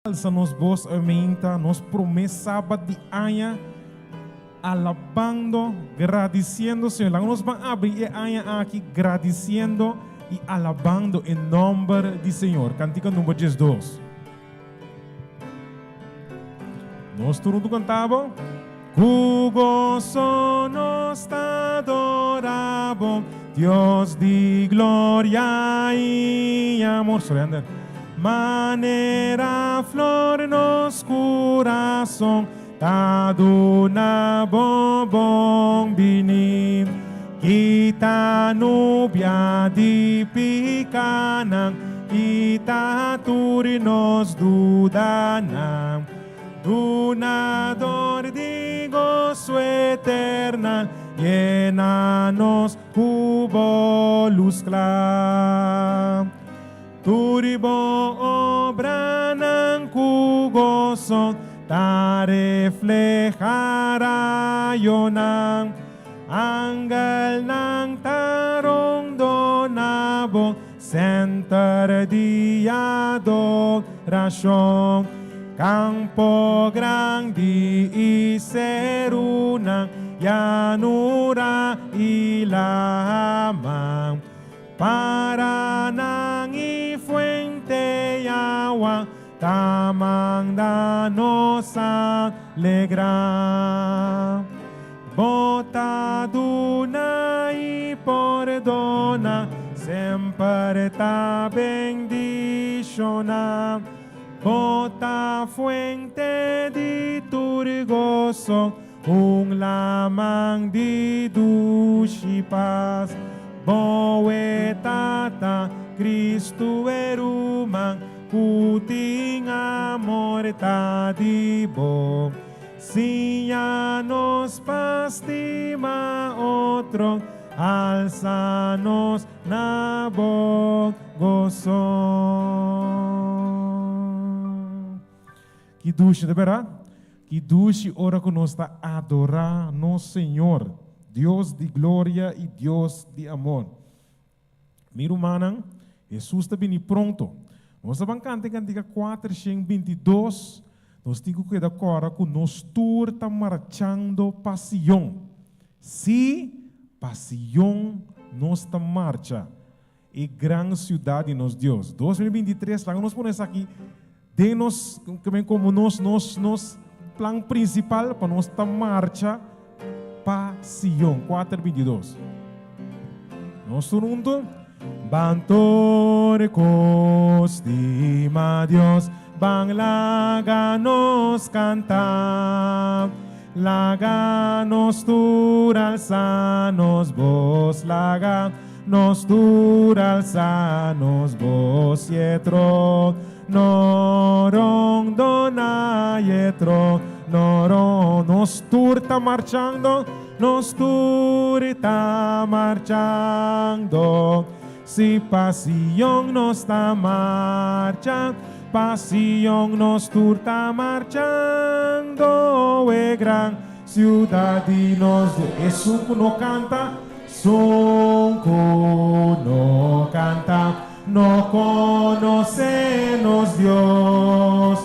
Alsa nos bos aumenta nos promé sabat di aña alabando, gradisiendo Señor. Laga nos ban abri e aña aki gradisiendo i alabando e nòmber di Señor. Kantika number 12. Nos tur huntu kantabo. Ku goso nos ta adorá bo, Dios di gloria i amor. Surrender. Manera flor nos kurason ta duna bo bon bini. Kita nubia di pikanan, kita tur nos dudanan. Dunador di goso eternal, yena nos ku bo lus kla. Tur bo obranan ku goso ta refleha rayonan. Angelnan ta rondona bo Center di adorashon, Kampo grandi i serunan, yanura i laman, paranan i fuente i awa ta manda nos alegrá. Bo ta duna i pordona, semper ta bendishoná. Bo ta fuente di tur goso, un laman di dushi pas. Bo e Tata, Cristo e ruman, ku tin amor ta di bo. Siña nos pa stima otro, alsa nos na bo goso. Ki dushi, ta berdad? Ki dushi ora ku nos ta adorá nos Señor, Dios di gloria i Dios di amor. Mi rumannan, Hesus ta bini pronto. Nos ta ban kanta e kantika 422, Nos tin ku keda kòrda ku nos tur ta marchando pa Sion. Sí, pa Sion nos ta marcha, e gran siudat di nos Dios. 2023, laga nos pone esaki den nos, komo nos, nos, nos plan prinsipal pa nos ta marcha pa Sion. 4:22. Nos tur huntu. Ban tur ku stima Dios, ban laga nos kanta. Laga nos tur alsa nos bos, laga nos tur alsa nos bos, Yetro no rondona, Yetro no ron. Nos tur ta marchando. Nos tur ta marchando, si pa Sion nos ta marcha, pa Sion nos tur ta marchando, e gran ciudad di nos Dios. Esun cu no canta, sun cu no canta, no conoce nos Dios.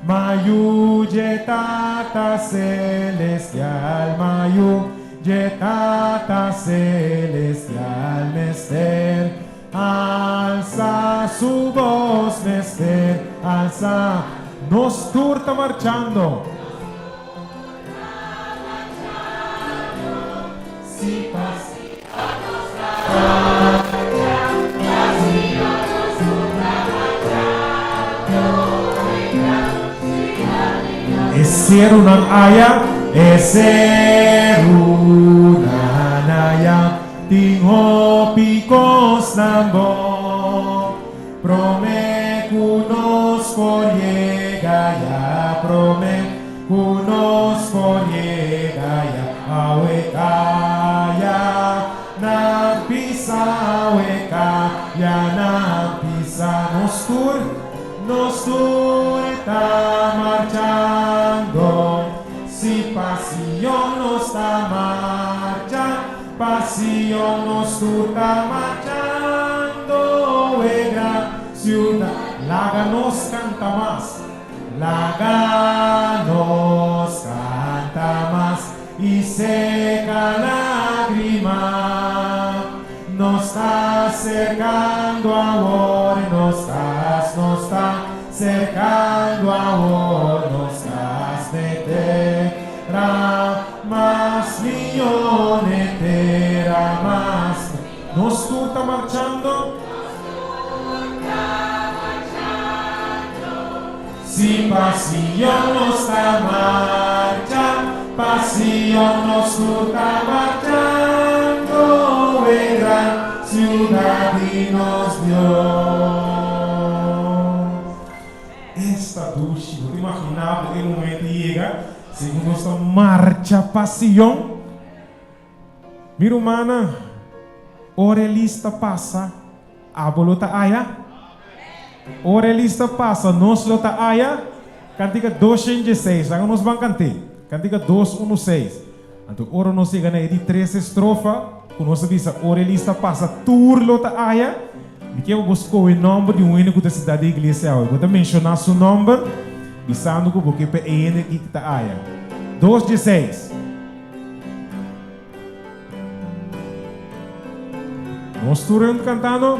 Mayu dje Tata Celestial, Mayu dje Tata Celestial mester alsa su bos, mester alsa. Nos tur ta marchando. Si pa. E serunan aya, e serunan aya, tin hopi kosnan bon. Promé ku nos por yega ya, promé Ku nos por yega ya awe kaya nan pisa awe kaya nan pisa nos tur nos tur ta marchando si pa Sion nos ta marcha pa Sion nos tur ta marchando e gran ciudad laga nos canta mas. Laga nos kanta mas i seka lágrima. Nos ta serkando awor nos kas, nos ta serkando awor nos kas n'e tera mas mihó, n'e tera mas. Nos tur ta marchando. Si pa Sion nos ta marcha, pa Sion nos tur ta marchando, e gran ciudad di nos Dios. Esta dushi, bo ta imagina bo e momento yega, segun nos ta marcha pa Sion? Mi rumannan, ora e lista pasa, abo lo ta aya? Ora e lista pasa, nos lo ta aya? Kantika 216, laga nos ban kant'é. Kantika 216. Anto ora nos yega na e di tres estrofa, ku nos a bisa ora e lista pasa, tur lo ta aya, mi ke pa bo skohe nòmber di un hende ku ta sintá den iglesia awe. Bo ta menshoná su nòmber, bisando ku bo ke pa e hende aki ta aya. 216. Nos tur huntu kantando.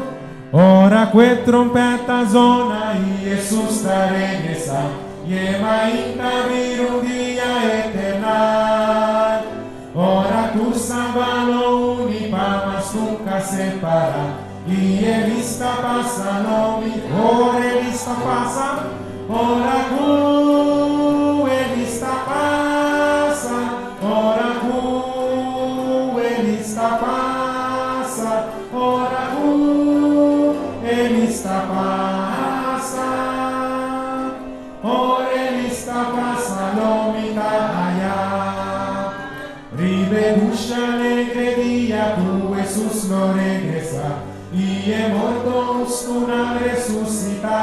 Ora ku e trompeta zona i Hesus ta regresá, i e mainta bira un dia eternal. Ora tur salba lo uni pa mas nunka separá, i e lista pasa lo mi. Ora e lista pasa, ora ku e lista pasa. Ora ku e lista pasa, ora ku e lista pasa, ora e lista pasa lo mi ta aya. Riba e dushi alegre dia ku Hesus lo regresa i e morto hustunan resusita.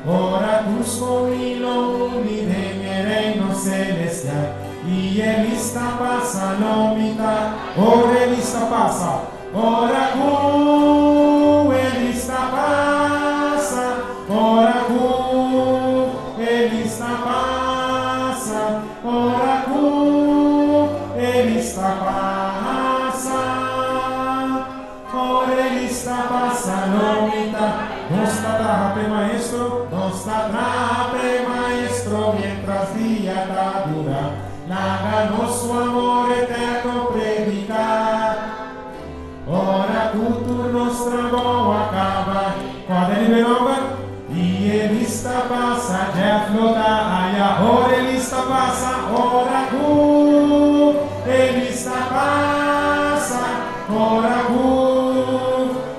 Ora tus komi lo uni den e reino celestial i e lista pasa lo mi ta. Ora e lista pasa, ora ku e lista pasa, ora ku e lista pasa, ora ku e lista pasa. Ora e lista pasa lo mi ta. Nos ta traha p'e maestro. Nos ta traha p'e maestro mientras dia ta dura. Laga nos su amor eterno predica. Ora cu tur nos trabou a caba. Cual ta riba e nomber? I e lista pasa, Jeff lo ta aya. Ora e lista pasa, ora ku e lista pasa, ora ku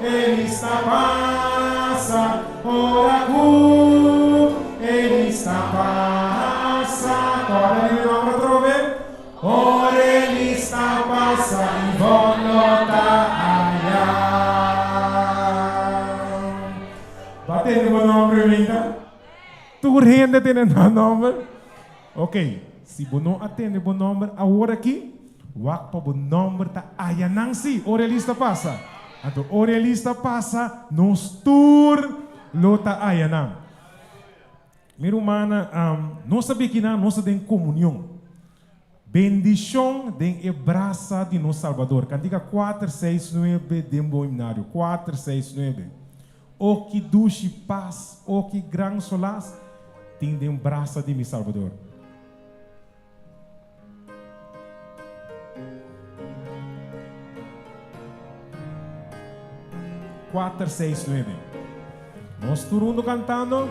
e lista pasa, ora ku e lista pasa. Kòrda riba e nòmber atrobe. Ora e lista pasa Ivon lo ta aya. Ba tende bo nomber Winta? Tur hende tende nan nomber? Ok, si bo no a tende bo nomber awor aki, wak pa bo nomber ta aya nan si ora e lista pasa. Anto ora e lista pasa nos tur lo ta aya nan. Mi rumannan, nos ta bikinan, nos ta den komunion. Bendishon den e brasa di nos Salbador. Kantika kuater, seis, nuebe den bo himnario. Kuater, seis, nuebe. O ki dushi pas, o ki gran solas tin den brasa di mi Salbador. Kuater, seis, nuebe. Nos tur huntu kantando.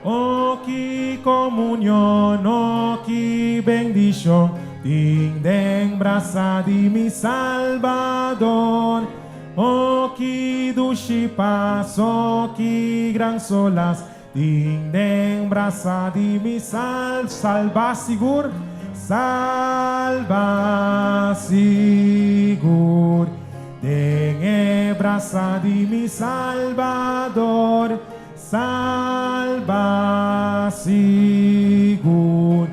O ki komunion, o ki bendishon tin den brasa di mi Salbador. O ki dushi pas, o ki gran solas Tin den brasa di mi sal salba sigur, salba sigur. Den e brasa di mi Salbador, salba sigur.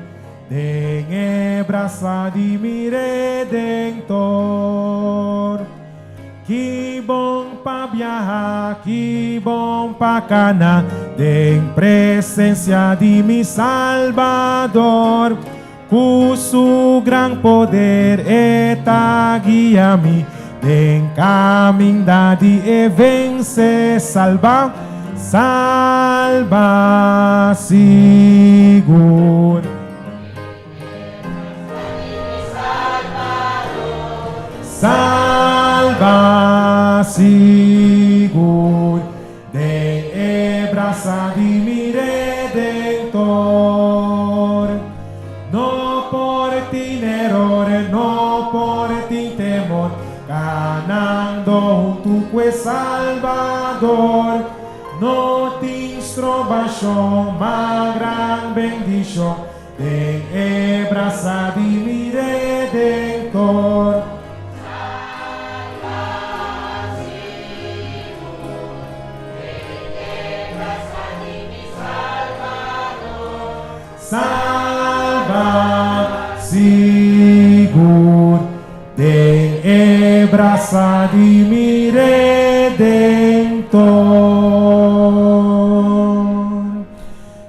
Den e brasa di mi Redentor. Ki bon pa biaha, ki bon pa kana. Den presencia di mi Salbador, Cu su gran poder e ta guia mi den caminda di e vence salba, salba sigur. Salba sigur. Den e brasa di mi Redentor. No por tin eror, no por tin temor, Canando huntu cu e Salbador. No tin strobacion, ma gran bendicion, Den e brasa di mi Redentor. Salba sigur den e brasa di mi Redentor.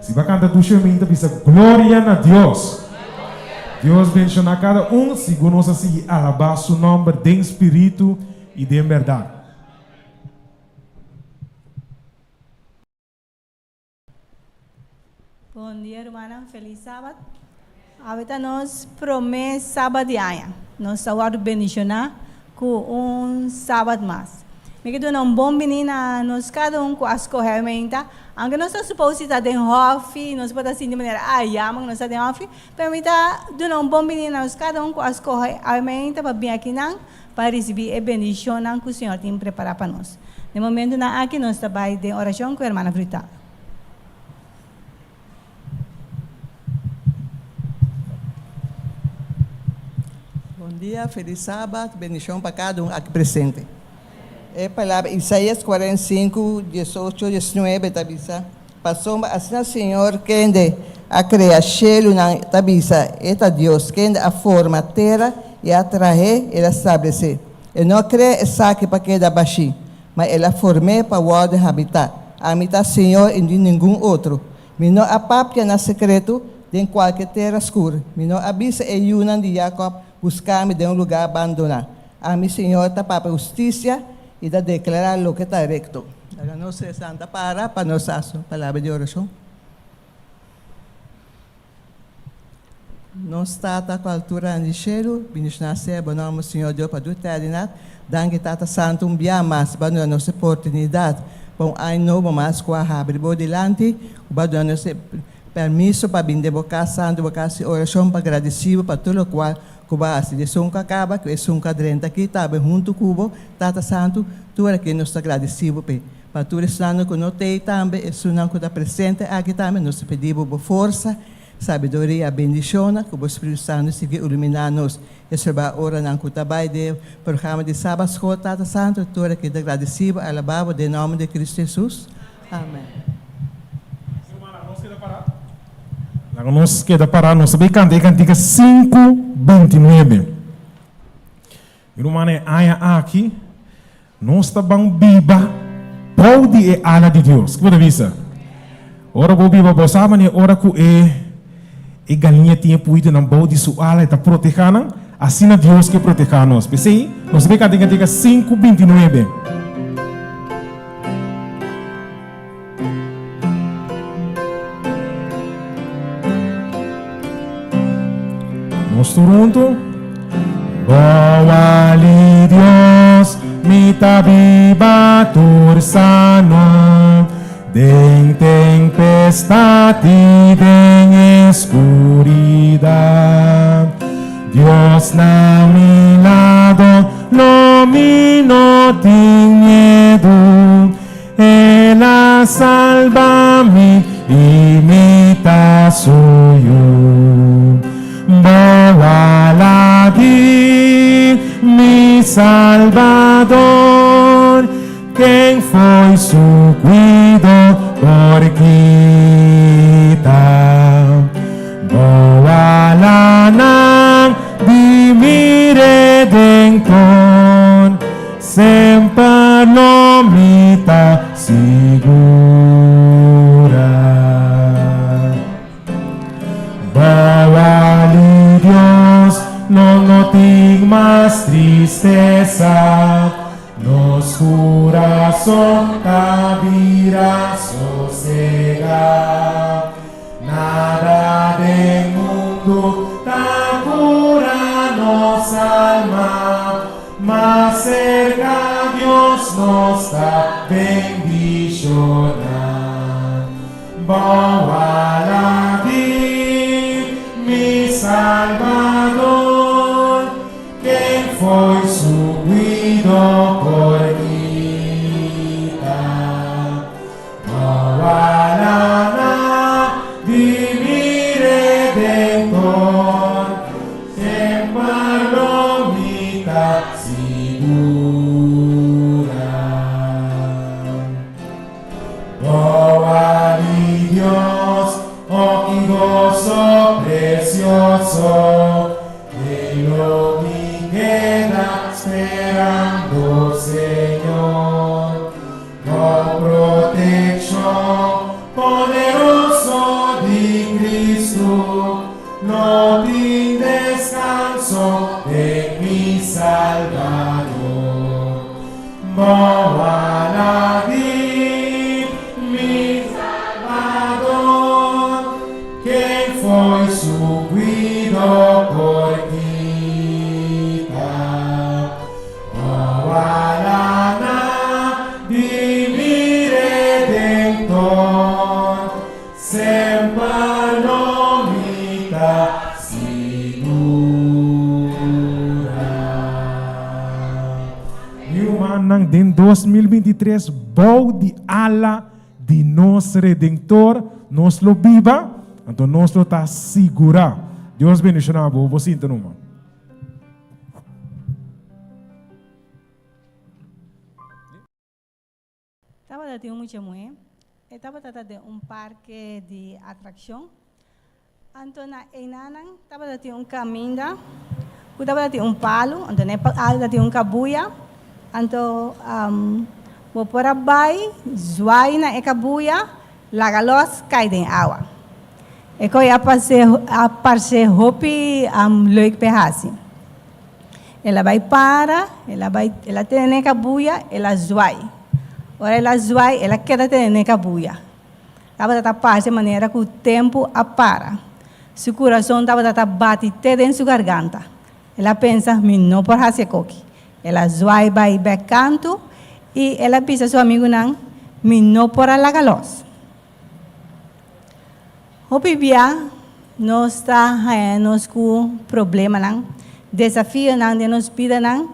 Si bo a kanta dushi mi ta bisa gloria na Dios. Dios benshoná kada un segun nos a sigui alabá su nòmber den spiritu i den bèrdat. Bon dia rumannan, felis sabat. Awe ta nos promé sabat di aña. Nos ta wòrdu bendishoná ku un sabat mas. Mi ke duna un bon bini na nos kada un ku a skohe awe meinta. Aunke nos ta supos si ta den hòfi, nos por ta sinti manera a yama ku nos ta den hòfi, pero mi ta duna un bon bini na nos kada un ku a skohe awe meinta pa bin akinan pa risibí e bendishonnan ku Señor tin prepará pa nos. Den momentunan aki nos ta bai den orashon ku Hermana Frutal. Bon dia, felis sabat, bendishon pa kada un aki presente. E palabra Isaías 45, 18, 19 ta bisa, Pasobra asina Señor kende a krea shelunan ta bisa, E ta Dios kende a forma tera i a trah'é, el a stablesé. E no a krea esaki pa keda bashí, Ma el a form'é pa wòrdu habitá. Ami ta Señor i di ningun otro. Mi no a papia na sekretu den kualke tera skur. Mi no a bisa e yunan di Jakòb, Buska mi den un lugá bandoná. Ami, Señor, ta papia hustisia i ta deklará loke ta rekto. Laga nos resa ta para pa nos hasi un palabra di orashon. Nos Tata ku altura na di shelu, bindishoná sea bo nòmber, Señor Dios, pa tur etèrnidat. Danki, Tata Santu, un bia mas bo a duna nos e oportunidat pa un aña nobo mas ku a habri bo dilanti, ku bo a duna nos e pèrmiso pa bini den bo kas santu, bo kas di orashon, pa gradisí bo pa tur lokual ku bo a hasi. Di esun ku a kaba ku esun ku a drenta aki tambe huntu ku bo, Tata Santu, tur aki nos ta gradisí bo p'e. Pa tur esnan ku no t'ei tambe, esunnan ku ta presente aki tambe, nos ta pidi bo bo forsa, sabiduria, bendishonnan, ku bo Spiritu Santu sigui iluminá nos. Reservá oranan ku ta bai den programa di Sabat Skol, Tata Santu, tur aki ta gradisí bo, alabá bo den nòmber di Kristu Hesus. Amèn. Laga nos keda pará, nos ta bai kanta e kantika sinku bintinuebe. Mi rumannan, e aña aki nos ta ban biba bou di e ala di Dios. Ki bo ta bisa? Ora bo biba bo sa manera ora ku e e galiña tin e puitunan bou di su ala e ta protehá nan, asina Dios ke protehá nos. P'esei nos ta bay kanta e kantika 5:29. Nos tur huntu. Boa li Dios, mi ta biba tur sano, den tempestad i den escuridad. Dios na mi lado, lo mi no tin miedu. El a salba mi i mi ta su yu. Bo a ladi mi Salbador, ken fo'i su kuido por kita. Bo a lanan di mi Redentor. Semper lo mi ta sigurá. Entregá. Nada den mundu ta kura nos alma, ma serka Dios nos ta bendishoná. Bou ala di mi Salbador, ken fo'i su guido por kita? Bou alana di mi Redentor, semper lo mi ta sigura. Bou di Dios, oh ki goso precioso, ei lo mi keda sperando Señor. Bou proteccion poderoso di Cristo, lo tin descanso den mi Salvador. Bou ala di mi Salvador, ken fo'i su guido por kita? Bou alana di mi Redentor, semper lo mi ta sigura. Mi rumannan, den 2023, bou di ala di nos Redentor, nos lo biba, anto nos lo ta sigurá. Dios bendishoná bo. Bo sinta numa. Tabata tin un mucha muhé, e tabata ta den un parke di atrakshon. Anto na einanan tabata tin un kaminda ku tabata tin un palu, anto na e palu tabatin un kabuya. Anto bo por a bai zwai na e kabuya, laga lòs kai den awa. E koi a a parse hopi leuk p'e hasi. El a bai para, el a bai, el a tene n'e kabuya, el a zwai. Ora el a zwai, el a keda tene n'e kabuya. Tabata ta parse manera ku tempu a para. Su kurason tabata ta bati te den su garganta. El a pensa, Mi no por hasi e koki. El a zwai bai bèk kantu i el a bisa su amigunan, Mi no por a laga lòs. Hopi bia nos ta haña nos ku problemanan, desafionan den nos bidanan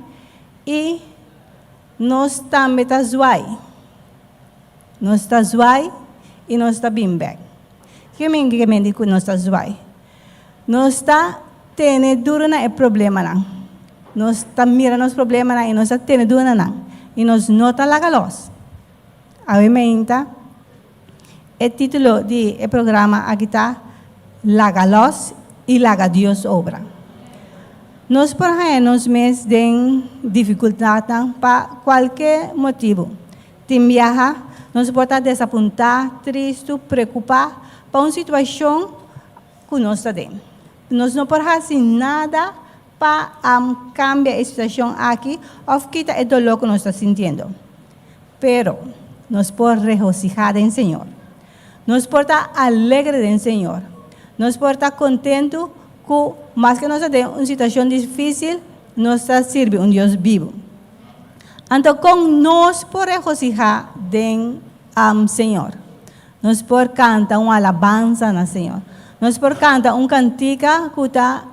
i nos tambe ta zwai. Nos ta zwai i nos ta bin bèk. Kiko mi ke menti ku nos ta zwai? Nos ta tene duru na e problemanan. Nos ta mira nos problemanan i nos ta tene duru na nan i nos no ta laga lòs. Awe meinta, e título di e programa aki ta Laga Lòs i Laga Dios Obra. Nos por haña nos mes den difikultatnan pa kualke motibu. Tin biaha, nos por ta desapuntá, tristu, preokupá pa un situashon ku nos ta den. Nos no por hasi nada pa kambia e situashon aki òf kita e doló ku nos ta sintiendo. Pero, nos por regosihá den Señor. Nos por ta alegre den Señor. Nos por ta kontentu ku, maske nos ta den un situashon difísil, nos ta sirbi un Dios bibu. Anto, kon nos por regosihá den Señor? Nos por kanta un alabansa na Señor. Nos por kanta un kantika ku ta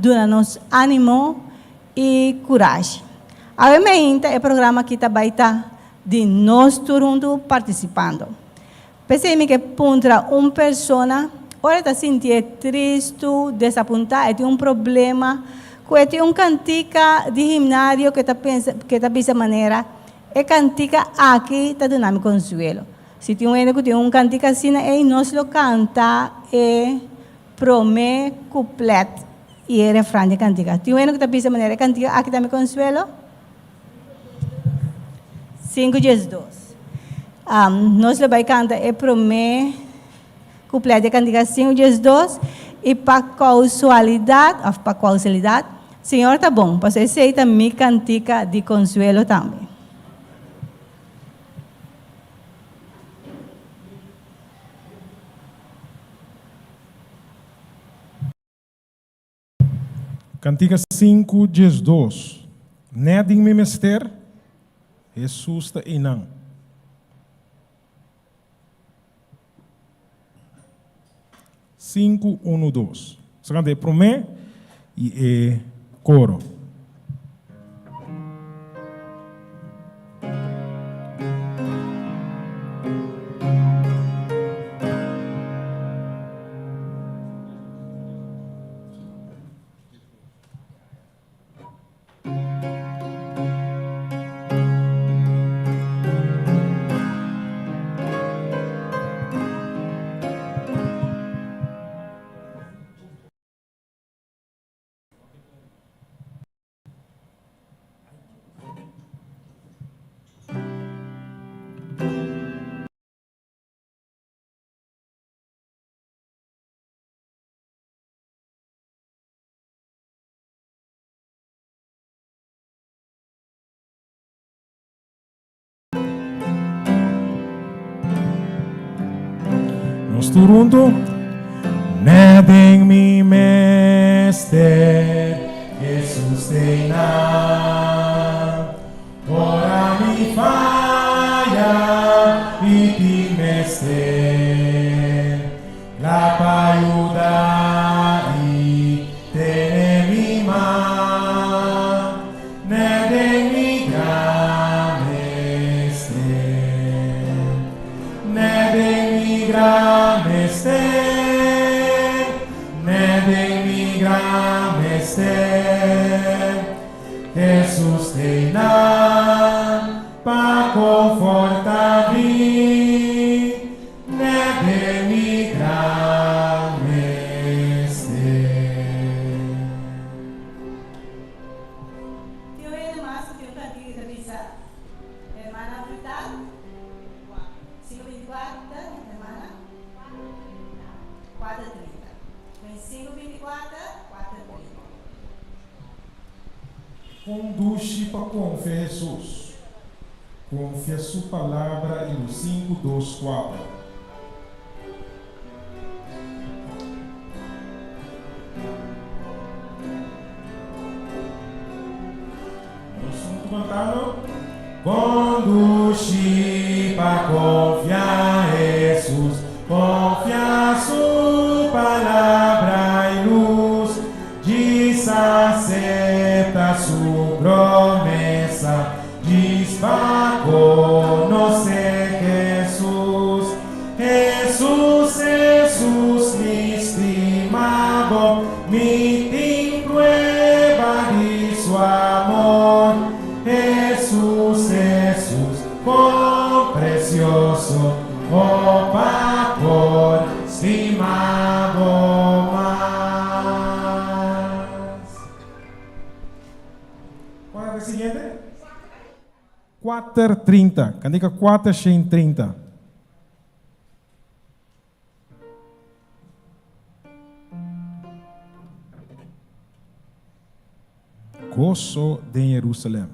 duna nos ánimo i kurashi. Awe meinta e programa aki ta bai ta di nos tur huntu partisipando. P'esei mi ke puntra un persona ora e ta sintié tristu, desapuntá, e tin un problema, ku e tin un kantika di himnario ku e ta pensa, ku e ta bisa manera, E kantika aki ta duna mi konsuelo. Si tin un hende ku tin un kantika asina ei, nos lo kanta e promé kuplèt i e refran di e kantika. Tin un hende ku ta bisa manera e kantika aki ta mi konsuelo? Sinku diesdos. Nos lo bai kanta e promé kuplèt di e kantika 5:12 i pa kousualidat òf pa kousalidat, Señor ta bon, pasobra esei ta mi kantika di konsuelo tambe. Kantika 5, 12. Nèt den mi mester, Hesus ta einan. 5, 1, 2. Nos ta kanta e promé i e koro. Nos tur huntu. Nè den mi mester, Jesus t'ei nan. Ora mi faya i tin mester, Kla pa yuda i tene mi man, nè den mi gran mester, nè den mi gran mester, nè den mi gran mester. Hesus t'ei nan pa konforta mi. Nebe mi gran mester. Tin un hende mas ku tin un kantika ta bisa, Hermana Vital, 5 24, hermana? 4 30. 5 24, 4 30. Conduci pa confia Hesus. Confia su palabra y luz 5, 2, 4. Nos huntu cantando. Conduci pa confia Hesus, confia su palabra y luz. Djis acepta su promesa, djis pa conoce Jesús. Jesús, Jesús, mi stima bo, mi tin prueba di su amor. Jesús, Jesús, con precioso, oh pa por stima bo mas. Cual ta e siguiente? 4:30. Cantica 430. Goso den Jerusalem.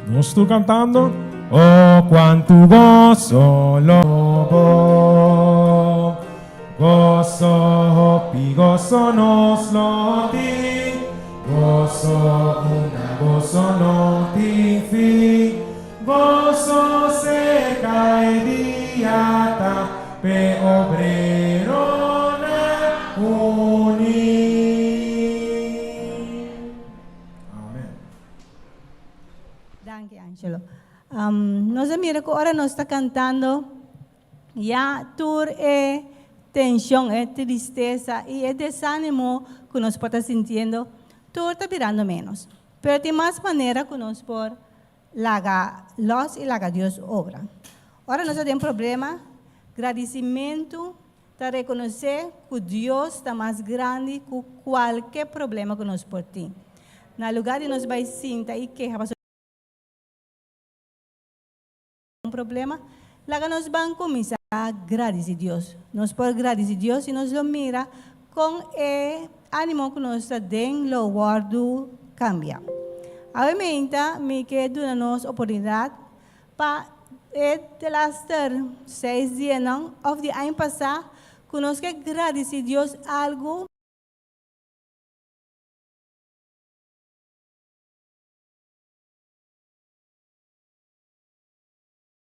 Nos tur cantando. Oh, cuantu goso lo bo. Goso, hopi goso nos lo tin. Goso, unda goso no tin fin. Goso serka e dia ta p'e obreronan uní. Amen. Danki Angelo. Nos a mira ku ora nos ta kantando ya tur e tenshon, e tristesa i e desánimo ku nos por ta sintiendo tur ta birando ménos. Pero tin mas manera ku nos por Laga los i laga Dios obra. Ora nos ta den problema, gradisimentu ta rekonosé ku Dios ta mas grandi ku kualke problema ku nos por tin. Na lugá di nos bai sinta i keha pasobra un problema, laga nos ban kuminsá gradisí Dios. Nos por gradisí Dios i nos lo mira kon e ánimo ku nos ta den lo wòrdu kambia. Awe meinta mi ke duna nos oportunidat pa. E delaster seis dianan òf di aña pasá ku nos ke gradisí Dios algu.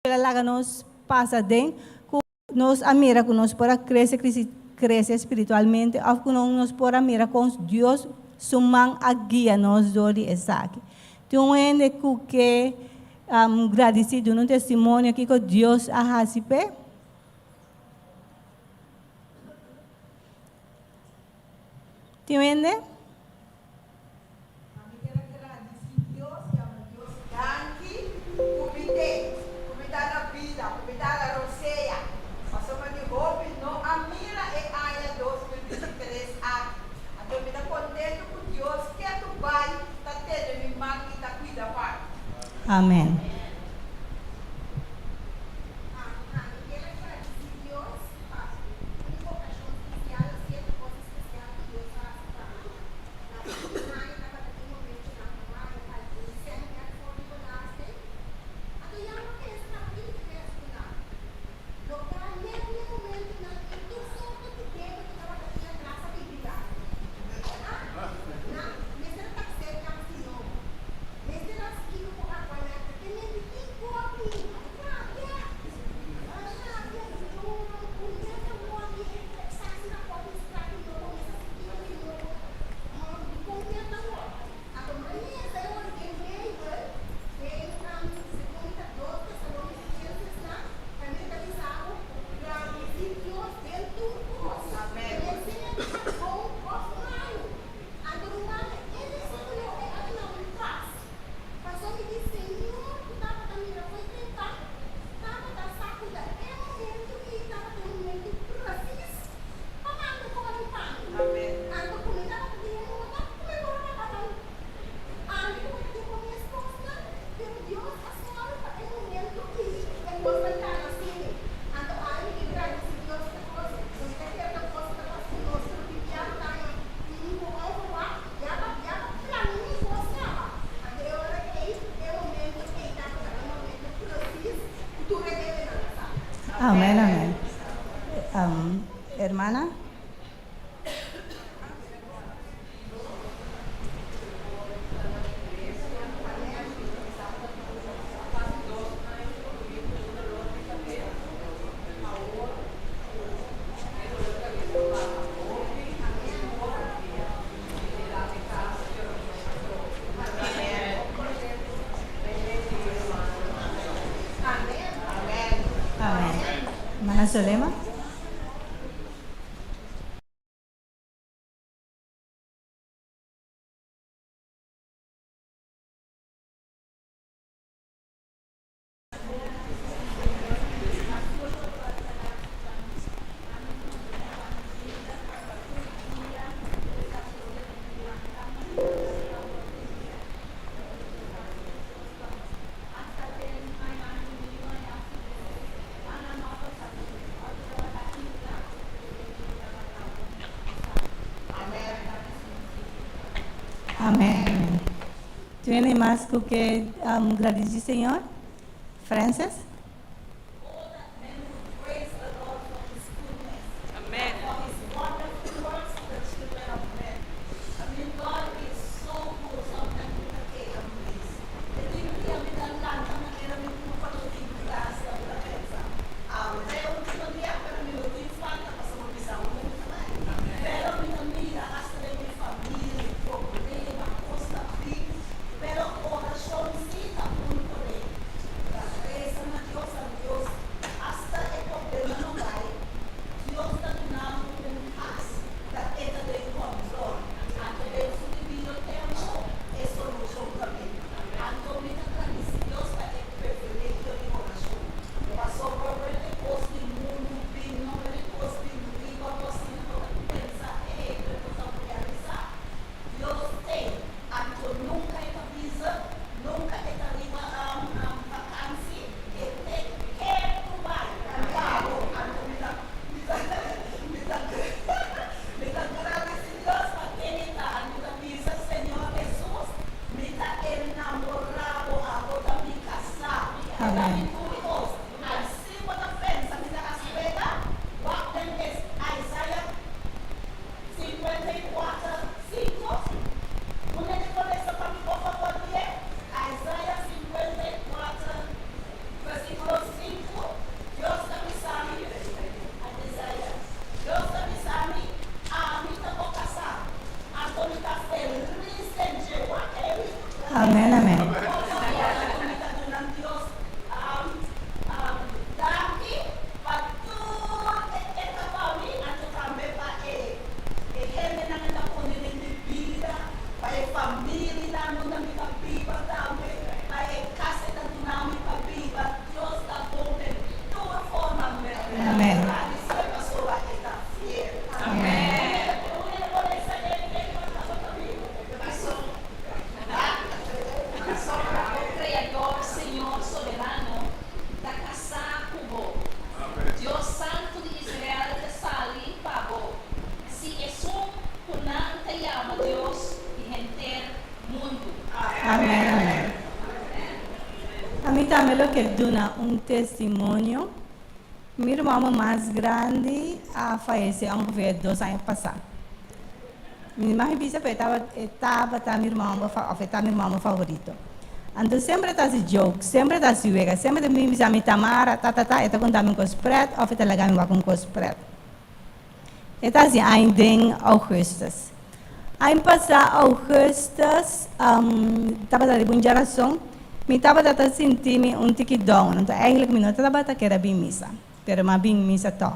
El a laga nos pasa den ku nos a mira ku nos por a krese krese spiritualmente òf ku nos por a mira kon Dios su man a guia nos dor di esaki. Tin un hende ku ke gradisí duna un testimonio kiko Dios a hasi p'e? Tin un hende? Ami ker a gradisí Dios i ama Dios danki ku mi te, ku mi ta na bida, ku mi ta na rosea, pasobra mi hopi no a mira e aña 2023 aki. Anto mi ta kontentu ku Dios ketu bai ta tene mi man i ta kuida pa mi. Amen. Ami ker a gradisí Dios pa un okashon spesial o sierto kos espesial ku Dios a hasi pa mi. Na último aña tabata tin momentonan ku a haña algun sèn bèk for di belasting. Anto ya mi a pensa kaba kiko ta kere hasi ku nan. Lo ta net n'e momentonan ei tur sorto di debe ku tabata tin atras a bin riba mi. Ah, nan mester a taks'é kas di nobo. Mester a splika ku Aqualectra ke menti tin kopi. Rabia! Rabia, yora, ku net awor di e taksi na kopi strak di nobo, mester splika di nobo. Dikon net awor? Anto manera e ora den Beibel, den segun ta Dos Tesalonicenses-nan, kaminda ta bisa bo, Gradisí Dios den tur kos. Mester ta bon òf malu. Anto ruman, e versíkulo ei a duna mi pas. Pasobra mi di, Señor ku tabata mira fo'i trempan, tabata sa ku ta e momentu ei tabata e momentu presis pa manda kòrda pa mi. Anto ku mi tabata den e nota ku mi por a tabata ami ku tabata tin ku mi esposnan, pero Dios a sòru pa e momentu ei e kosnan kana asina. Anto ami ke gradisí Dios pa kos, ku mi ta kere ta kos ku ta pasa ku nos, pero bibiaha ta un ku ònverwagt, ya ta ya ta plania kos kaba. Anto e ora ei, e momento ei tabata e momento presis ku tur e hendenan a sa. Amen, amen. Hermana? Amen. Hermana Zulema? Amen. Tin mas ku ke gradisí Señor? Frances? Praise the Lord for His goodness. Amen. For His wonderful works to the children of men. I mean, God is so good. Sometimes we can take a place. E tin dia mi ta lanta manera mi kurpa no tin grasia, mi ta pensa, Awe ta e último dia, pero mi no tin falta pasobra mi sa unda mi ta bai. Pero mi ta mira hasta den mi famia, mi problema, kos ta bin, pero orashon sí ta un poder. Ta resa na. Amèn amèn. Mi ta duna Dios danki pa tur e e ta pa mi anto tambe pa e e hendenan e ta pone den mi bida, pa e familianan unda mi ta biba tambe, pa e kas e ta duna mi pa biba. Dios ta bon den tur forma. Mi ta gradisié pasobra e ta fiel. Pasobra bo Kreador, Señor Soberano, ta kasá ku bo. Dios Santu di Israel ta sali pa bo, sí, esun ku nan ta yama Dios di henter mundu. Amèn, amèn. Ami tambe lo ke duna un testimonio. Mi rumannan mas grandi a fayesé ongeveer dos aña pasá. Mi mami bisa ku e tabata e tabata mi ruman homber of e ta mi ruman homber favorito. Anto semper e ta hasi joke, semper e ta hasi wega, semper e ta bin bisa mi Tamara ta ta ta, e ta konta mi un kos pret of e ta laga mi wak un kos pret. E ta hasi aña den augustus. Aña pasá augustus tabata riba un djarason, mi tabata ta sinti mi un tiki down, anto eigenlijk mi no tabata kere a bin misa, pero mi a bin misa tòg.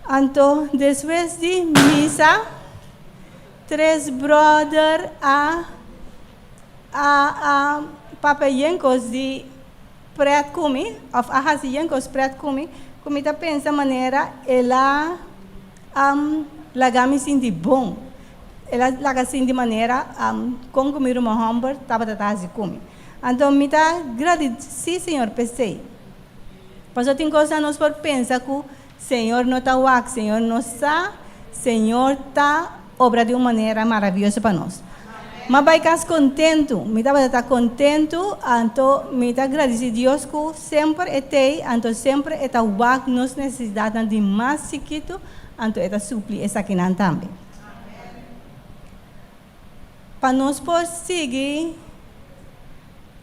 Anto despues di misa, tres bròder a a a papia yen kos di prèt ku mi, òf a hasi yen kos prèt ku mi, ku mi ta pensa manera el a laga mi sinti bon. El a laga sinti manera kon ku mi ruman hòmber tabata ta hasi ku mi. Anto mi ta gradisí Señor p'esei. Pasobra tin kosnan nos por pensa ku Señor no ta wak, Señor no sa, Señor ta obra di un manera maravioso pa nos. M'a bai kas kontentu, mi tabata ta kontentu, anto mi ta gradisí Dios ku semper e t'ei, anto semper e ta wak nos nesesidatnan di mas chikitu, anto e ta supli esakinan tambe. Pa nos por sigui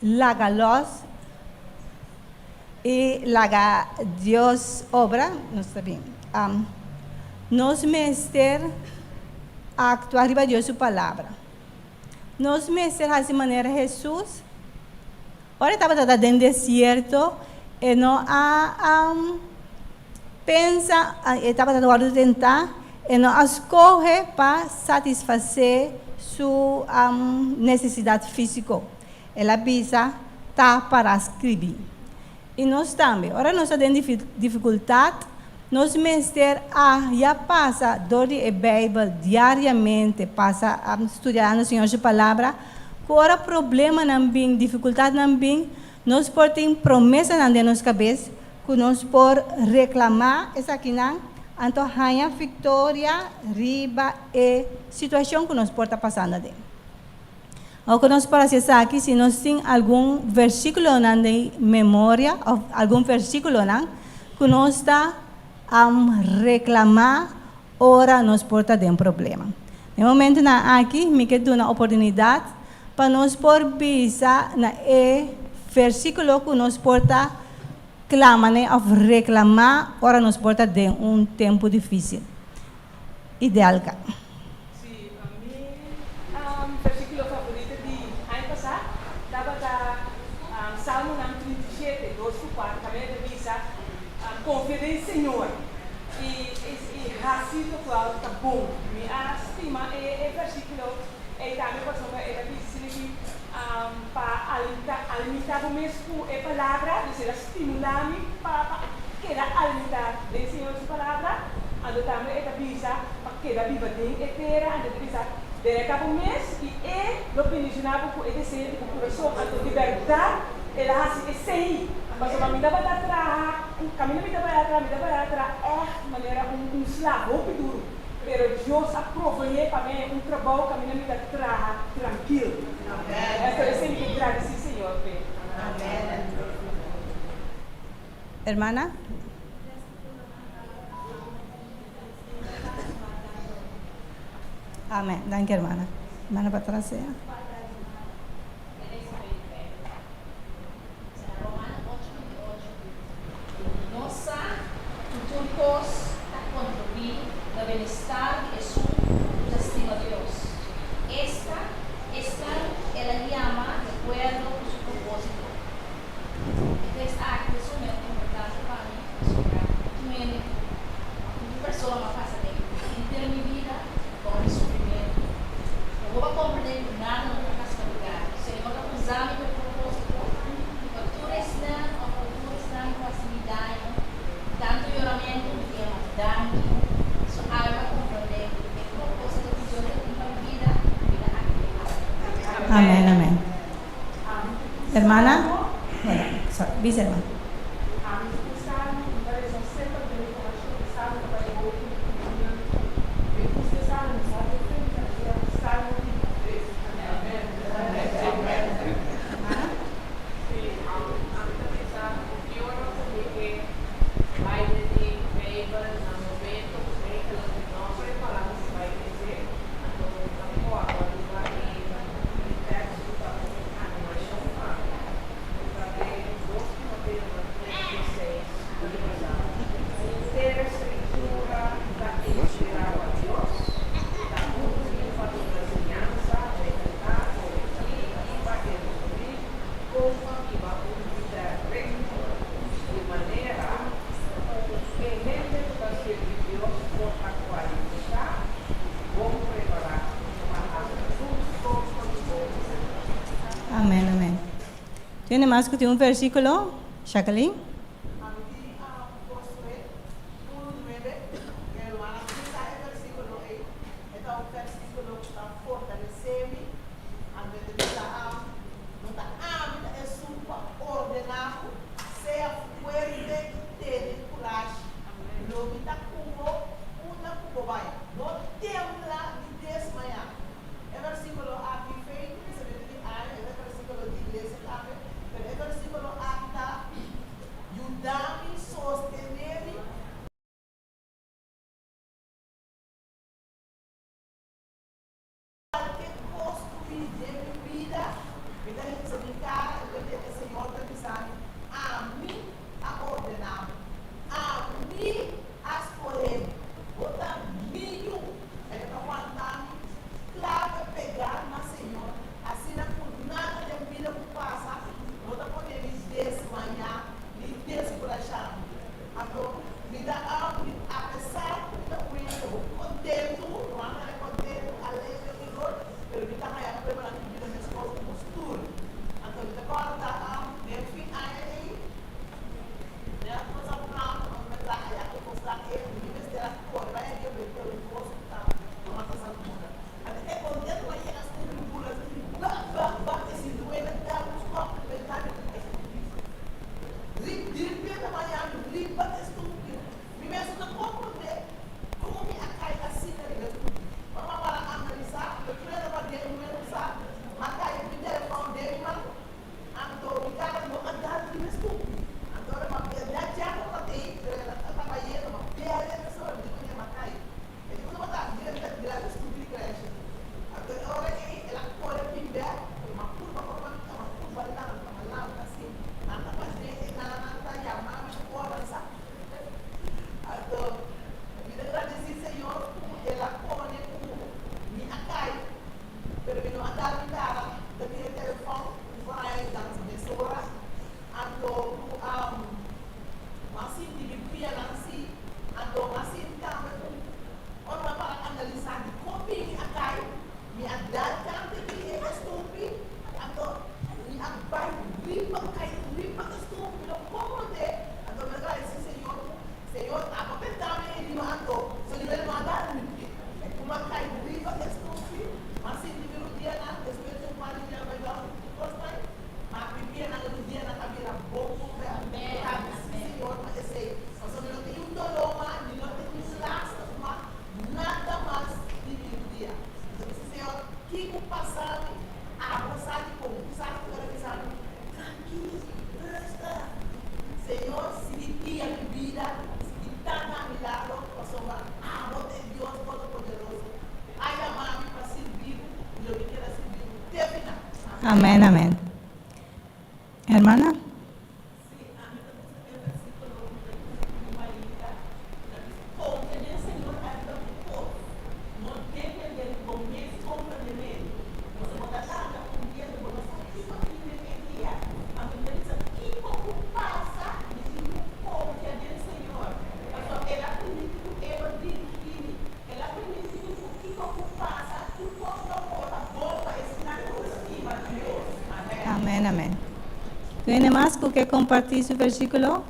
laga los i laga Dios obra, nos ta bin. Nos mester aktua riba Dios su palabra. Nos mester hasi manera Hesus, ora e tabata ta den desierto, e no a pensa, e tabata ta wòrdu tentá, e no a skohe pa satisfasé su nesesidat físiko. El a bisa, Ta pará skribí. I nos tambe, ora nos ta den difikultat, nos mester a ya pasa dor di e Beibel diariamente, pasa studiando Señor su Palabra, ku ora problemanan bin, difikultatnan bin, nos por tin promesanan den nos kabes ku nos por reklamá esakinan, anto haña viktoria riba e situashon ku nos por ta pasando aden. Awor ku nos por hasi esaki si nos tin algun versíkulonan den memoria òf algun versíkulonan ku nos ta reklamá ora nos por ta den problema. Den momentunan aki mi ke duna oportunidat pa nos por bisa na e versíkulo ku nos por ta klama n'e òf reklamá ora nos por ta den un tempu difísil. Idelka. Sí, mi versíkulo favorito di aña pasá tabata Salmonan 37, 2 ku 4, kaminda ta bisa, Konfia den Señor i hasi lokual ta bon. Mi a stima e versíkulo ei tambe pasobra e ta bisa asina ki pa alimentá bo mes ku e palabra, dus el a stimulá mi pa keda alimentá den Señor su palabra. Anto tambe e ta bisa pa keda biba den e tera, anto e ta bisa, Deleitá bo mes i e lo bendishoná bo ku e deseo di bo kurason. Anto di bèrdat el a hasi esei, pasobra mi tabata traha, kaminda mi tabata traha, mi tabata traha ègt manera un slaaf, hopi duru, pero Dios a proveé pa mi un trabou kaminda mi ta traha trankil. Anto esei mi ke gradisí Señor p'e. Hermana? Amen. Danki hermana. Hermana Patracia. Nos sa ku tur kos ta kontribuí na benestar di esun ku ta stima Dios, esta. komprondé ku nada no ta kasualidat. Señor ta usa mi pa e propósito i pa tur esnan òf pa tur esnan ku hasi mi daño, tantu yoramentu mi tin mas danki. So awe mi a komprondé ku e propósito ku Dios ta tin pa mi bida, mi ta aki den awe. Amèn, amèn. Hermana? Bueno, sorry, bisa hermana. Ami ku Salmo, mi ta resa semper den mi korashon e Salmo ta bai hopi ku mi. Mi gusta e Salmo, mi sa di mi ta resa Salmo 23. Amen. Sí, ami ta pensa ku ora ku mi ke bai den e Beibel na momento ku eigenlijk mi no a prepará ku mi bai les'é, anto mi ta kòrda riba e teksto ku ta un animashon pa mi, ku ta den 2 Timoteo 3:6, ku ta bisa, "Henter Skritura ta inspirá pa Dios i ta útil pa duna siñansa, reprendá, koregí i pa instruí kon pa biba un bida rekto, di manera ku e hende ku ta sirbi Dios por ta kualifiká i bon prepará pa hasi tur sorto di bon obra." Amèn, amèn. Tin mas ku tin un versíkulo? Jacqueline? Ami tin Josué 1:9, ku e rumannan bisa e versíkulo ei. E ta un versíkulo ku ta fortalesé mi. Anto e ta bisa, No ta ami ta esun ku a ordená bo, sea fuerte i tene kurashi. Lo mi ta ku bo unda ku bo bai. No tembla ni desmayá. E versíkulo aki fei kuminsamentu di aña, e ta versíkulo di iglesia tambe, pero e versíkulo aki ta yuda mi sostené mi. Kualke kos ku bini den mi bida, mi ta hisa mi kara i ta tende Señor ta bisa mi, Ami a ordená bo. Ami a skohé bo. Bo ta mi yu. E ta wanta mi klave pegá na Señor, asina ku nada den bida ku pasa no ta pone mi desmayá ni deskurashá mi. Anto mi ta apesar ku mi ta un hende hopi kontentu, ruman ta kontentu, alegre i rot, pero mi ta haña pruebanan di bida meskos ku nos tur. Anto mi ta kòrda den fin aña ei, mi a kuminsá plan pa mi traha ya ku kosnan ei, mi mester a kore bai aki a bende un kos ku ta mata salmona. Anto e kontentu a yega stupid bula ba ba ba e sinti wega dal un stòp di bentana i ku estupid. Di repente Miami riba e stupid. Mi mes no ta komprondé kon mi a kai asina riba e stupid. Ora mi a para analisá, mi frena pa den mi sa, mi a kai ku mi telefòn den mi man. Anto mi cara no a dal riba e stupi. Anto ora m'a berde Jacob ta tei, pero el a taba yendo, m'a berde mesora, mi di kuné m'a kai. E di ku tabata drenta grandi stupi di kreshe. Anto e ora ei el a kore bin bek, pero m'a purba ora m'a mira, m'a purba lanta, m'a lanta si, nan ta pas'é e nan ta yama mi ora sa. Anto mi ta gradisí Señor ku el a pone ku mi a kai. Pero mi no a dal mi cara, mi ta bira telefon cu Brian dans mesora, anto cu m'a sinti mi pianan si, anto m'a sinti tambe cu ora m'a para analisa dicon bini a cay, mi a dal cante di e estupi, anto mi a bay riba cay riba estupi, mi no comprende, anto mi a agradeci Señor cu Señor abo bentami ey riba anto, so di mele no a dal mi pia. E kuma kai riba e stufi, m'a sinti mi rudianan, despues di un par di dia bai dòkter ku tur kos bai, ma mi pianan e rudianan a bira bon bon bèk. Gradisí Señor pa esei, pasobra mi no tin un doló mas, mi no tin un laster mas, nada mas di mi rudia. Mi ta bisa Señor, kiko pasa mi? Abo sa dikon? Ku sa ku ta bisa mi, Trankil, rustig. Señor, sigui guia mi bida, sigui ta na mi lado, pasobra Abo ta e Dios Todopoderoso ku a yama mi pa sirbi bo, i lo mi keda sirbi bo te final. Amen, amen. Hermana? Sí, ami ta gusta e versíkulo ku ta bisa ku mi marinda ku ta bisa, Konfia den Señor hasta ku kos no depende di bo mes komprendementu. Pasobra bo ta lanta un dia ku bo no sa kiko tin den e dia. Anto mi ta bisa, Kiko ku pasa, mi tin ku konfia den Señor. Pasobra el a primintí ku e lo dirigí mi. El a primintí mi ku kiko ku pasa, tur kos lo por ta bon pa e. Amèn, amèn. Tin hende mas ku ke kompartí su versíkulo?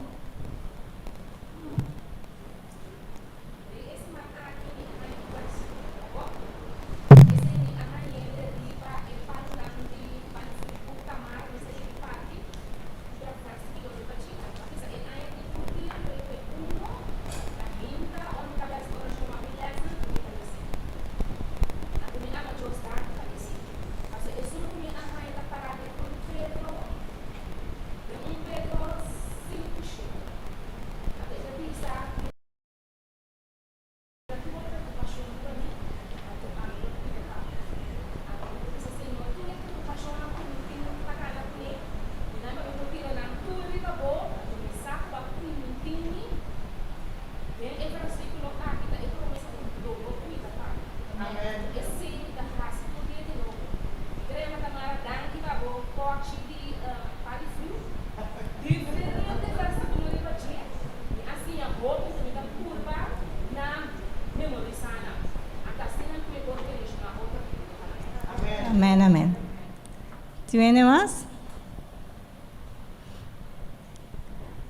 Amèn amèn. Tin hende mas?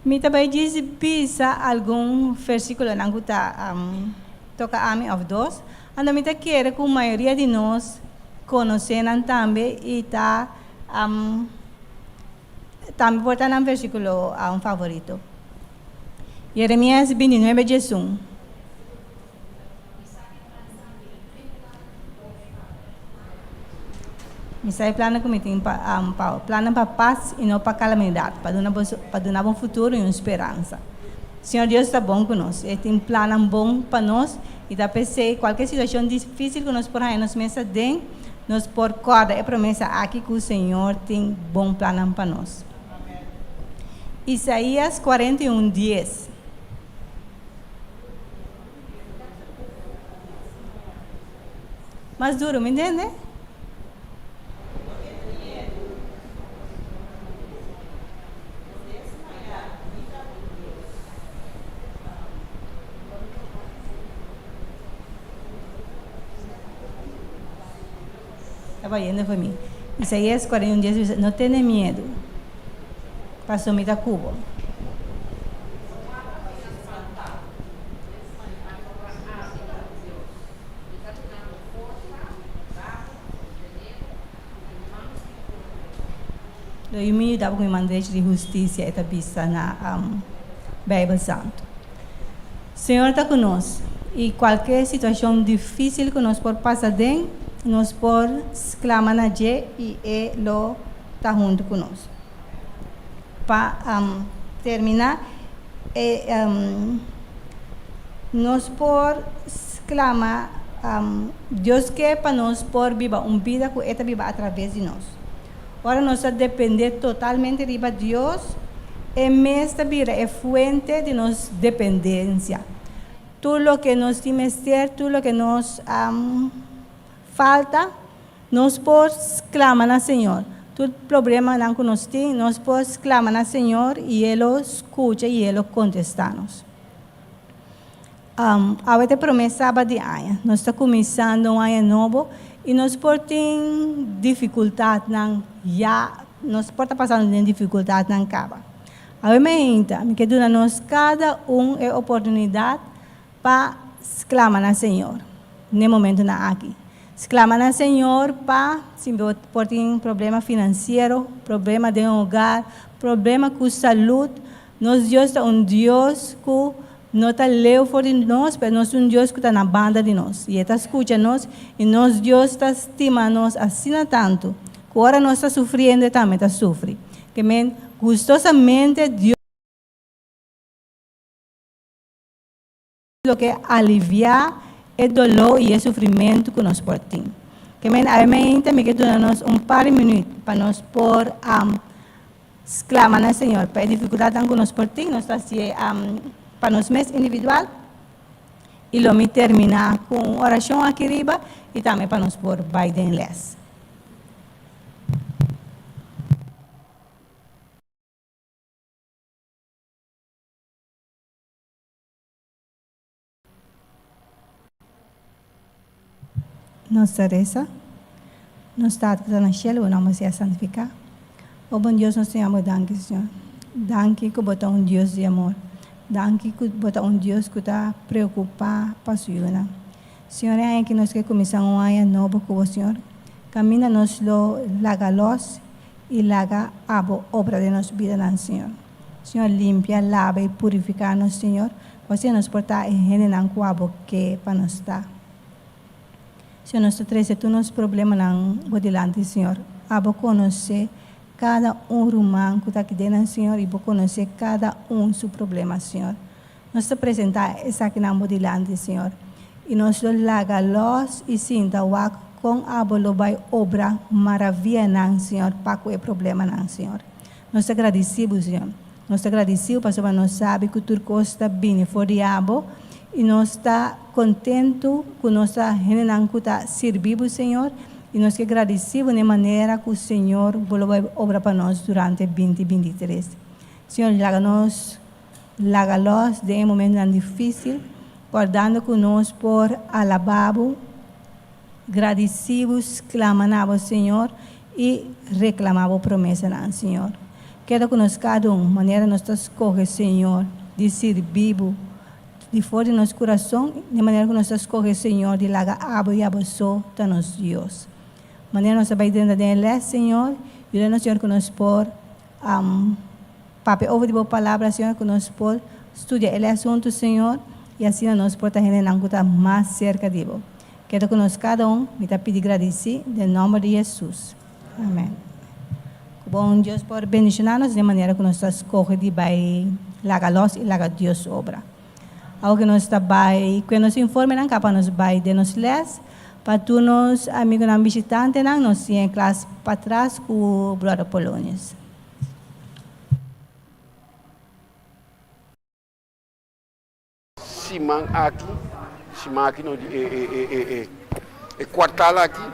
Mi ta bai djis bisa algun versíkulonan ku ta toka ami òf dos. Anto mi ta kere ku mayoria di nos konosé nan tambe i ta Tambe por ta nan versíkulo favorito. Jeremías 29, 11. Mi sa e plannan ku mi tin pa pa bo, plannan pa pas i no pa kalamidat, pa duna boso pa duna bo un futuro i un speransa. Señor Dios ta bon ku nos, e tin plannan bon pa nos i ta p'esei kualke situashon difísil ku nos por haña nos mes aden, Nos por kòrda e promesa aki ku Señor tin bon plannan pa nos. Isaías 41, dies. Mas duru, mi ntende? Ta bayendo for mi. Isaías 41 dies bisa, No tene miedu, paso mi ta ku bo. Lo yu mi yuda bo ku mi man derecho di hustisia, e ta bisa na Beibel Santu. Señor ta ku nos, i kualke situashon difísil ku nos por pasa den, nos por sklama na dje i E lo ta huntu ku nos. Pa terminá, e nos por sklama Dios ke pa nos por biba un bida ku E ta biba atraves di nos. Ora nos ta dependé totalmente riba Dios, E mes ta bira e fuente di nos dependensia. Tur loke nos tin mester, tur loke nos falta, nos por sklama na Señor. Tur problemanan ku nos tin, nos por sklama na Señor i E lo skucha i E lo kontestá nos. Awe ta e promé sabat di aña. Nos ta kuminsando un aña nobo i nos por tin difikultatnan ya, nos por ta pasando den difikultatnan kaba. Awe mainta mi ke duna nos kada un e oportunidat pa sklama na Señor n'e momentunan aki. Sklama na Señor pa si bo por tin problema finansiero, problema den hogar, problema ku salud, Nos Dios ta un Dios ku no ta leu for di nos, pero nos un Dios ku ta na banda di nos, i E ta skucha nos, i nos Dios ta stima nos asina tantu, ku ora nos ta sufriendo E tambe ta sufri. Ke men, gustosamente Dios lo ke aliviá e doló i e sufrimentu ku nos por tin. Ke men, awe mainta mi ke duna nos un par di minüt pa nos por sklama na Señor pa e difikultatnan ku nos por tin, nos ta hasié pa nos mes individual i lo mi terminá ku un orashon aki riba i tambe pa nos por bai den lès. Nos ta resa, Nos Tata ku ta na shelu, bo nòmber sea santifiká. O bon Dios, nos ta yama Bo danki, Señor. Danki ku Bo ta un Dios di amor. Danki ku Bo ta un Dios ku ta preokupá pa Su yunan. Señor, e aña aki nos ke kuminsá un aña nobo ku Bo, Señor. Kaminda nos lo laga lòs i laga Abo obra den nos bidanan, Señor. Señor, limpia, laba i purifiká nos, Señor, ku asina nos por ta e hendenan ku Abo ke pa nos ta. Señor, nos ta trese tur nos problemanan Bo dilanti, Señor. Abo konosé kada un ruman ku ta aki den nan, Señor, i Bo konosé kada un su problema, Señor. Nos ta presentá esakinan Bo dilanti, Señor, i nos lo laga lòs i sinta wak kon Abo lo bai obra maravianan, Señor, pa ku e problemanan, Señor. Nos ta gradisí Bo, Señor. Nos ta gradisí Bo pasobra nos sabi ku tur kos ta bini for di Abo, i nos ta kontentu ku nos ta hendenan ku ta sirbi Bo, Señor, i nos ke gradisí Bo na e manera ku, Señor, Bo lo bai obra pa nos durante binti 23. Señor, laga nos Laga los den e momentonan difícil, kordando ku nos por alabá Bo, gradisí Bo, sklama na Bo, Señor, i reklamá Bo promesanan, Señor. Keda ku nos kada un, manera nos ta skohe, Señor, di sirbí Bo di for di nos kurason, den manera ku nos ta skohe, Señor, di laga Abo i Abo so ta nos Dios. Manera nos ta bai drenta den e lès, Señor, yuda nos, Señor, ku nos por Papia over di bo palabra, Señor, ku nos por studia el asuntu, Señor, i asina nos por ta hendenan ku ta mas serka di bo. Keda ku nos kada un, mi ta pidi gradisí den nòmber di Hesus. Amèn. Ku bon Dios por bendishoná nos den manera ku nos ta skohe di bai laga lòs i laga Dios obra. Awor ku nos ta bai kue nos informenan kaba nos bai den nos lès, pa tur nos amigunan bishitantenan nos tin e klas patras ku Brother Polonius. Siman aki, siman aki no di e e e e e e kuartal aki,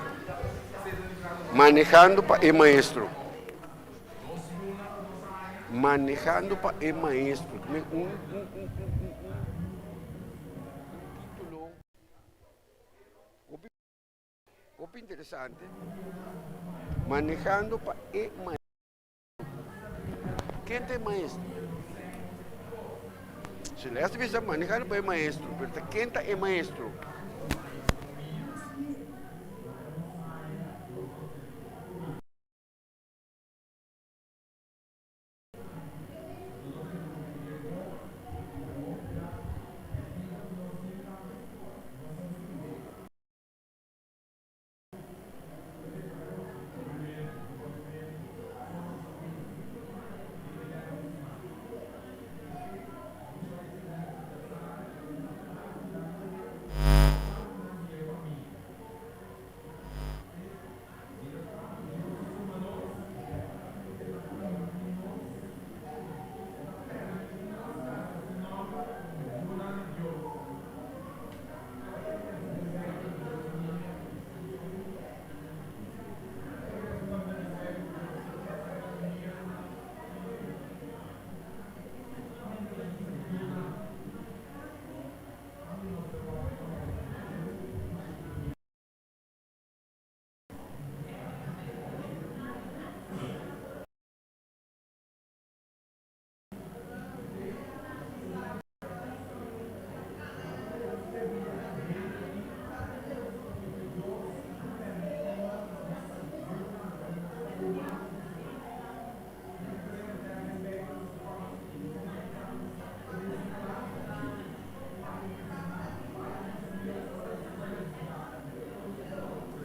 manehando pa e maestro. Manehando pa e maestro. Un un un un un un título hopi hopi interesante. Manehando pa e maestro. Ken ta e maestro? Si le hace bisa manehando pa e maestro, pero ta ken ta e maestro?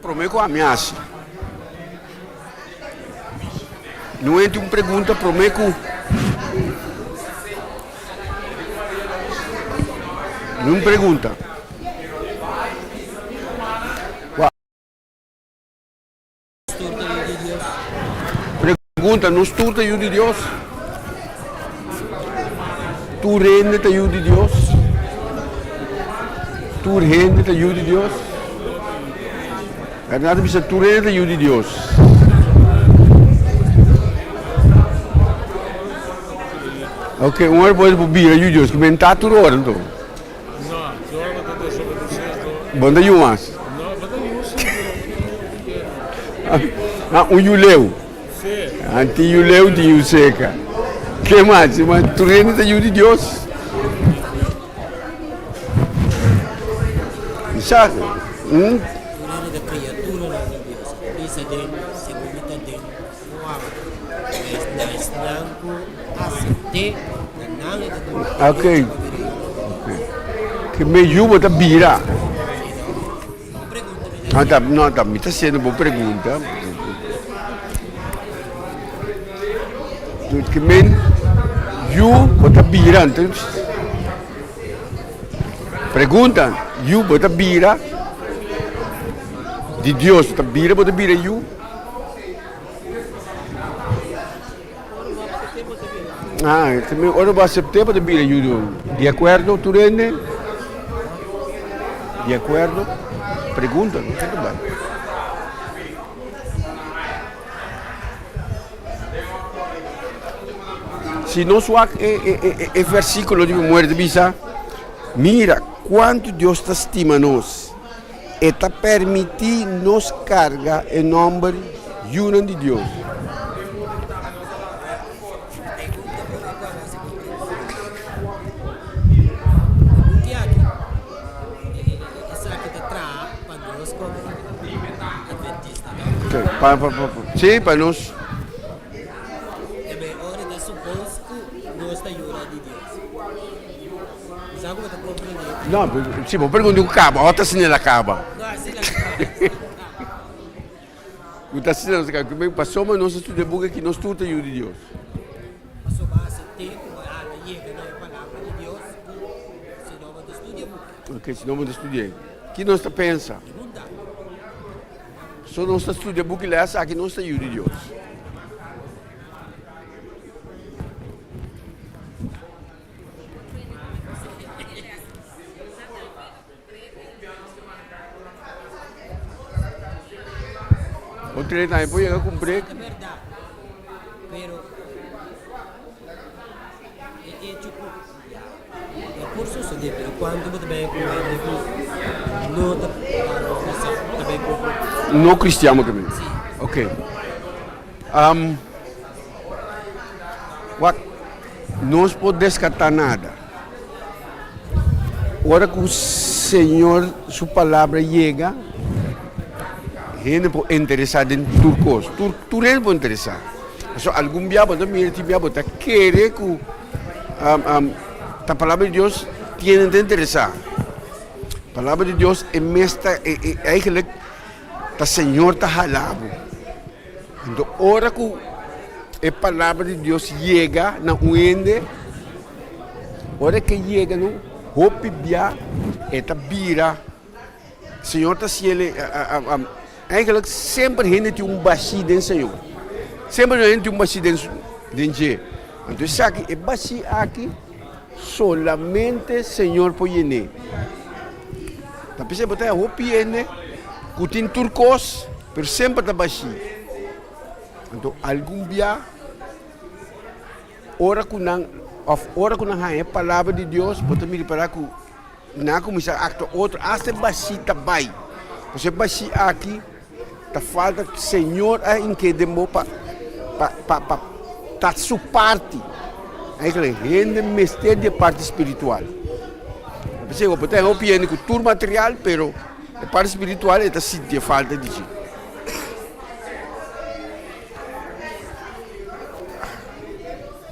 Prome ku ami hasi. No enti un pregunta prome ku Ni un pregunta. Pregunta, Nos tur ta yu di Dios? Tur hende ta yu di Dios? Tur hende ta yu di Dios? Bernardo bisa tur hende ta yu di Dios. Ok, un ora por bira yu di Dios, ku men ta tur ora anto. No, tur ora bo ta desobedecer to. Bo no ta yu mas? No, bo ta yu si, pero Ah, un yu leu. Nan tin yu leu, tin yu seka. Ke mas? Tur hende ta yu di Dios. Sa, Tur hende ta kriaturanan di Dios. Bisa den segun mi ta den Juan. Pues na esnan ku asept'é, na nan e ta duna derecho pa bira yu di Dios. Ke me yu bo ta bira? No, ta, no, ta, mi ta haciendo bo pregunta. Ke men yu bo ta bira, entonces pregunta, yu bo ta bira di Dios, bo ta bira, bo ta bira yu? Ah, ke men ora bo acepte bo ta bira yu di acuerdo tur hende? Di acuerdo? Pregunta, no sé kaba. Si nos wak e, e, e, e versículo di muerte bisa, mira cuanto Dios ta stima nos. E ta permití nos karga e nòmber Yunan di Dios. Sí, pa nos. No, si bo pregunta ku kaba, ota asina el a kaba. Ku ta asina nos a kaba. Pasobra nos a studia buki aki, nos tur ta yu di Dios. Ok, si no bo ta studia. Ki nos ta pensa? So nos ta studia buki les aki, nos ta yu di Dios. Un tren tambe por yega ku brek. No cristian bo ta bin. Ok. Wak, nos por deskartá nada. Ora ku Señor su palabra yega, hende por interesá den tur kos. Tur, tur hende por interesá. Pasobra algun bia bo ta mira, tin bia bo ta kere ku ta palabra di Dios tiene ta interesá. Palabra di Dios e mes ta, eigenlijk ta Señor ta hala bo. Anto ora ku e palabra di Dios yega na un hende, ora ke yega no, hopi bia e ta bira, Señor ta hasiel eigenlijk semper hende tin un bashí den Señor, semper hende tin un bashí den den dje, anto esaki e bashí aki solamente Señor por yen'é. Ta p'esei bo ta haña hopi hende ku tin tur kos, pero semper ta bashí. Anto algun bia ora ku nan òf ora ku nan haña e palabra di Dios, bo ta mira para ku nan a kuminsá aktua otro, asta e bashí ta bai. Pasobra e bashí aki ta falta Señor a hink'é den bo pa pa pa pa ta su parti. Eigenlijk hende mester di e parti spiritual. P'esei bo por ta hopi hende ku tur material pero e parti spiritual e ta sinti e falta di dje.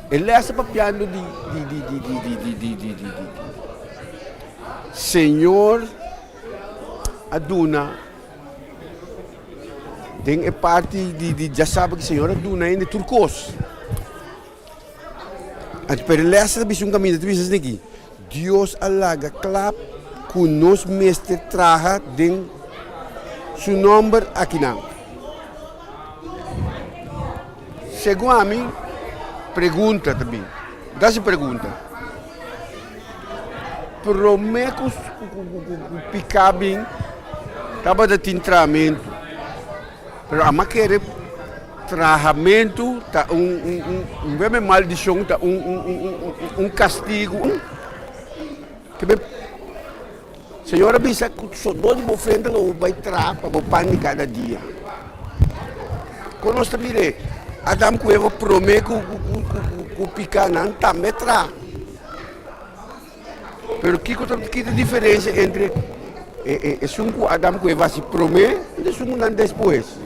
E les ta papiando di di di di di di di di di di Señor a duna den e parti di di djasabra ku Señor a duna hende tur kos. Anto pero e les ta bisa un kaminda ta bisa esaki, Dios a laga kla ku nos mester traha den su nòmber akinan. Segun ami, pregunta ta bin, ta hasi pregunta, promé ku piká bin tabata tin trahamentu, pero ami a kere trahamentu ta un un un maldishon, ta un un kastigu. Señor a bisa ku sodó di bo frente lo bo bai traha pa bo pan di kada dia. Kon nos ta mir'é? Adam ku Eva promé ku ku piká nan tambe traha. Pero kiko ta ki ta diferensia entre esun ku Adam ku Eva hasi promé i esun ku nan despues?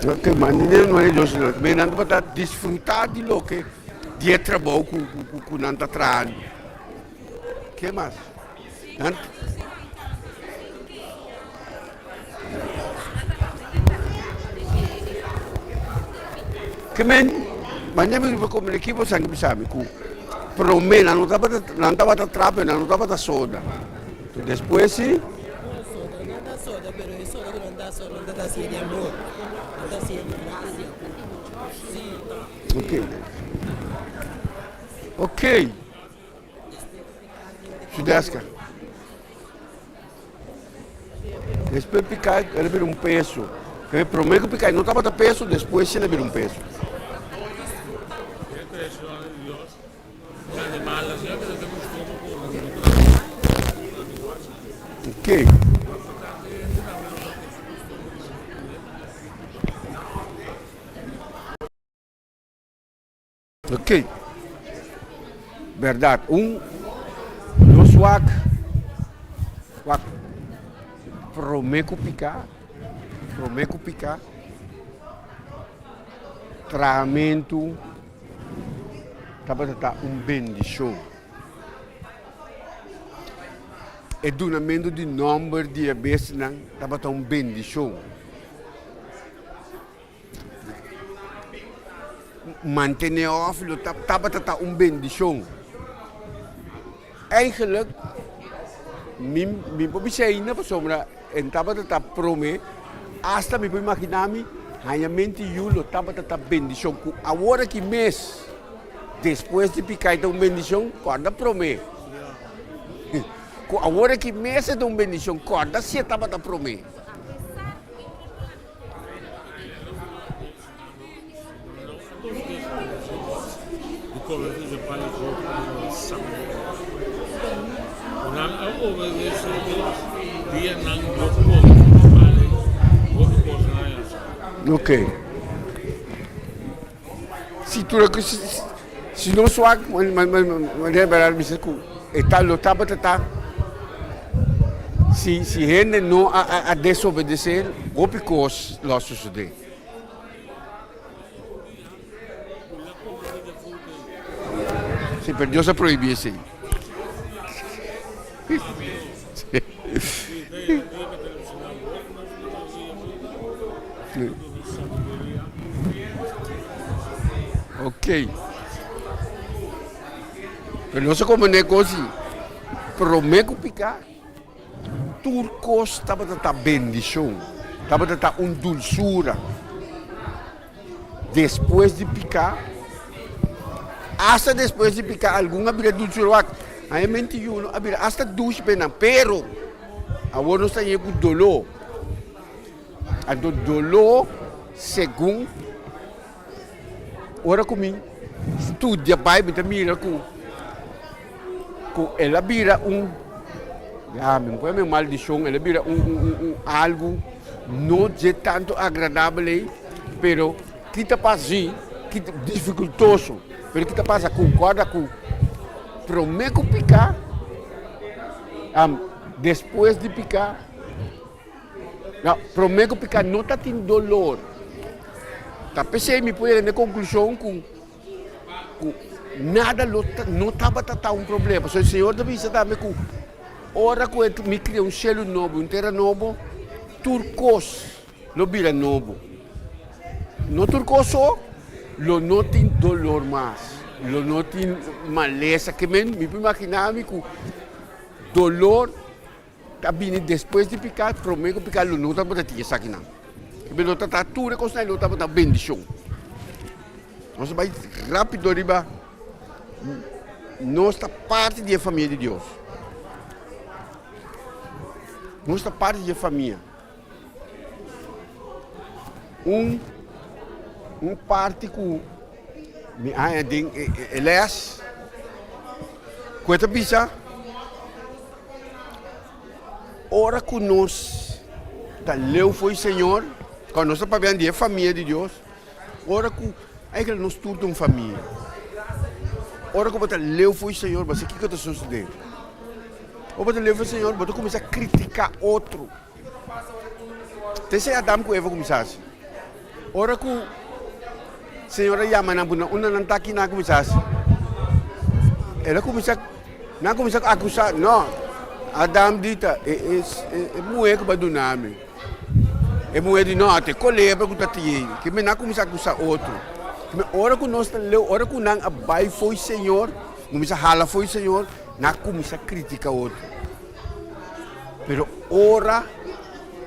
Ok, manteniendo manera Dios a duna. Nan tabata disfruta di loke di e trabou ku ku nan ta trahando. Ke mas? Nan Ke men, manera mi riba komo ekipo san ke bisa mi ku promé nan no tabata nan tabata traha pero nan no tabata soda. Despues si. Ok. Ok. Judeska. Despues piká el a bira un peso. E promé ku piká no tabata peso, despues el a bira un peso. Ok. Ok. Berdad. Un, nos wak, wak promé ku piká, promé ku piká, trahamentu tabata ta un bendishon. E dunamentu di nòmber di e bestianan tabata un bendishon. Mantené òf lo tabata ta un bendishon. Eigenlijk mi mi por bisa ainda pasobra e tabata ta promé asta mi por imaginá mi hañamento yu lo tabata ta bendishon ku awor aki mes despues di piká e ta un bendishon kòrda promé ku awor aki mes e ta un bendishon kòrda si e tabata promé. Ok. Si tur si nos wak manera Bernardo bisa ku e ta lo tabata ta si si hende no a a desobedesé hopi kos lo a sosodé. Si pero Dios a prohibí esei. Ok. Pero nos a comprende cos si prome cu pica tur cos tabata ta bendicion, tabata ta un dulzura. Despues di pica, hasta despues di pica algun a bira dulzura wak. Aña 21 a bira hasta dushi pe nan, pero awor nos ta yega cu dolor. Anto doló segun ora ku mi studia Bijbel ta mira ku ku el a bira un ya mi no por yama maldishon el a bira un un un algu no dje tantu agradabel ei pero ki ta pasa si ki ta difikultoso pero ki ta pasa ku kòrda ku promé ku piká despues di piká. No, promé ku piká no ta tin dolor. Ta p'esei mi por yega na e konklushon ku ku nada lo ta no tabata ta un problema. Pasobra e Señor ta bisa tambe ku ora ku e mi kria un shelu nobo i un tera nobo, tur kos lo bira nobo. No tur kos so, lo no tin dolor mas, lo no tin malesa. Ke men mi por imaginá mi ku dolor. Ta bini despues di piká, promé ku piká lo no tabata tin esakinan. Lo no tabata tur e kosnan lo tabata bendishon. Nos a bai rápido riba nos ta parti di e famia di Dios. Nos ta parti di e famia. Un un parti ku mi haña den e les ku e ta bisa ora ku nos ta leu fo'i Señor, kòrda nos ta papia di e famia di Dios, ora ku eigenlijk nos tur ta un famia. Ora ku bo ta leu fo'i Señor bo sa kiko ta sosodé. Ora bo ta leu fo'i Señor bo ta kuminsá kritiká otro. Ta esei Adam ku Eva kuminsá hasi. Ora ku Señor a yama nan, nan unda nan ta aki nan a kuminsá hasi? El a kuminsá, nan a kuminsá akusá, no, Adam di ta e e e muhé ku bo a duna mi. E muhé di no, ta e kolebra ku ta tiei. Ke men nan a kuminsá akusá otro. Ora ku nos ta leu, ora ku nan a bai fo'i Señor, kuminsá hala fo'i Señor, nan a kuminsá kritiká otro. Pero ora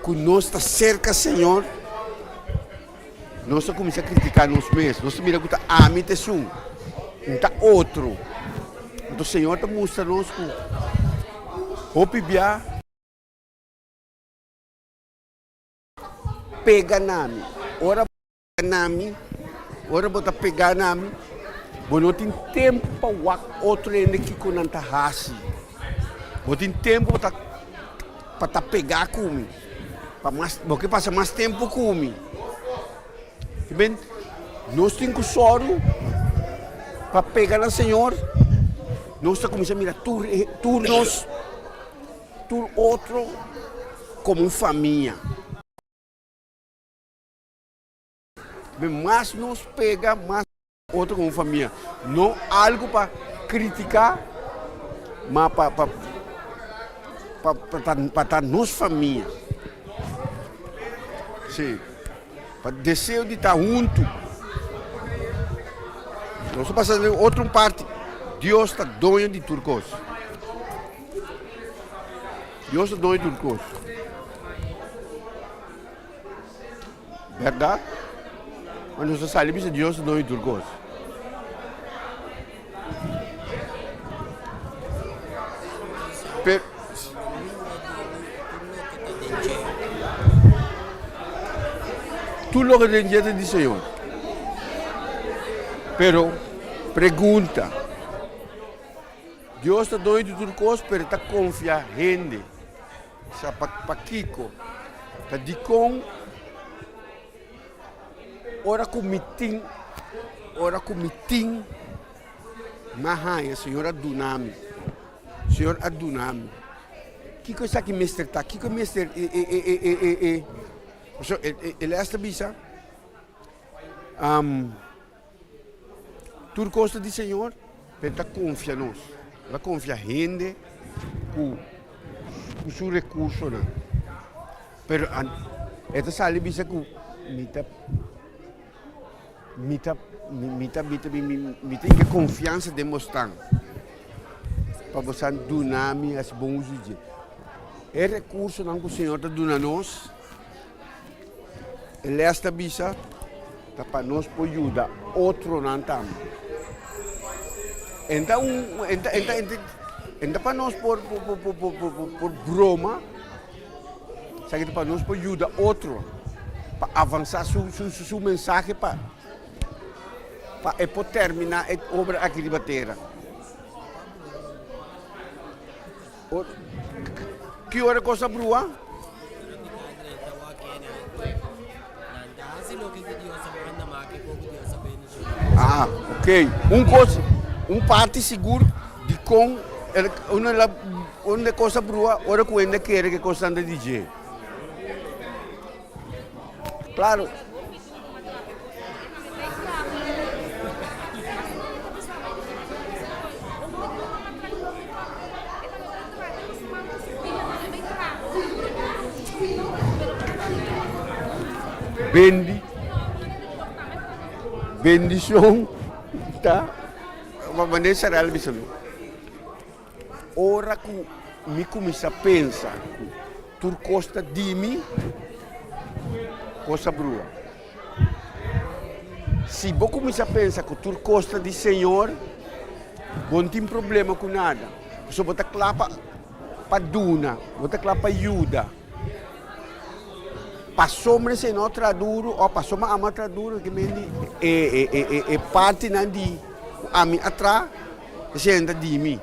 ku nos ta serka Señor, nos ta kuminsá kritiká nos mes. Nos ta mira ku ta ami ta esun, no ta otro. Anto Señor ta mustra nos ku hopi bia pega na mi. Ora na mi, ora bo ta pegá na mi, bo no tin tempu pa wak otro hende kiko nan ta hasi. Bo tin tempu pa ta pa ta pegá ku mi, pa mas bo ke pasa mas tempu ku mi. Ben, nos tin ku sòru pa pega na Señor, nos ta kuminsá mira tur tur nos tur otro komo un famia. Mas nos pega, mas otro como famia. No algo pa critica, ma pa pa pa pa pa ta nos famia. Sí, pa deseo di ta hunto. Nos ta pasa den otro parti. Dios ta doño di tur cos. Dios ta doño di tur cos. Berdad? Ma nos ta sali bisa Dios ta doño di tur cos. Pero, tur loke ta den dje ta di Señor. Pero, pregunta, Dios ta doño di tur cos, pero e ta confia hende. Sa pakiko? Ta dikon ora ku mi tin, ora ku mi tin, m'a haña, Señor a duna mi, Señor a duna mi. Kiko esaki mester ta? Kiko mester e e e e e e e? Pasobra e e lès ta bisa, Tur kos ta di Señor, pero ta konfia nos. El a konfia hende ku ku su rekursonan. Pero e ta sali bisa ku mi ta mi ta mi ta mi ta mi tin e konfiansa den bosnan pa bosan duna mi hasi bon uso di dje. E rekursonan ku Señor ta duna nos. E les ta bisa ta pa nos por yuda otronan tambe. En ta un en ta en ta en ta pa nos por por por por por por broma, esaki ta pa nos por yuda otro pa avansa su su su mensahe pa pa e por termina e obra aki riba tera. Ki ora kos a brua? Ah, ok. Un kos, un parti sigur di kon uno la un kos a brua ora ku hende kere ke kos anda di dje. Klaro. Bendi, bendicion ta, manera Sarel a bisa mi, ora cu mi cuminsa pensa cu tur cos ta di mi, cos a brua. Si bo kuminsá pensa ku tur kos ta di Señor, bo no tin problema ku nada, pasobra bo ta kla pa. pa duna, bo ta kla pa yuda. Pasobra esei no a traha duru òf pasobra ami a traha duru ke men di e e e e e partinan di ku ami a traha esei ta di mi.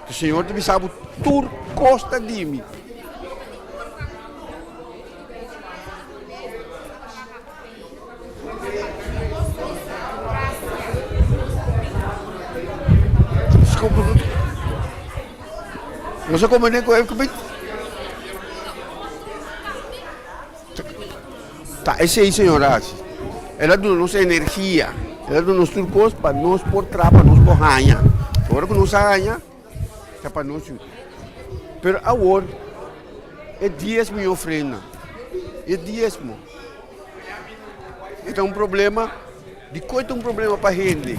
E Señor ta bisa bo tur kos ta di mi. Nos a komprendé ku e Ta esei Señor a hasi. El a duna nos energia, el a duna nos tur kos pa nos por traha, pa nos por haña. Ora ku nos a haña, ta pa nos yuda. Pero awor, e diesmo i ofrenda, e diesmo, e ta un problema. Dikon e ta un problema pa hende?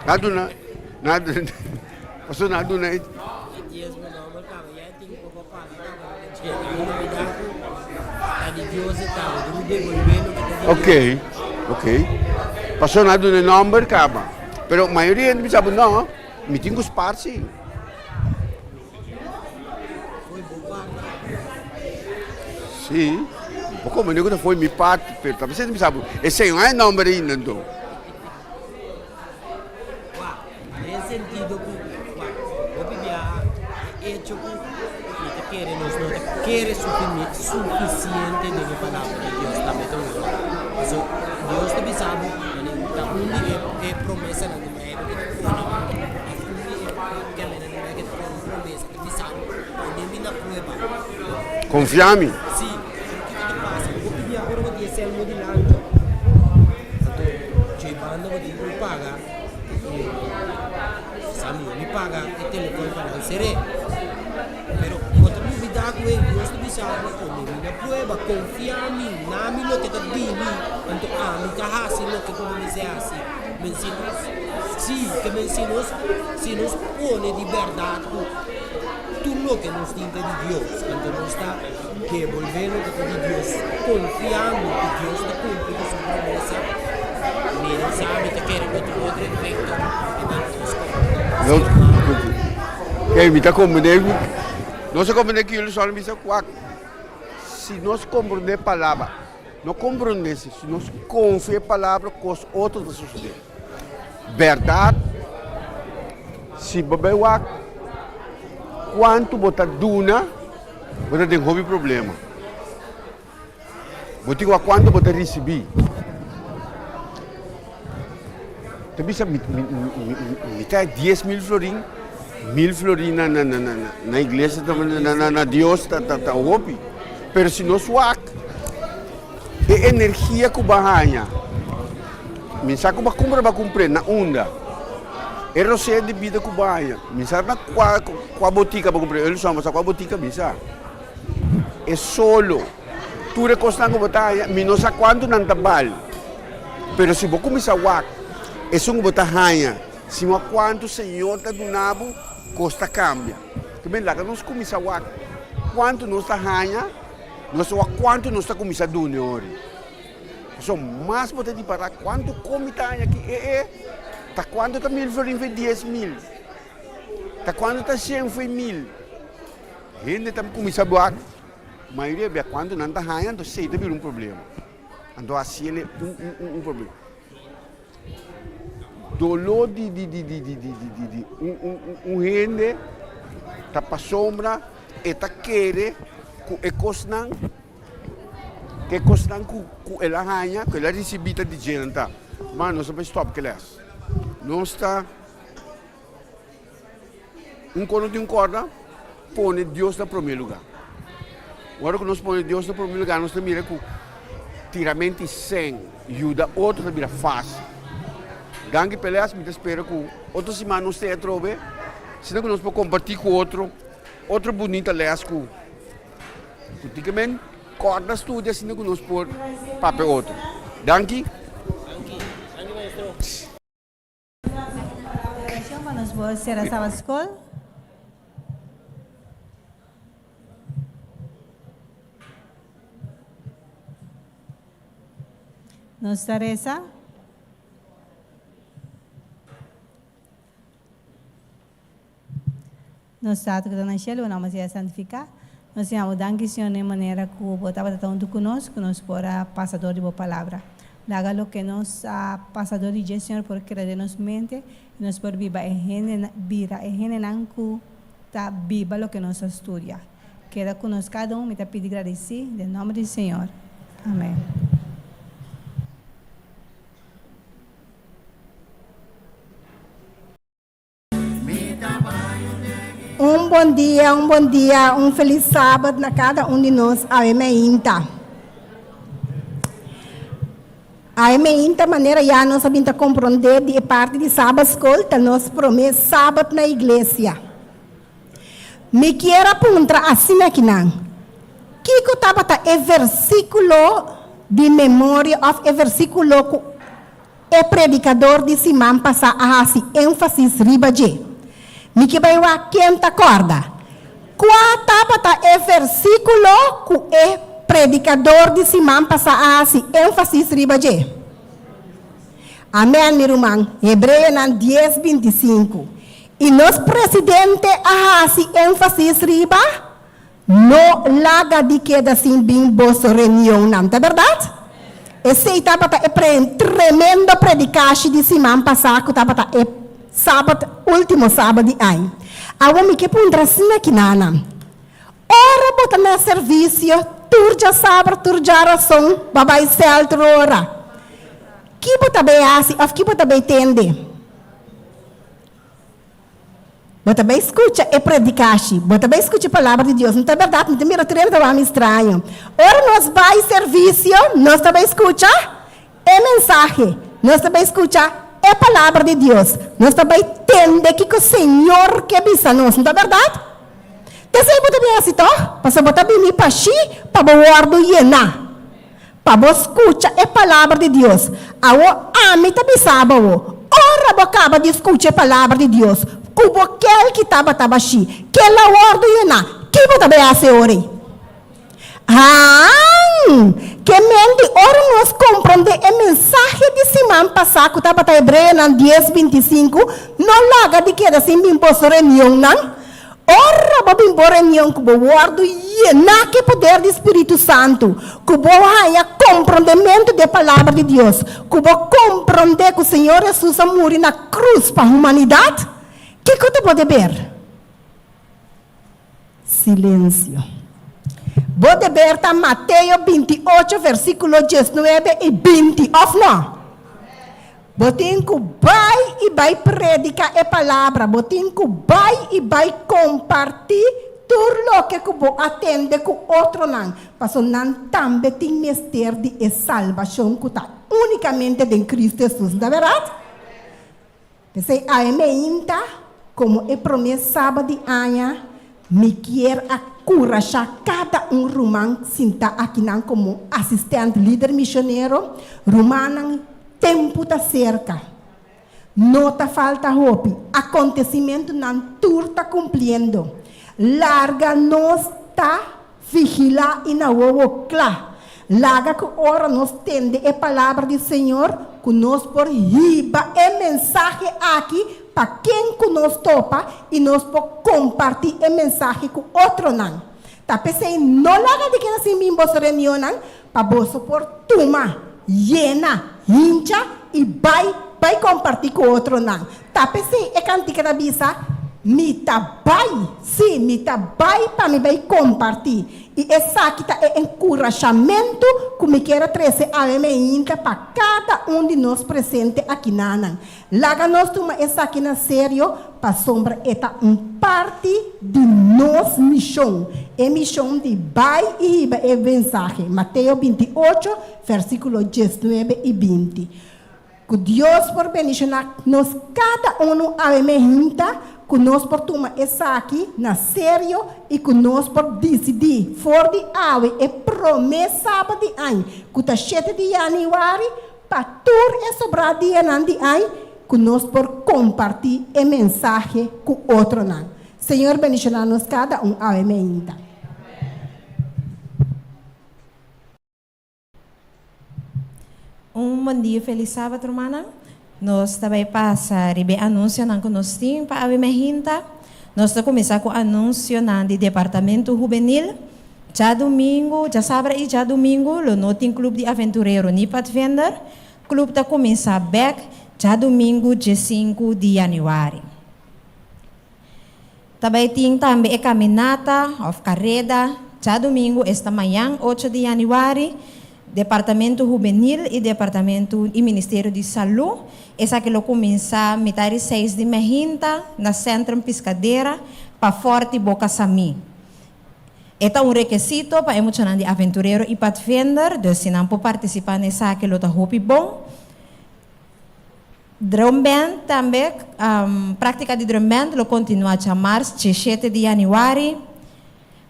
Na duna, na duna, paso na duna e. Ok, ok. Paso na duna e nomber kaba. Pero mayoria hende bisa bo no, mi tin ku spaar si. Sí, un poco menos ku ta foi mi parti, pero ta bisa bisa bo esei no e nomber ainda anto. Den sentido ku wak hopi biaha e echo ku mi ta kere nos no ta kere sufisiente den e palabra di Dios tambe ta un eror. Pasobra Dios ta bisa bo ta un di e promesanan di Bijbel ku ta pone òf un di e kemenan di Bijbel ku ta pone un promesa ta bisa bo pone mi na prueba. Konfia mi. Sí, pero kiko ta pasa? Hopi biaha ora bo tin e sèl mo dilanti anto dje banda bo tin ku paga. Sa mi mi paga e telefon pa nan ser'é. Pero bo ta lubidá ku e Dios ta bisa bo pone mi na prueba, konfia mi, na mi loke ta di mi, anto ami ta hasi loke ku bo mester hasi. Men si nos, si, ke men si nos, si nos pone di bèrdat ku tur loke nos tin ta di Dios, anto nos ta debolbé loke ta di Dios, konfiando ku Dios ta kumpli ku su promesa. Mi no sa, mi ta kere ku tin otro efekto riba nos komo ser humano. Kei, mi ta komprendé ku nos a komprendé ku jullie sòl bisa ku si nos komprendé palabra, no komprendé si nos konfia e palabra kos otro ta sosodé. Bèrdat, si bo bai wak kuantu bo ta duna, bo ta den hopi problema. Bo tin wak kuantu bo ta risibí. Ta bisa mi mi ta 10.000 florin, 1.000 florin na na na na iglesia na na na Dios ta ta ta hopi. Pero si nos wak e energia ku bo a haña, mi sa ku bo a kumpra bo a kumpr'é na unda. E rosea di bida ku bo a haña, mi sa na kua kua botika bo a kumpr'é, Elson bo sa kua botika? Mi sa. E solo, tur e kosnan ku bo ta haña, mi no sa kuantu nan ta bal. Pero si bo kuminsá wak esun ku bo ta haña, sin wak kuantu Señor ta duna bo, kos ta kambia. Tambe laga nos kuminsá wak kuantu nos ta haña, nos ta wak kuantu nos ta kuminsá duna e ora. Pasobra mas bo ta ripará kuantu kon mi ta haña aki, e e, ta kuantu ta mil florin for 10,000, ta kuantu ta shen for mil. Hende ta kuminsá wak, mayoria bia kuantu nan ta haña, anto esei ta bira un problema. Anto hasi el un un un problema. Doló di di di di di di di di un un un hende ta pasobra e ta kere ku e kosnan ku e kosnan ku ku el a haña ku el a risibí ta di dje nan ta. Ma nos a bai stòp kles. Nos ta Un kono tin un kòrda, pone Dios na promé lugá. Ora ku nos pone Dios na promé lugá, nos ta mira ku tiramenti sèn, yuda otro ta bira fásil. Danki peleas, mi ta spera ku otro siman nos ta e atrobe, asina ku nos por kompartí ku otro, otro bunita lès ku ku tin ke men kòrda studia asina ku nos por papia otro. Danki. Oracion pa nos por cera Sabbat School. Nos ta reza. Nos Tata ku ta na shelu, bo nòmber sea santifiká. Nos tin abo danki, Señor, na e manera ku bo tabata ta huntu ku nos, ku nos por a pasa dor di bo Palabra. Laga loke nos a pasa dor di dje, Señor, por keda den nos mente i nos por biba e hende, bira e hendenan ku ta biba loke nos a studia. Keda ku nos kada un, mi ta pidi gradisí den nòmber di Señor. Amèn. Un bon dia, un bon dia, un felis sabat na kada un di nos awe meinta. Awe meinta manera ya nos a bin ta komprondé di e parti di Sabat Skol ta nos promé sabat na iglesia. Mi kier a puntra asina kinan, kiko tabata e versíkulo di memoria òf e versíkulo ku E predikador di siman pasá a hasi énfasis riba dje. Mi ke bai wak ken ta kòrda. Kua tabata e versíkulo ku e predikador di siman pasá a hasi énfasis riba dje? Amèn, mi ruman. Hebreonan dies, 25. I nos presidente a hasi énfasis riba, No laga di keda sin bin boso reunionnan, ta bèrdat? Esei tabata e tremendo predikashi di siman pasá ku tabata e sabat, último sabat di aña. Awor mi ke puntra asina kinanan, Ora bo ta na servisio tur djasabra, tur djarason, bo a bai sèl tur ora, ki bo ta bai hasi òf ki bo ta bai tende? Bo ta bai skucha e predikashi. Bo ta bai skucha e palabra di Dios. No ta bèrdat? Mi ta mira tur hende ta wak mi straño. Ora nos bai servisio, nos ta bai skucha e mensahe. Nos ta bai skucha e palabra di Dios. Nos ta bai tende kiko Señor ke bisa nos. No ta bèrdat? T'esei bo ta bin hasi tòg? Pasobra bo ta bini pa shi pa bo wòrdu yená. Pa bo skucha e palabra di Dios. Awor ami ta bisa bo awor, ora bo kaba di skucha e palabra di Dios, ku bo kel ki tabata bashí, kel a wòrdu yená, ki bo ta bai hasi ora ei? Haan! Ke men di ora nos komprondé e mensahe di siman pasá ku tabata Hebreonan dies, 25, no laga di keda sin bin boso reunionnan. Ora bo bin bo reunion ku bo wòrdu yená ku e poder di Spiritu Santu, ku bo haña komprondementu di e Palabra di Dios, ku bo komprondé ku Señor Hesus a muri na krus pa humanidat, kiko ta bo deber? Silensio. Bo deber ta Mateo 28 versíkulo 19 i 20, òf no? Bo tin ku bai i bai prediká e palabra. Bo tin ku bai i bai kompartí tur loke ku bo a tende ku otronan, pasobra nan tambe tin mester di e salbashon ku ta únikamente den Kristu Hesus. No ta bèrdat? P'esei awe meinta, komo e promé sabat di aña, mi kier a kurashá kada un ruman sintá akinan komo asistènt lider misionero, Rumannan, tempu ta serka. No ta falta hopi. Akontesimentunan tur ta kumpliendo. Larga nos ta Vigilá i na wowo kla. Laga ku ora nos tende e palabra di Señor, ku nos por hiba e mensahe aki pa ken ku nos topa i nos por kompartí e mensahe ku otronan. Ta p'esei no laga di keda sin bin boso reunionnan, pa boso por tuma, yena, hincha i bai bai kompartí ku otronan. Ta p'esei e kantika ta bisa, Mi ta bai, sí, mi ta bai pa mi bai kompartí. I esaki ta e enkurashamentu ku mi kier a trese awe meinta pa kada un di nos presente akinanan. Laga nos tuma esaki na serio pasobra e ta un parti di nos mishon, e mishon di bai i hiba e mensahe. Mateo 28, versíkulo 19 i 20. Ku Dios por bendishoná nos kada unu awe mehinta, ku nos por tuma esaki na serio i ku nos por disidí for di awe e promé sabat di añ, ku ta shete di yanüari, pa tur e sobrá dianan di añ, ku nos por kompartí e mensahe ku otronan. Señor bendishoná nos kada un awe mehinta. Un bon dia felis sabat rumannan. Nos ta bai pasa riba e anunsionan ku nos tin pa awe mehinta. Nos ta kuminsá ku anunsionan di Departamento Hubenil. Djadumingu, djasabra i djadumingu lo no tin Club di Aventurero ni Padvinder. Club ta kuminsá bèk djadumingu diesinku di yanüari. Ta bai tin tambe e kaminata òf kareda djadumingu esta mañan ocho di yanüari. Departamento Hubenil i Departamento i Ministerio di Salú. Esaki lo kuminsá mitar di seis di mehinta na Centrum Piscadera pa Forti Boca Samí. E ta un rekesito pa e muchanan di Aventurero i Padvinder, dus si nan por partisipá na esaki lo ta hopi bon. Drum band tambe, práktika di drum band lo kontinuá djamars diesshete di yanüari.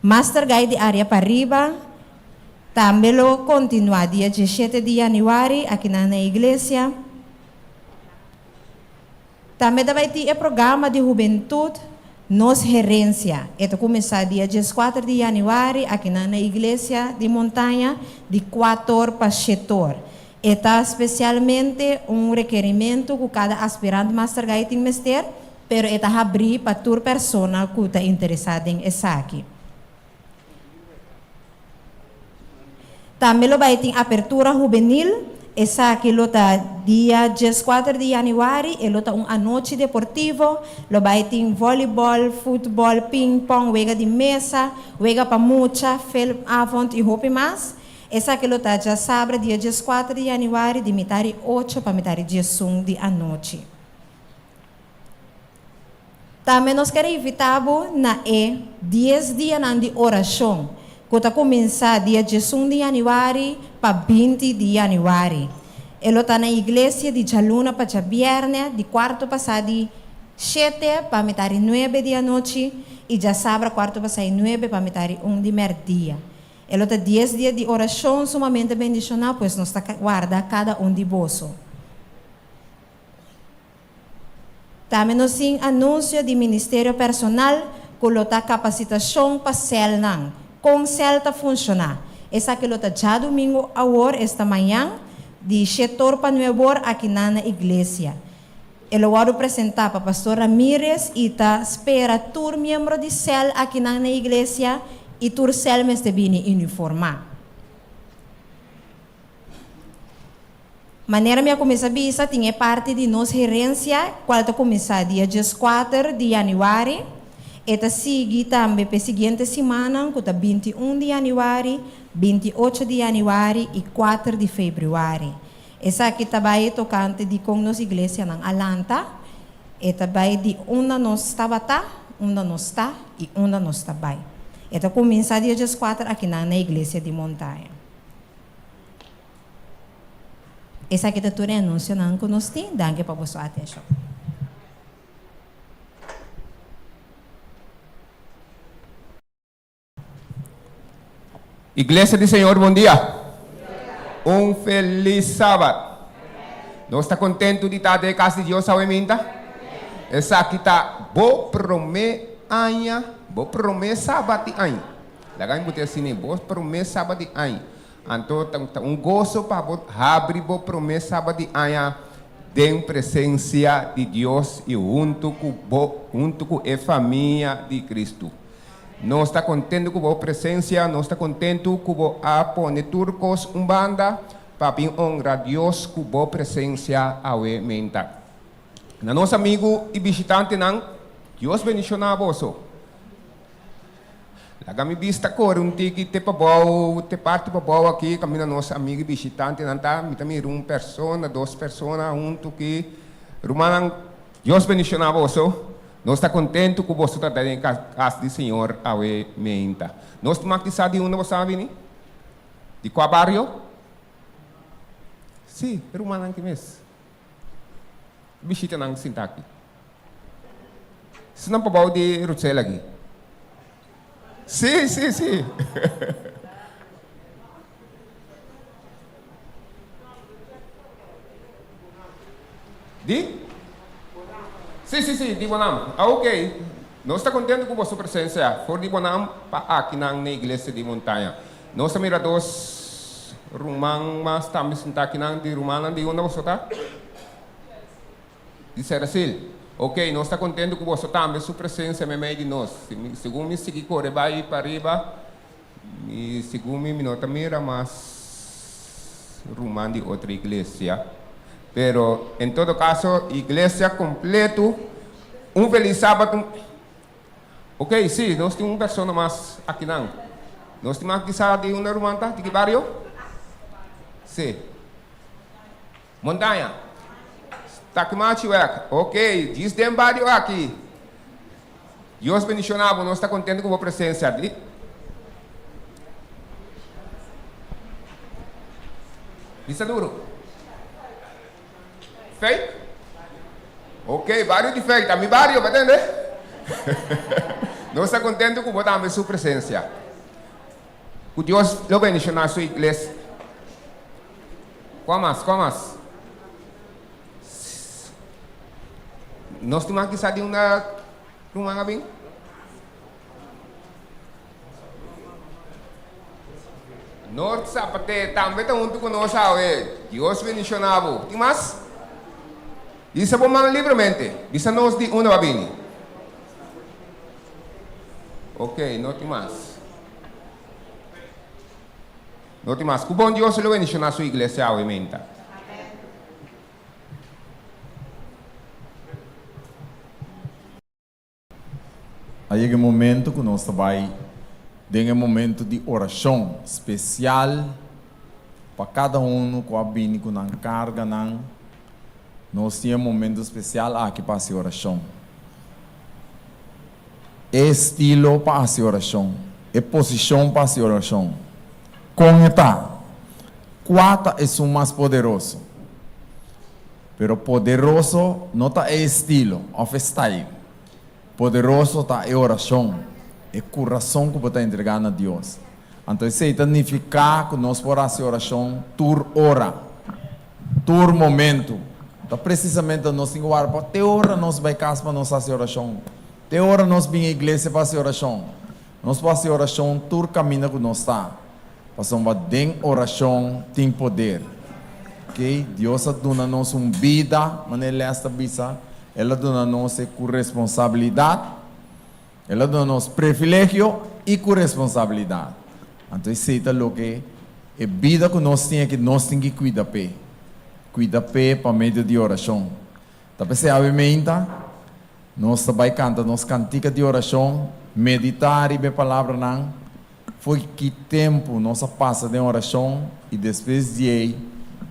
Master Guide di Área Pariba tambe lo kontinuá dia diesshete di yanüari akinan na iglesia. Tambe ta bai tin e programa di hubentut Nos Herensia. E ta kuminsá dia dieskuater di yanüari akinan na iglesia di Montaña di kuator pa shetor. E ta spesialmente un rekerimentu ku kada aspirant Master Guide tin mester, pero e ta habrí pa tur persona ku ta interesá den esaki. Tambe lo bai tin apertura hubenil, esaki lo ta dia dieskuater di yanüari, e lo ta un anochi deportivo, lo bai tin vòlibòl, futbòl, pingpòng, wega di mesa, wega pa mucha, filmavond i hopi mas. Esaki lo ta djasabra dia dieskuater di yanüari di mitar di ocho pa mitar di diesun di anochi. Tambe nos ker invitá bo na e dies dianan di orashon ku ta kuminsá dia diesun di yanüari pa binti di yanüari. E lo ta na iglesia di djaluna pa djabièrnè di kuarto pasá di shete pa mitar di nuebe di anochi i djasabra kuarto pasá di nuebe pa mitar di un di mèrdia. E lo ta dies dia di orashon sumamente bendishoná, pues nos ta warda kada un di boso. Tambe nos tin anunsio di Ministerio Personal ku lo ta kapasitashon pa sèlnan. Kon sèl ta funshoná? Esaki lo ta djadumingu awor, esta mañan, di shetor pa nuebor akinan na iglesia. E lo wòrdu presentá pa Pastor Ramirez i ta spera tur miembro di sèl akinan na iglesia i tur sèl mester bini uniformá. Manera mi a kuminsá bisa, tin e parti di nos herensia kual ta kuminsá dia dieskuater di yanüari. E ta sigui tambe p'e siguiente simannan ku ta 21 di yanüari, 28 di yanüari i kuater di febrüari. Esaki ta bai tokante di kon nos iglesianan a lanta. E ta bai di unda nos tabata, unda nos ta i unda nos ta bai. E ta kuminsá dia dieskuater akinan na iglesia di Montaña. Esaki ta tur e anunsionan ku nos tin. Danki pa boso atenshon. Iglesia di Señor bon dia. Un felis sabat. Nos ta kontentu di ta den e kas di Dios awe minta. Esaki ta bo promé aña, bo promé sabat di aña. Laga mi buta asina, bo promé sabat di aña. Anto ta un goso pa bo habri bo promé sabat di aña den presensia di Dios i huntu ku bo, huntu ku e famia di Kristu. Nos ta kontentu ku bo presensia, nos ta kontentu ku bo a pone tur kos un banda pa bin honra Dios ku bo presensia awe menta. Na nos amigu i bishitantenan, Dios bendishoná boso. Laga mi bista kore un tiki te pabou, te parti pabou aki kaminda nos amigu i bishitantenan ta. Mi ta mira un persona, dos persona huntu aki. Rumannan, Dios bendishoná boso. Nos ta kontentu ku boso ta den e kas di Señor awe meinta. Nos ta mak di sa di unda boso a bini? Di kua bario? Sí, e rumannan aki mes. Bishitanan sinta aki. Esnan pabou di Rutsel aki. Sí, sí, sí. Di? Sí, sí, sí, di Bonam. Ah, ok. Nos ta contento cu boso presencia for di Bonam pa akinan na Iglesia di Montaña. Nos ta mira dos ruman mas tambe sinta akinan. Di rumannan di unda boso ta? Di Serasil. Ok, nos ta kontentu ku boso tambe su presensia meimei di nos. Segun mi sigui kore bai pariba, mi segun mi mi no ta mira mas ruman di otro iglesia. Pero en todo kaso iglesia kompletu un felis sabat un Ok, si, nos tin un persona mas akinan. Nos tin mas kisa di unda ruman ta? Di ki bario? Si. Montaña. Stakimachiweg. Ok, djis den bario aki. Dios bendiciona bo, nos ta contento cu bo presencia. Di. Bisa duro. Fake? Ok, bario di fake, ta mi bario, bo tende? Nos ta contento cu bo tambe su presencia. Cu Dios lo bendiciona su iglesia. Kua mas? Kua mas? Nos tin mas kisa di unda ruman a bin? Noord Zapate tambe ta huntu ku nos awe. Dios bendiciona bo. Tin mas? Bisa bo man libremente. Bisa nos di unda bo a bini. Ok, no tin mas. No tin mas. Ku bon Dios lo bendiciona su iglesia awe menta. A yega e momento ku nos ta bai den e momento di orashon spesial pa kada unu ku a bini ku nan karganan. Nos tin e momento spesial aki pa hasi orashon. E estilo pa hasi orashon, e posishon pa hasi orashon, kon e ta? Kua ta esun mas poderoso? Pero poderoso no ta e estilo òf e style. Poderoso ta e orashon, e kurason ku bo ta entregá na Dios. Anto esei ta nifiká ku nos por hasi orashon tur ora. Tur momentu. Ta presisamente nos tin ku warda pa te ora nos bai kas pa nos hasi orashon, te ora nos bin iglesia pa hasi orashon. Nos por hasi orashon tur kaminda ku nos ta, pasobra den orashon tin poder. Oke, Dios a duna nos un bida, manera e lès ta bisa, El a duna nos e ku responsabilidat, El a duna nos privilegio i ku responsabilidat. Anto esei ta loke e bida ku nos tin aki nos tin ki kuida p'e. Kuida p'e pa medio di orashon. Ta p'esei awe meinta nos ta bai kanta nos kantika di orashon, meditá riba e palabranan, fo'i ki tempu nos a pasa den orashon i despues di ei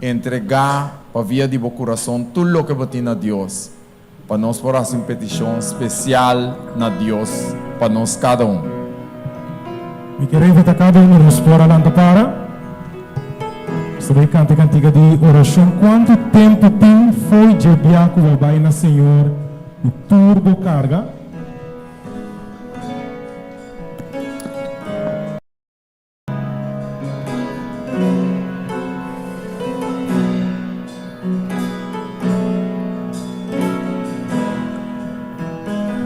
entregá pa via di bo kurason tur loke bo tin na Dios. Pa nos por hasi un petishon spesial na Dios pa nos kada un. Mi kere invita kada un di nos por a lanta para. Nos ta bay kanta e kantika di orashon Kuantu tempu tin fo'i dje bia ku bo a bai na Señor ku tur bo karga?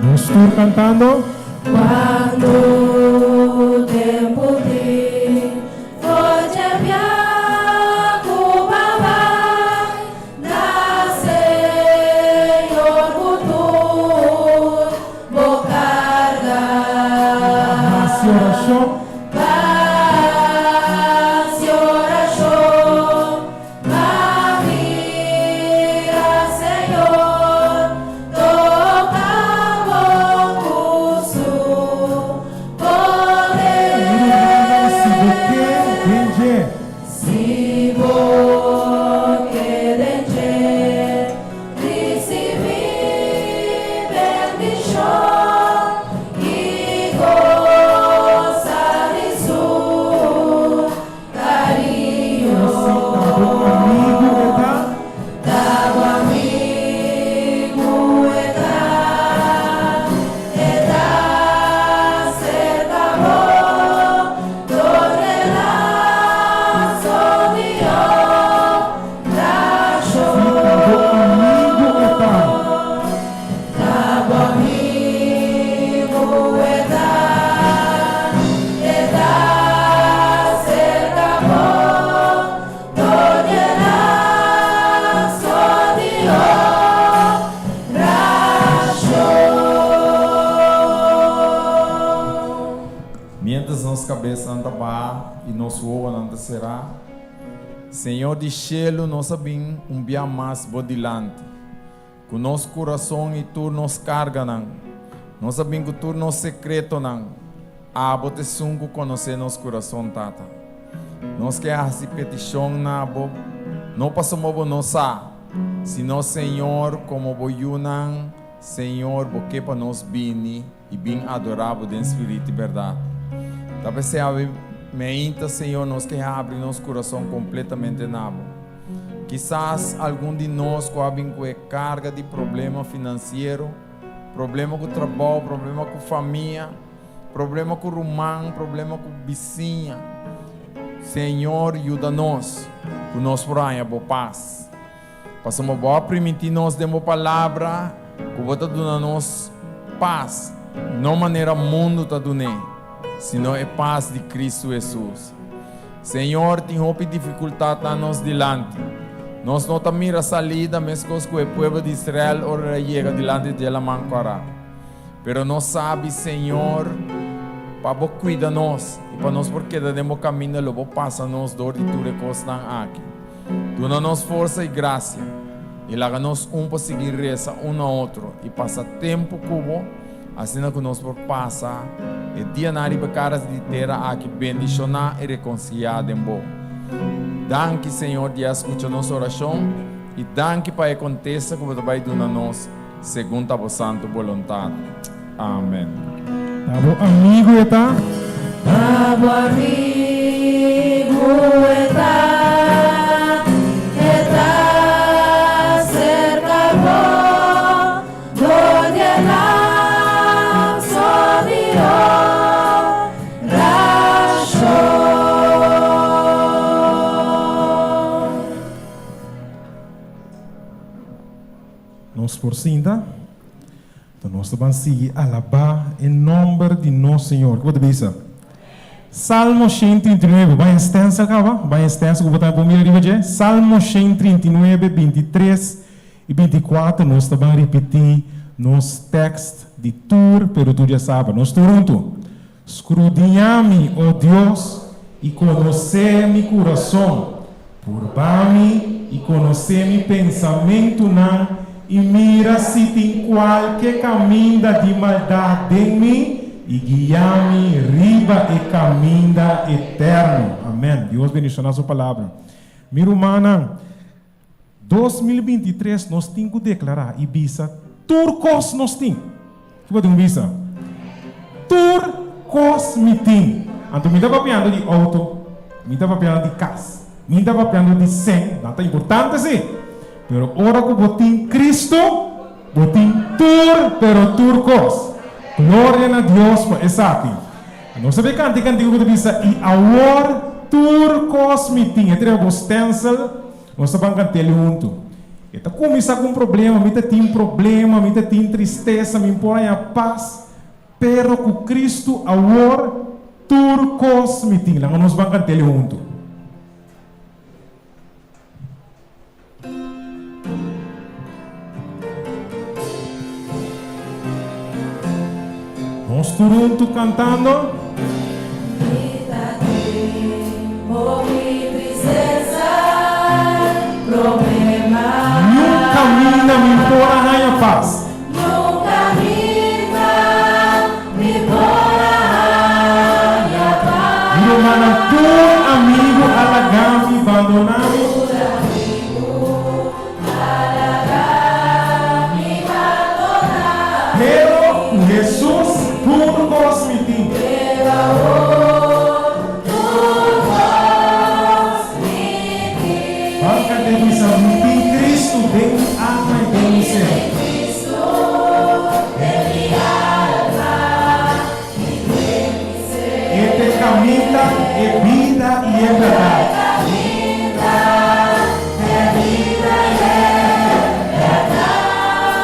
Nos tur cantando. Cuantu tempu tin for dje bia ku bo bai na Señor ku tur bo karga. Hasi orashon. Hasi orashon pa mira Señor toka bo ku su poder. Si bo ke den dje. Si bo ke den dje. Risibí bendishon i gosa. nos kabesnan ta baha i nos wowonan ta será, Señor di shelu nos a bin un bia mas bo dilanti ku nos kurason i tur nos karganan. Nos a bin ku tur nos sekretonan. Abo ta esun ku konosé nos kurason, Tata. Nos ke hasi petishon na bo, no pasobra bo no sa, sino, Señor, komo bo yunan, Señor, bo ke pa nos bini i bin adorá bo den spiritu i bèrdat. Ta p'esei awe meinta, Señor, nos ke habri nos kurason kompletamente na bo. Kisas algun di nos ku a bin ku e karga di problema finansiero, problema ku trabou, problema ku famia, problema ku ruman, problema ku bisiña. Señor, yuda nos ku nos por haña bo pas. Pasobra bo a primintí nos den bo Palabra ku bo ta duna nos pas, no manera mundu ta dun'é, sino e pas di Kristu Hesus. Señor, tin hopi difikultatnan nos dilanti. Nos no ta mira salida meskos ku e pueblo di Israel ora el a yega dilanti dje Laman Kòrá. Pero nos sabi, Señor, pa bo kuida nos i pa nos por keda den bo kaminda lo bo pasa nos dor di tur e kosnan aki. Duna nos forsa i grasia, i laga nos un pa sigui resa un na otro i pasa tempu ku bo, asina ku nos por pasa e dianan riba e karas di tera aki bendishoná i rekonsiliá den bo. Danki, Señor, di a skucha nos orashon, i danki pa e kontesta ku bo ta bai duna nos segun ta bo santu boluntat. Amen. Ta bo amigu e ta? Ta bo amigu e ta, e ta serka bo, dor di e lapso di orashon. Nos por sinta. Ta nos ta ban sigui alabá e nòmber di nos Señor. Ke bo ta bisa? Salmo 139, Bai stencil kaba, bai stencil ku bo ta por mira riba dje. Salmo 139, 23 i 24 nos ta ban ripití nos tèkst di tur pero tur djasabat. Nos tur huntu. Skrudiñá mi, o Dios, i konosé mi kurason. Purba mi i konosé mi pensamentunan, i mira si tin kualke kaminda di maldat den mi, i guia mi riba e kaminda eterno. Amèn. Dios bendishoná su palabra. Mi rumannan, 2023 nos tin ku deklará i bisa tur kos nos tin. Ki bo tin ku bisa? Tur kos mi tin. Anto mi ta papiando di outo, mi ta papiando di kas, mi ta papiando di sèn, nan ta importante si. Pero ora ku bo tin Kristu, bo tin tur pero tur kos. Gloria na Dios pa esaki. Nos ta bay canta e cantico cu ta bisa, I awor tur cos mi tin. E ta riba bo stencil, nos ta ban cant'el hunto. E ta cuminsa cu un problema, mi ta tin problema, mi ta tin tristesa, mi por haña pas, pero cu Cristo awor tur cos mi tin. Laga nos ban cant'el hunto. Nos tur huntu kantando. Mi ta tin hopi tristesa, problema. Niun kaminda mi por a haña pas. Niun kaminda mi por a haña pas. Mi rumannan tur amigu a laga mi bandoná mi. Tur amigu a laga mi bandoná mi. Pero ku Hesus tur kos mi tin. Pero awor tur kos mi tin. Ban kant'é bisa, Mi tin Kristu den mi alma i den mi ser. E ta e kaminda, e bida i e bèrdat.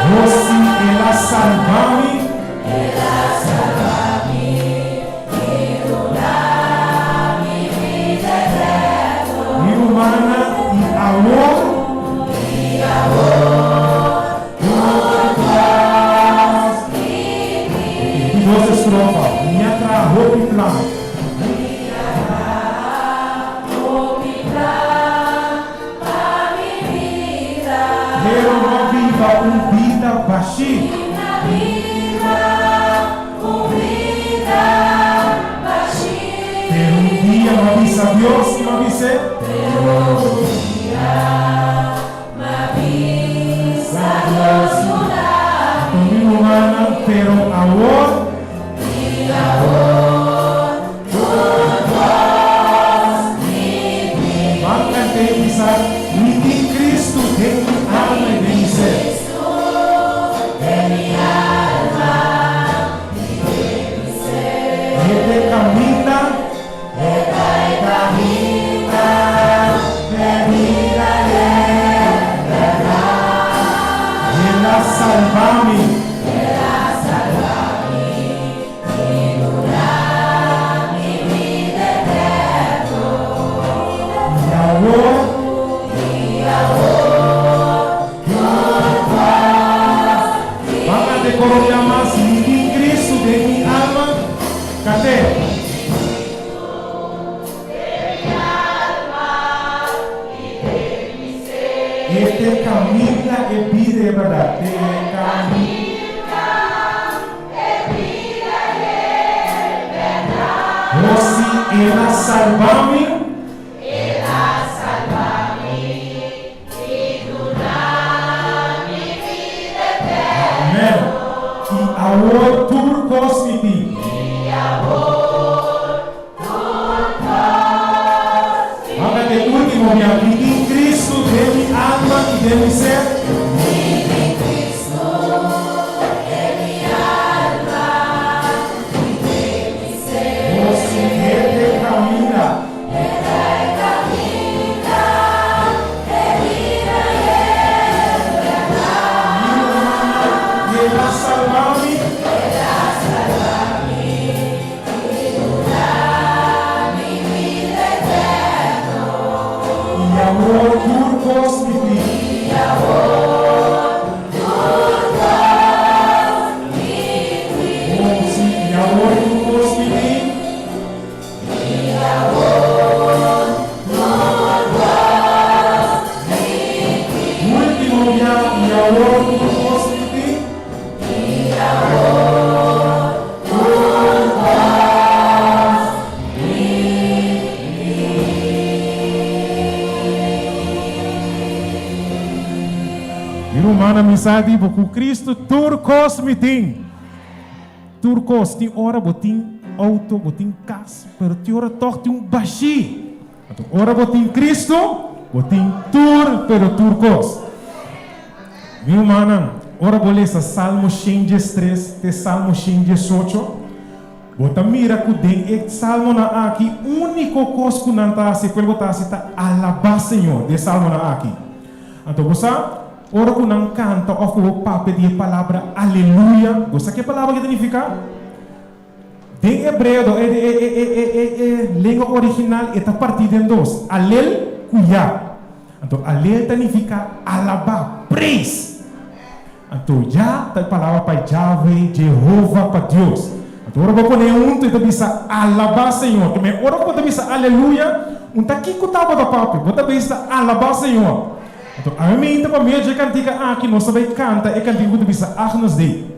Hosi el a salba mi. Mi rumannan, i awor. Di dos estrofa, Mi a traha hopi plan. Pero m'a biba un bida bashí. Pero un dia m'a bisa Dios i m'a bis'é. Anto mi rumannan, pero awor. Ban kant'é i bisa, Mi tin Cristo den mi alma i den mi ser. E ta e kaminda. El a salba mi. I awor. Ban ante coronia mas, mi tin Cristo den mi alma. Cant'é. E te caminda e bida e berdad. Te caminda e bida e berdad. Oh si El a salba mi. El a salba mi i duna mi bida eterno. Amen. I awor tur cos mi tin. I awor tur cos mi tin. Manda e ultimo bia. Mi tin Cristo den mi alma i den mi ser. Mi tin Cristo den mi alma i den mi ser. Oh, si E te caminda. Mi rumannan, El a salba mi. I awor tur kos mi tin. Oh, sí, i awor tur kos mi tin. Ultimo bia, i awor tur kos mi tin. Mi rumannan, mi sa di bo ku Cristo tur kos mi tin. Tur kos, tin ora bo tin outo, bo tin kas, pero tin ora tòg tin un bashí. Anto ora bo tin Cristo, bo tin tur, pero tur kos. Mi rumannan, ora bo lesa Salmo 113 te Salmo 118, bo ta mira ku den e salmonan aki úniko kos ku nan ta hasi, pueblo ta hasi, ta alabá Señor den e salmonan aki. Anto bo sa, ora ku nan kanta òf ku bo papia di e palabra aleluya, bo sa ke palabra ke ta nifiká? Den hebreo, e e e e e e lengua original, e ta partí den dos, alel ku ya. Anto alel ta nifiká alabá, praise. Anto ya ta e palabra pa Yahweh, Jehova, pa Dios. Anto ora bo pone e huntu e ta bisa alabá Señor. Ke men ora ku bo ta bisa aleluya, un ta kiko tabata papia? Bo ta bisa alabá Señor. Anto ami meinta pa medio dje kantika aki nos ta bai kanta e kantika ku ta bisa Agnus Dei.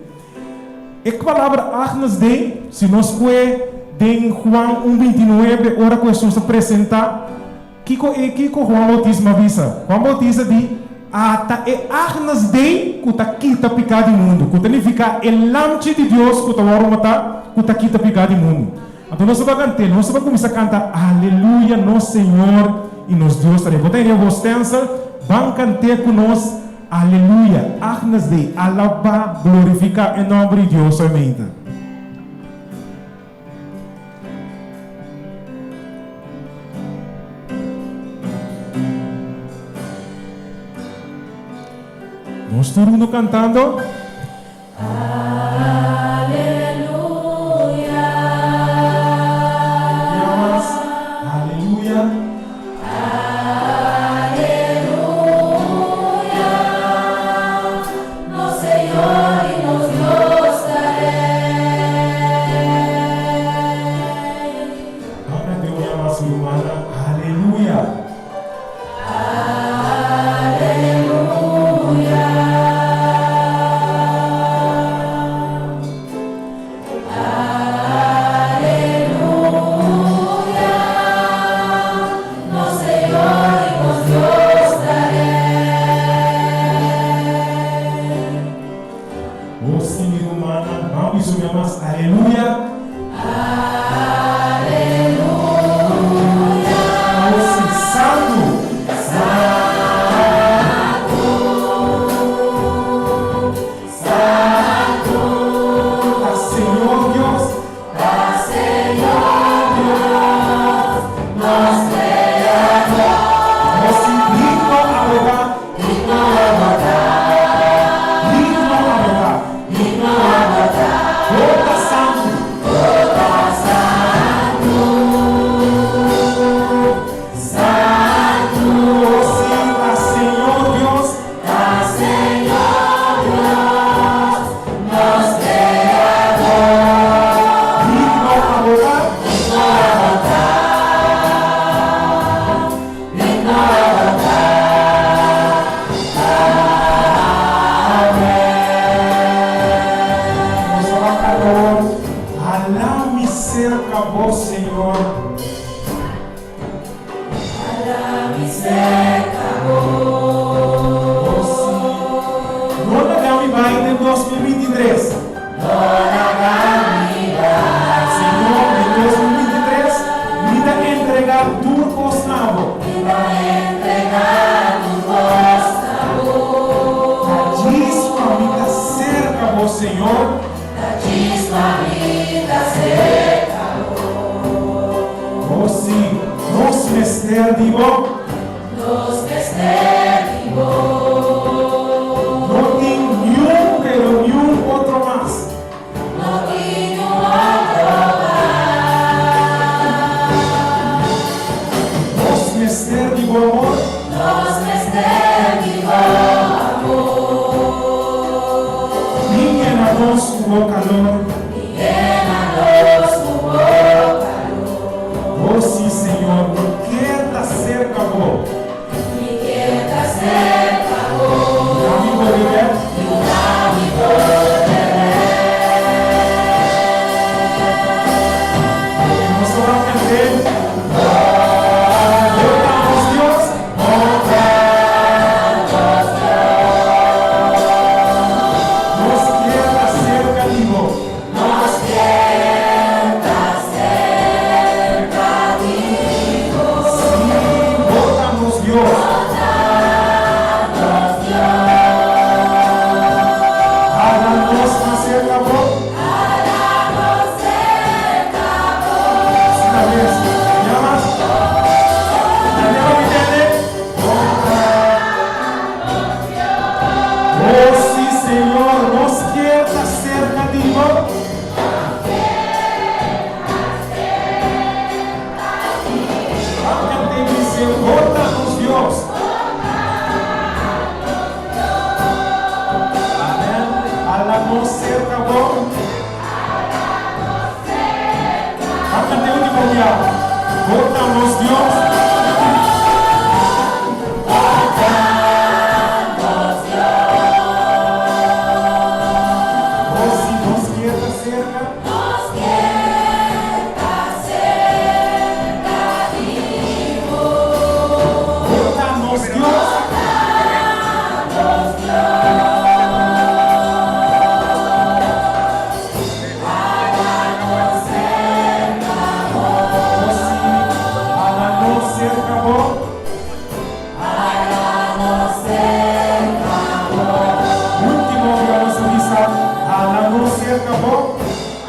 E palabra Agnus Dei, si nos kue den Juan un 29 ora ku Hesus ta presentá, Kiko e kiko Juan Bautismo a bisa? Juan Bautista di, Ata e Agnes Dei ku ta kita piká di mundu, ku ta nifiká e Lamchi di Dios ku ta wòrdu matá, ku ta kita piká di mundu. Anto nos ta kant'é, nos ta kuminsá kanta, Aleluya, nos Señor i nos Dios ta rei. Bo ta hende bo stènsel? Ban kant'é ku nos, Aleluya, Agnes Dei, alabá, glorifiká e nòmber di Dios solamente. Nos tur uno cantando. Aleluya. Aleluya. Aleluya. Nos Señor y nos Dios ta Rey. Ahora te voy a más humana. Aleluya. Aleluya. Un bia mas, Aleluya! Aleluya! Awor si, Santu! Santu! Santu! Ta Señor Dios. Ta Señor Dios, nos Kreador. Awor si, digno abogá. Digno abogá. Digno abogá. Digno abogá. Bo ta santu. Bo ta santu. Santu. Awor si, ta Señor Dios. Ta Señor Dios, nos Kreador. Digno abogá. Digno abogá. Digno abogá. Amén. Nos ta bai kanta awor, Hala mi serka bo, Señor. Hala mi serka bo. No laga mi bai den 2023. No laga mi bai. Señor, den 2023 mi ta entregá tur kos na bo. Mi ta entregá tur kos na bo. Ta djis pa mi ta serka bo, Señor. Ta djis pa mi ta serka bo. Oh sí, nos mester di bo. Nos mester di bo. No tin niun, pero niun otro mas. No tin niun otro mas. Nos mester di bo amor. Nos mester di bo amor. Bin yena nos ku bo kalor. Bin yena nos ku bo kalor. Oh sí, Señor, mi kier ta serka bo. Mi kier ta serka bo. Yuda mi bolbe bèk. Yuda mi bolbe bèk. Nos ta wak kant'é. Bo ta nos Dios. Bo ta nos Dios. Nos kier ta serka di bo. Nos kier ta serka di bo. Sí, bo ta nos Dios. Bo ta nos Dios. Hala nos mas serka bo. Hala nos serka bo. Asina mes. Ya mas. Daniela mi tende. Bo ta nos Dios. Oh sí, Señor, nos kier ta serka di bo. Nos kier ta serka di bo. Ban kant'é bis'é, Bo ta nos Dios. Bo ta nos Dios. Amén. Hala nos serka bo. Hala nos serka Ban kant'é último bia. Bo ta nos Dios. Bo ta nos Dios. Oh sí, nos kier ta serka. Nos kier ta serka di bo. Bo ta nos Dios. Bo ta nos Dios. Hala nos serka bo. Oh sí, hala nos serka bo. Hala nos serka bo. Último bia nos ta bisa, hala nos serka bo.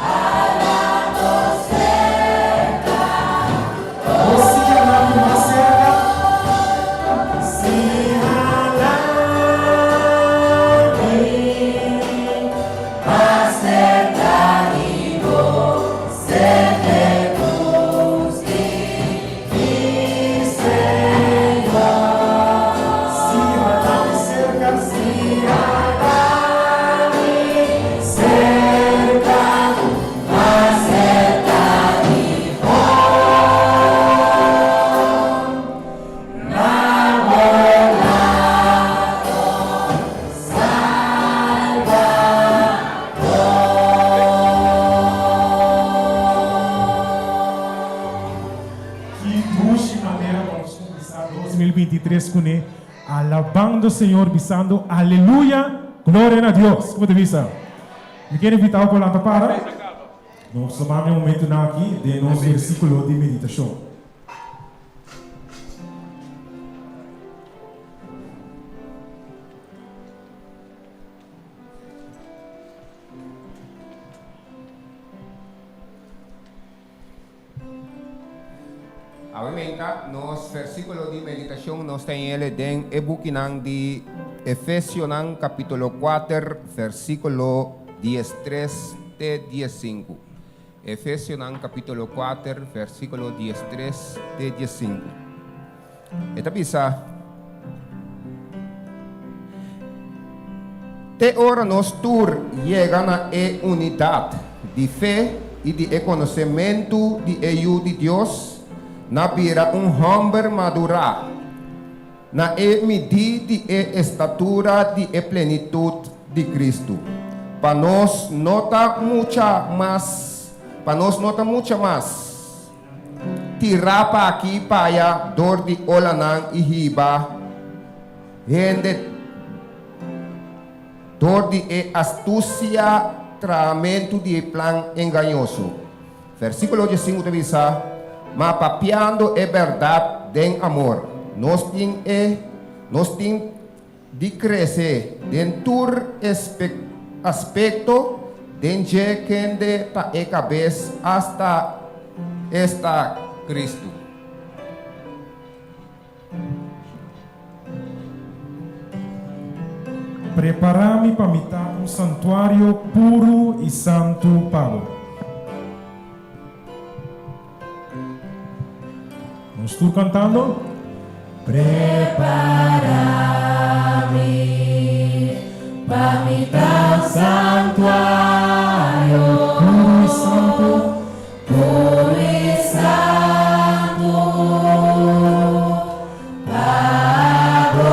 Hala nos serka bo. Oh sí, hala mi mas serka. Sí, hala mi mas serka di bo, sete cruz di mi Señor. Sí, hala mi serka. Sí, hala mi serka, mas serka di bo. Na bo lado, Salbador. Ki dushi manera pa nos kuminsá 2023 kuné, alabando Señor, bisando Aleluya, gloria na Dios. Komo ta bisa? Mi kier invitá bo pa lanta para. Nos ta mami un momentunan aki den nos versíkulo di meditashon. Awe menta nos versíkulo di meditashon nos ta hele den e bukinan di Efesionan kapítulo kuater versíkulo diestres te diesinku. Efesionan kapítulo kuater versíkulo diestres te diesinku. E ta bisa, Te ora nos tur yega na e unidat di fe i di e konosementu di e Yu di Dios, na bira un hòmber madurá, na e midí di e estatura di e plenitut di Kristu, pa nos no ta mucha mas, pa nos no ta mucha mas. Tirá pa aki pa aya dor di olanan i hiba hende dor di e astusia trahamentu di e plan engañoso. Versíkulo diesinku ta bisa, Ma papiando e bèrdat den amor, nos tin e nos tin di krese den tur aspekto den dje kende ta e kabes, asta esta Kristu. Prepará mi pa mi ta un santuario puru i santu pa bo. Nos tur cantando. Prepara mi pa mi ta un santuario. Puro y santo. Puro y santo pa bo.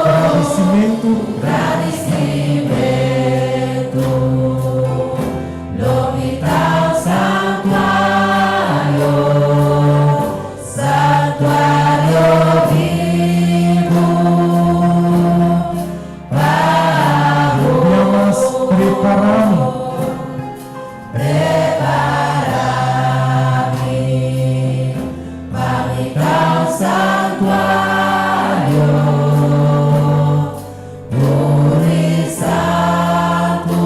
Gradicimento. Gradicimento. Lo mi ta un santuario, santuario bibu pa bo. Un bia mas, prepara mi. Prepara mi pa mi ta un santuario. Puru i santu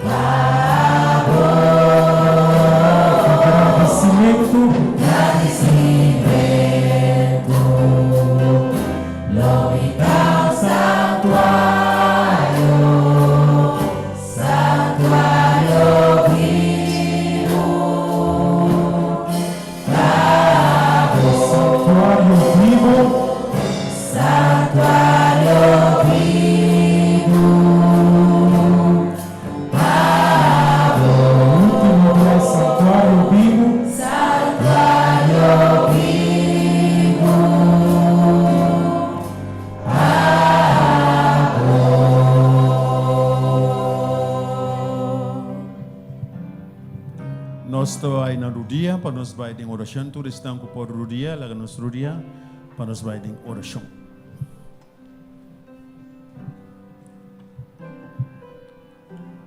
pa bo. Gradisimentu. Gradisimentu. Lo mi ta un santuario, santuario bibu pa bo. Santuario bibu. Santuario bibu pa bo. Último bes, santuario bibu. Santuario bibu pa bo. Nos ta bai na rudia pa nos bai den orashon. Tur esnan ku por rudia, laga nos rudia pa nos bai den orashon.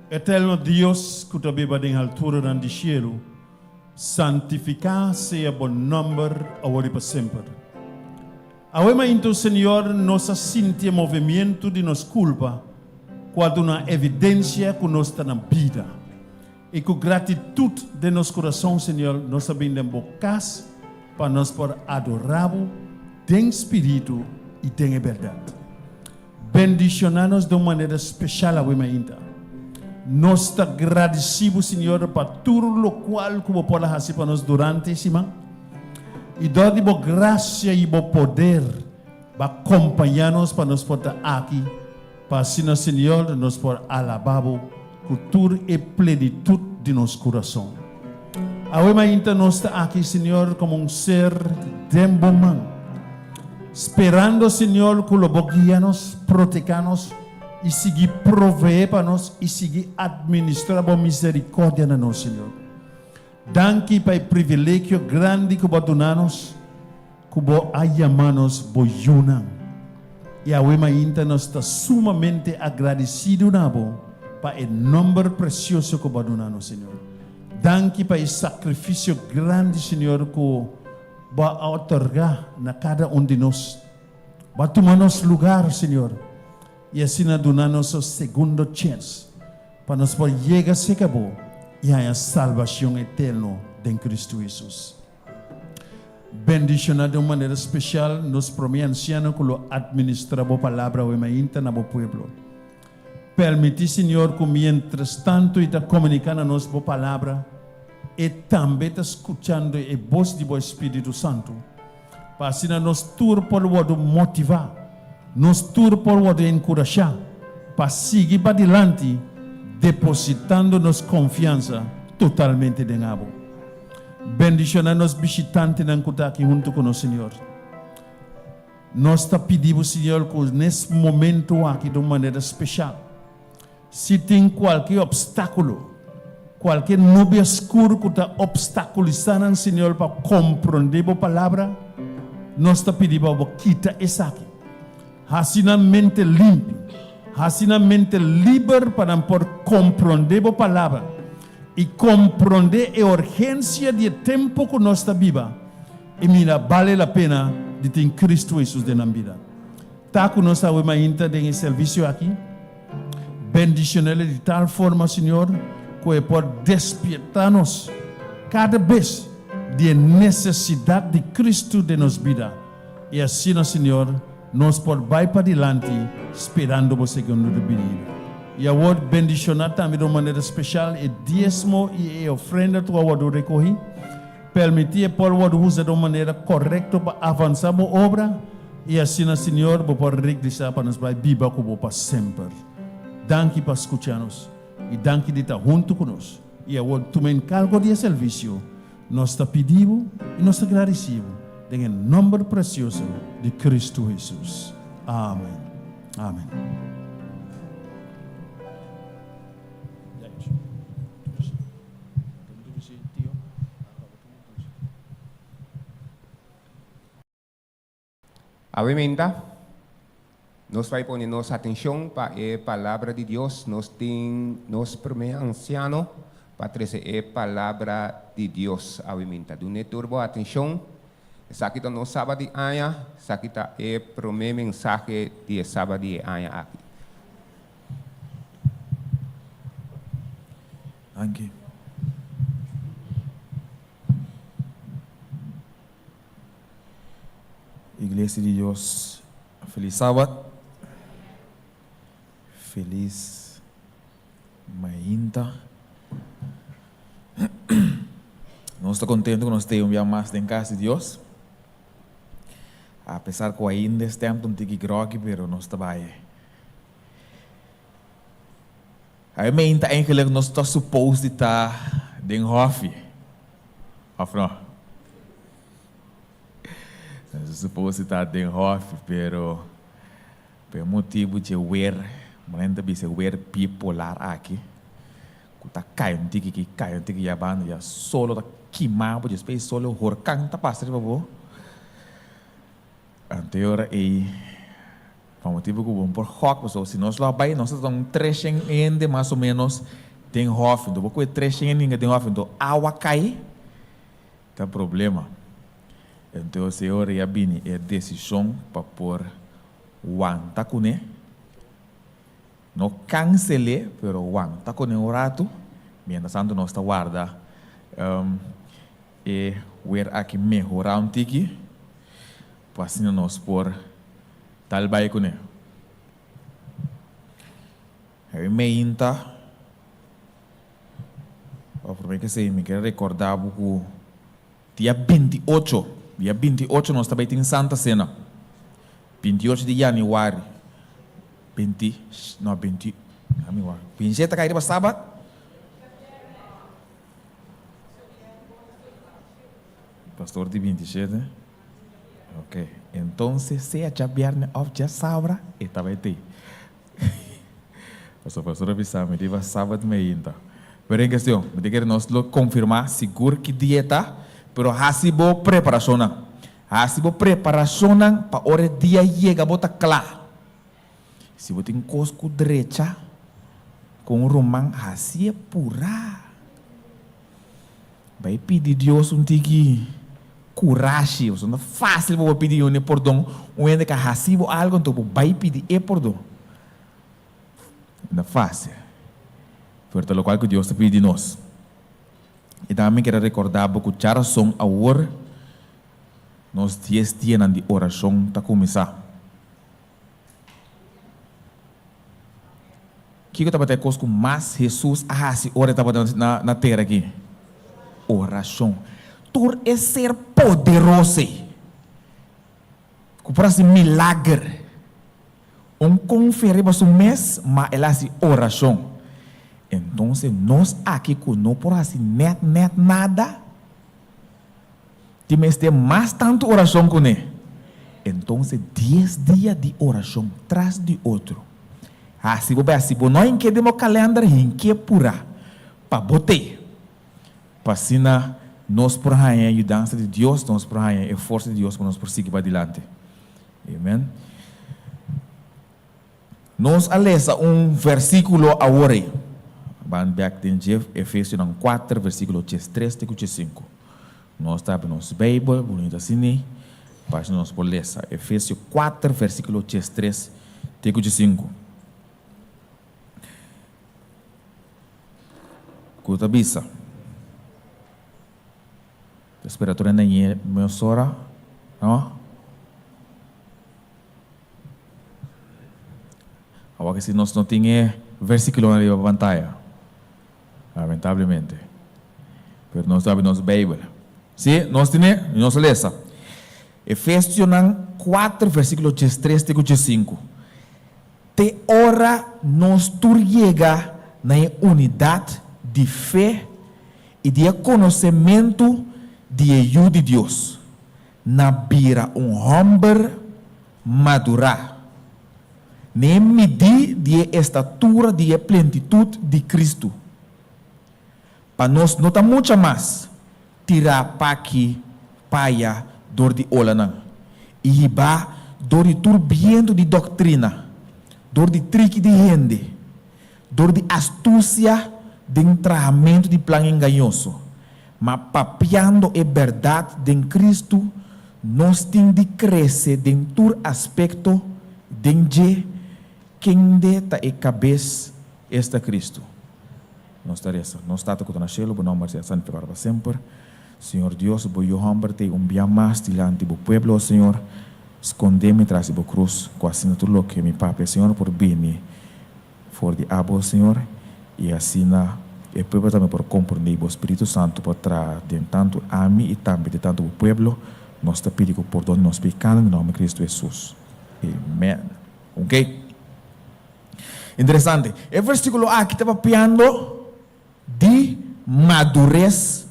Eterno Dios ku ta biba den halturanan di shelu, santifiká sea bo nòmber awor i pa semper. Awe mainta, Señor, nos a sinti e movimiento di nos kulpa ku a duna evidensia ku nos ta na bida. I ku gratitut den nos kurason, Señor, nos a bin den bo kas pa nos por adorá bo den spiritu i den e bèrdat. Bendishoná nos den un manera speshal awe mainta. Nos ta gradisí bo, Señor, pa tur lokual ku bo por a hasi pa nos durante e siman. I dor di bo grasia i bo poder, bo a kompañá nos pa nos por ta aki. Pa asina, Señor, nos por alabá Bo ku tur e plenitut di nos kurason. Awe mainta nos ta aki, Señor, komo un ser den Bo man, sperando, Señor, ku lo Bo guia nos, proteká nos i sigui proveé pa nos i sigui atministrá Bo miserikòrdia na nos, Señor. Danki pa e privilegio grandi ku Bo a duna nos, ku Bo a yama nos Bo yunan. I awe mainta nos ta sumamente agradesido na Bo pa e nòmber presioso ku Bo a duna nos, Señor. Danki pa e sakrifisio grandi, Señor, ku Bo a otorgá na kada un di nos. Bo a tuma nos lugar, Señor, i asina duna nos e segundo chèns pa nos por yega serka Bo i haña salbashon eterno den Kristu Hesus. Bendishoná den un manera spesial nos promé ansiano ku lo atministrá Bo Palabra awe mainta na Bo pueblo. Permití, Señor, ku miéntras tantu e ta komuniká na nos Bo Palabra, e tambe ta skuchando e bos di Bo Espíritu Santu, pa asina nos tur por wòrdu motivá, nos tur por wòrdu enkurashá pa sigui padilanti depositando nos konfiansa totalmente den Abo. Bendishoná nos bishitantenan ku ta aki huntu ku nos, Señor. Nos ta pidi Bo, Señor, ku nes momentu aki di un manera speshal, si tin kualke opstákulo, kualke nubia skur ku ta opstakulisá nan, Señor, pa komprondé Bo Palabra, nos ta pidi pa Bo kita esaki. Hasi nan mente limpi, hasi nan mente liber pa nan por komprondé Bo Palabra i komprondé e urgensia di e tempu ku nos ta biba i mira bale la pena di tin Kristu Hesus den nan bida. Ta ku nos awe mainta den e servisio aki, bendishon'El di tal forma, Señor, ku e por despierta nos kada bes di e nesesidat di Kristu den nos bida, i asina, Señor, nos por bai padilanti sperando Bo segundo binida. I awor bendishoná tambe di un manera speshal e diesmo i e ofrenda ku a wòrdu rekohí. Permití e por wòrdu usa di un manera korekto pa avansá bo obra, i asina, Señor, bo por regresá pa nos bai biba ku bo pa semper. Danki pa skucha nos, i danki di ta huntu ku nos. I awor tuma enkargo di e servisio. Nos ta pidi bo i nos ta gradisí bo den e nòmber presioso di Kristu Hesus. Amen. Amen. Awe menta, nos bai pone nos atencion pa e Palabra di Dios. Nos tin nos prome anciano pa trece e Palabra di Dios awe menta. Dune tur bo atencion. Esaki ta nos Sabat di aña. Esaki ta e prome mensahe di e Sabat di e aña aki. Danki. Iglesia di Dios, felis Sabat. Felis mainta. Nos ta contento cu nos ta un bia mas den cas di Dios. A pesar cu ainda es tempo un tiki groggy, pero nos ta bay. Awe mainta eigenlijk nos ta supposed di ta den hofi. Of no? Nos ta supposed di ta den hofi, pero pa e motibu dje weer, manera ta bisa e weer bipolar aki, ku ta kai un tiki aki, kai un tiki ya banda, ya solo ta kima bo, despues e solo horkan ta pasa riba bo. Anto e ora ei, pa motibu ku bo no por hòk, pasobra si nos lo a bai, nos ta ta un treshen hende mas o ménos den hòfi. Anto bo ku e treshen hende den hòfi, anto awa kai, ta problema. Anto e ora ei a bini e desishon pa por wanta kuné, no kansel'é, pero wanta kuné un ratu, mientras tanto nos ta warda E wer aki mehorá un tiki, pa asina nos por tal bai kuné. Habi meinta, o promé ke esei mi ke rekordá bo ku dia 28, dia 28 nos ta bai tin Santa Sena, 28 di yanüari, binti, no binti, ami wak, 27 ta kai riba sabat? Pastor di 27? Ok, entonces sea djabierne of djasabra e ta bai tei. Pasobra pastor a bisa mi riba sabat meinta. Pero en cuestion, mi ta kere nos lo confirma sigur ki dia e ta, pero haci bo preparacionnan. Haci bo preparacionnan pa ora e dia yega bo ta cla. Si bo tin kos ku drecha ku un ruman, hasié purá. Bai pidi Dios un tiki kurashi, pasobra no ta fásil pa bo pidi un e pordon. Un hende ka hasi bo algu, anto bo bai pidi e pordon. No ta fásil. Pero ta lokual ku Dios ta pidi di nos. I tambe mi kier a rekordá bo ku djarason awor nos dies dianan di orashon ta kuminsá. Kiko tabata e kos ku mas Hesus a hasi ora e tabata na tera aki? Orashon. Tur e ser poderoso ei ku por hasi milager, un konfia riba su mes, ma el a hasi orashon. Entonces nos aki ku no por hasi nèt nèt nada, Tin mester mas tantu orashon kuné. Entonces dies dia di orashon tras di otro. Hasi bo bes, si bo no hink'é den bo kalender, hink'é purá pa bo te. Pa asina nos por haña e yudansa di Dios, nos por haña e forsa di Dios pa nos por sigui padilanti. Amen. Nos a lesa un versíkulo awor ei. Ban bèk den dje Efesionan kuater, versíkulo diestres te ku diesinku. Nos ta habri nos Beibel bunita asina pa asina nos por lesa. Efesio kuater, versíkulo diestres te ku diesinku. Ku ta bisa? Ta spera tur hende ñe mesora, no? Awor ke si nos no tin e versikulonan riba pantaya, lamentablemente. Pero nos ta habri nos Beibel. Si, nos tine, i nos a lesa. Efesionan kuater versikulo diestres te ku diesinku. Te ora nos tur yega na e unidat di fe i di e konosementu di e Yu di Dios, na bira un hòmber madurá, n'e midí di e estatura di e plentitut di Kristu, pa nos no ta mucha mas tirá p'aki p'aya dor di olanan i hibá dor di tur bientu di doktrina, dor di triki di hende, dor di astusia den trahamentu di plan engañoso. Ma papiando e bèrdat den Kristu, nos tin di krese den tur aspekto den dje kende ta e kabes, esta Kristu. Nos ta resa, Nos Tata ku ta na shelu, bo nòmber sea santifikado pa semper. Señor Dios, bo Yu hòmber t'ei un bia mas dilanti bo pueblo, o Señor. Skondé mi tras di bo krus, ku asina tur loke mi papia, Señor, por bini For di abo, Señor, i asina e pueblo tambe por komprendé i bo Spiritu Santu por traha den tantu ami i tambe den tantu bo pueblo, nos ta pidi ku pordon di nos pekanan den nòmber di Kristu Hesus. Amen. Ok. Interesante. E versíkulo aki ta papiando di madures.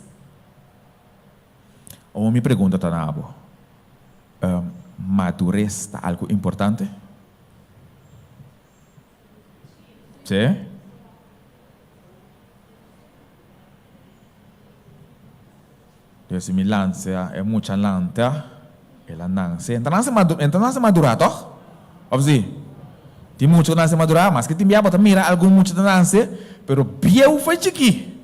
Awor mi pregunta ta na abo, Madures ta algu importante? Sí. Yo si mi lansa e mucha lanta, el a nanse. Enta nanse madu, enta nanse madurá tòg? Òf si? Tin mucha ku nanse madurá, maske tin bia bo ta mira algun mucha ta nanse, pero bieu fo'i chikí.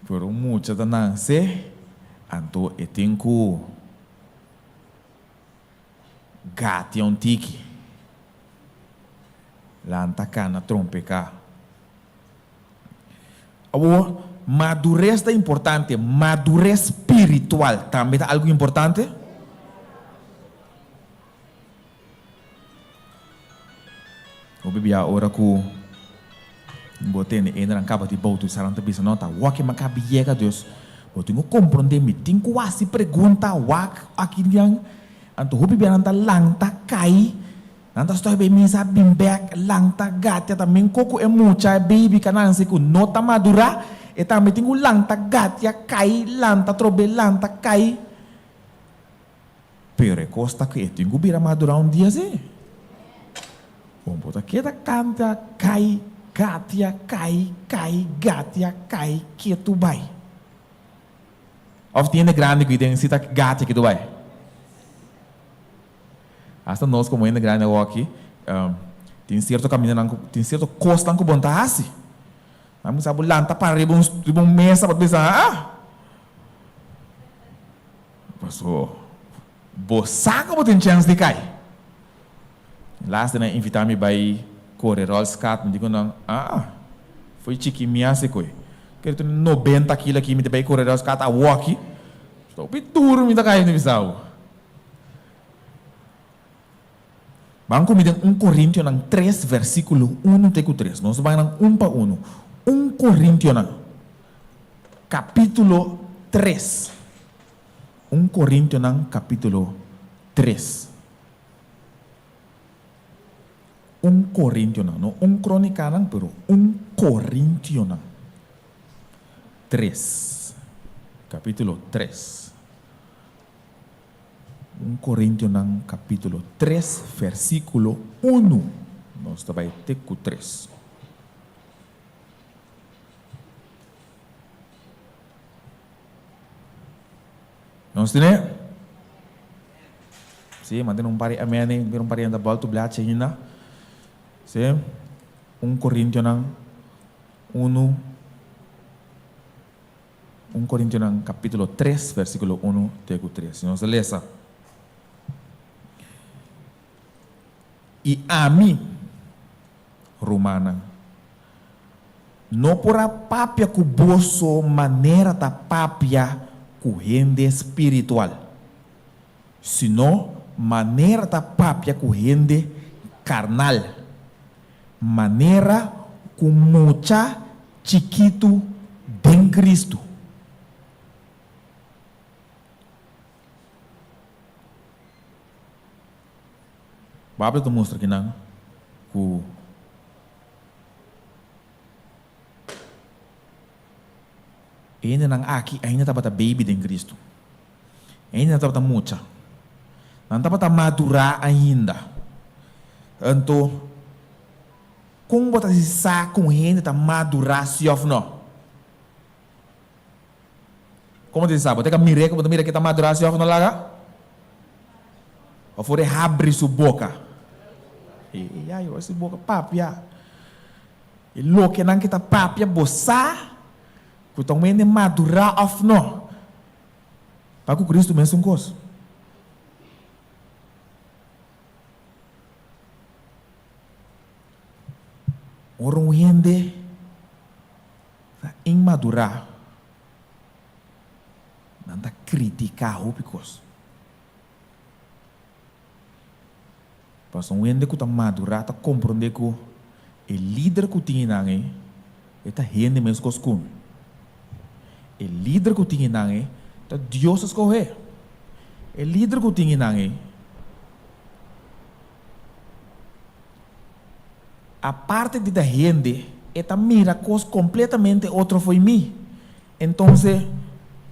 Pero un mucha ta nanse, anto e tin ku gatia un tiki. Lanta kana trompeká. Awor, madures ta importante, madures spiritual tambe ta algu importante? Hopi bia ora ku bo tende endenan kaba di boutisá nan ta bisa no ta wak e makabi yega dus bo tin ku komprondé mi tin ku hasi pregunta wak aki dian anto hopi bia nan ta lanta kai nan ta stòi bay misa bin bèk lanta gatia ta men koko e mucha e baby ka nanse ku no ta madurá e tambe tin ku lanta gatia kai lanta trobe lanta kai. Pero e kos ta ku e tin ku bira madurá un dia sí. Bon bo ta keda kanta kai gatia kai kai gatia kai ketu bai. Òf tin hende grandi ku den si ta gatia ketu bai? Asta nos komo hende grandi awoki, tin sierto kamindanan ku, tin sierto kosnan ku bo no ta hasi. Nan bisa bo lanta para riba un riba un mesa bo ta bisa ah! Paso bo sa ku bo tin chèns di kai. Laatste nan invitá mi bai kore ròlskat, mi di ku nan ah! Fo'i chiki mi hasi koe. Kere tin nobenta kilo aki mi ta bai kore ròlskat awoki. Hopi duru mi ta kai mi ta bisa bo. Ban ku mi den un Korintionan tres versíkulo unu te ku tres. Nos bai nan un pa unu. Un Korintionan kapítulo tres. Un Korintionan kapítulo tres. Un Korintionan, no un Krónikanan, pero un Korintionan tres, kapítulo tres. Un Korintionan kapítulo tres versíkulo unu, nos ta bai te ku tres. Nos tene? Sí, mantene un par di amén ei, mira un par di hende ta bòltu blachi ainda. Sí, un Korintionan unu. Un Korintionan kapítulo tres versíkulo unu te ku tres. Nos ta lesa, I ami, rumannan, no por a papia ku boso manera ta papia ku hende spiritual, sino manera ta papia ku hende karnal, manera ku mucha chikitu den Kristu. Babel ta mustra kinan ku e hendenan aki ainda tabata baby den Kristu. Ainda nan tabata mucha. Nan tabata madurá ainda. Anto. Kon bo ta si sa ku un hende ta madurá si òf nò? Kon bo ta si sa? Bo ta ka mir'é ku bo ta mira ke ta madurá si òf nò laga? Òf ora e habri su boka? E ya, ora su boka papia. E lokenan ke ta papia bo sa ku ta un hende madurá òf nò. Pa ku Kristu mesun kos. Ora un hende ta inmadurá, nan ta kritiká hopi kos. Pasobra un hende ku ta madurá ta komprondé ku e lider ku tin einan ei, e ta hende meskos ku mi. E lider ku tin einan ei ta Dios a skohé. E lider ku tin einan ei. Aparte di ta hende, e ta mira kos kompletamente otro fo'i mi. Entonse,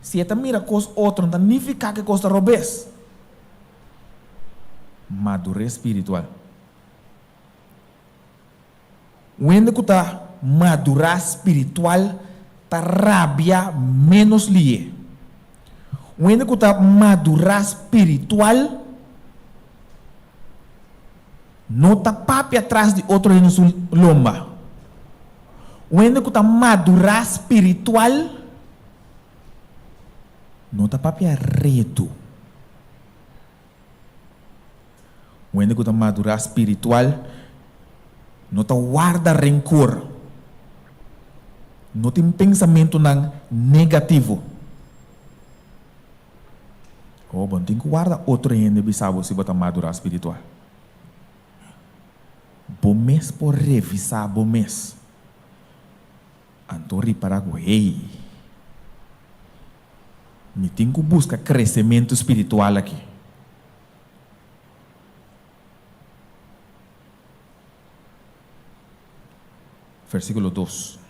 si e ta mira kos otro, no ta nifiká ku e kos ta robes. Madures spiritual. Un hende ku ta madurá spiritual ta rabia ménos lié. Un hende ku ta madurá spiritual no ta papia tras di otro hende su lomba. Un hende ku ta madurá spiritual no ta papia redu. Un hende ku ta madurá spiritual no ta warda renkor, no tin pensamentunan negativo. Oh, bo no tin ku warda otro hende bisa bo si bo ta madurá spiritual. Bo mes por revisá bo mes. Anto ripará ku, hey, mi tin ku buska kresementu spiritual aki. Versíkulo dos.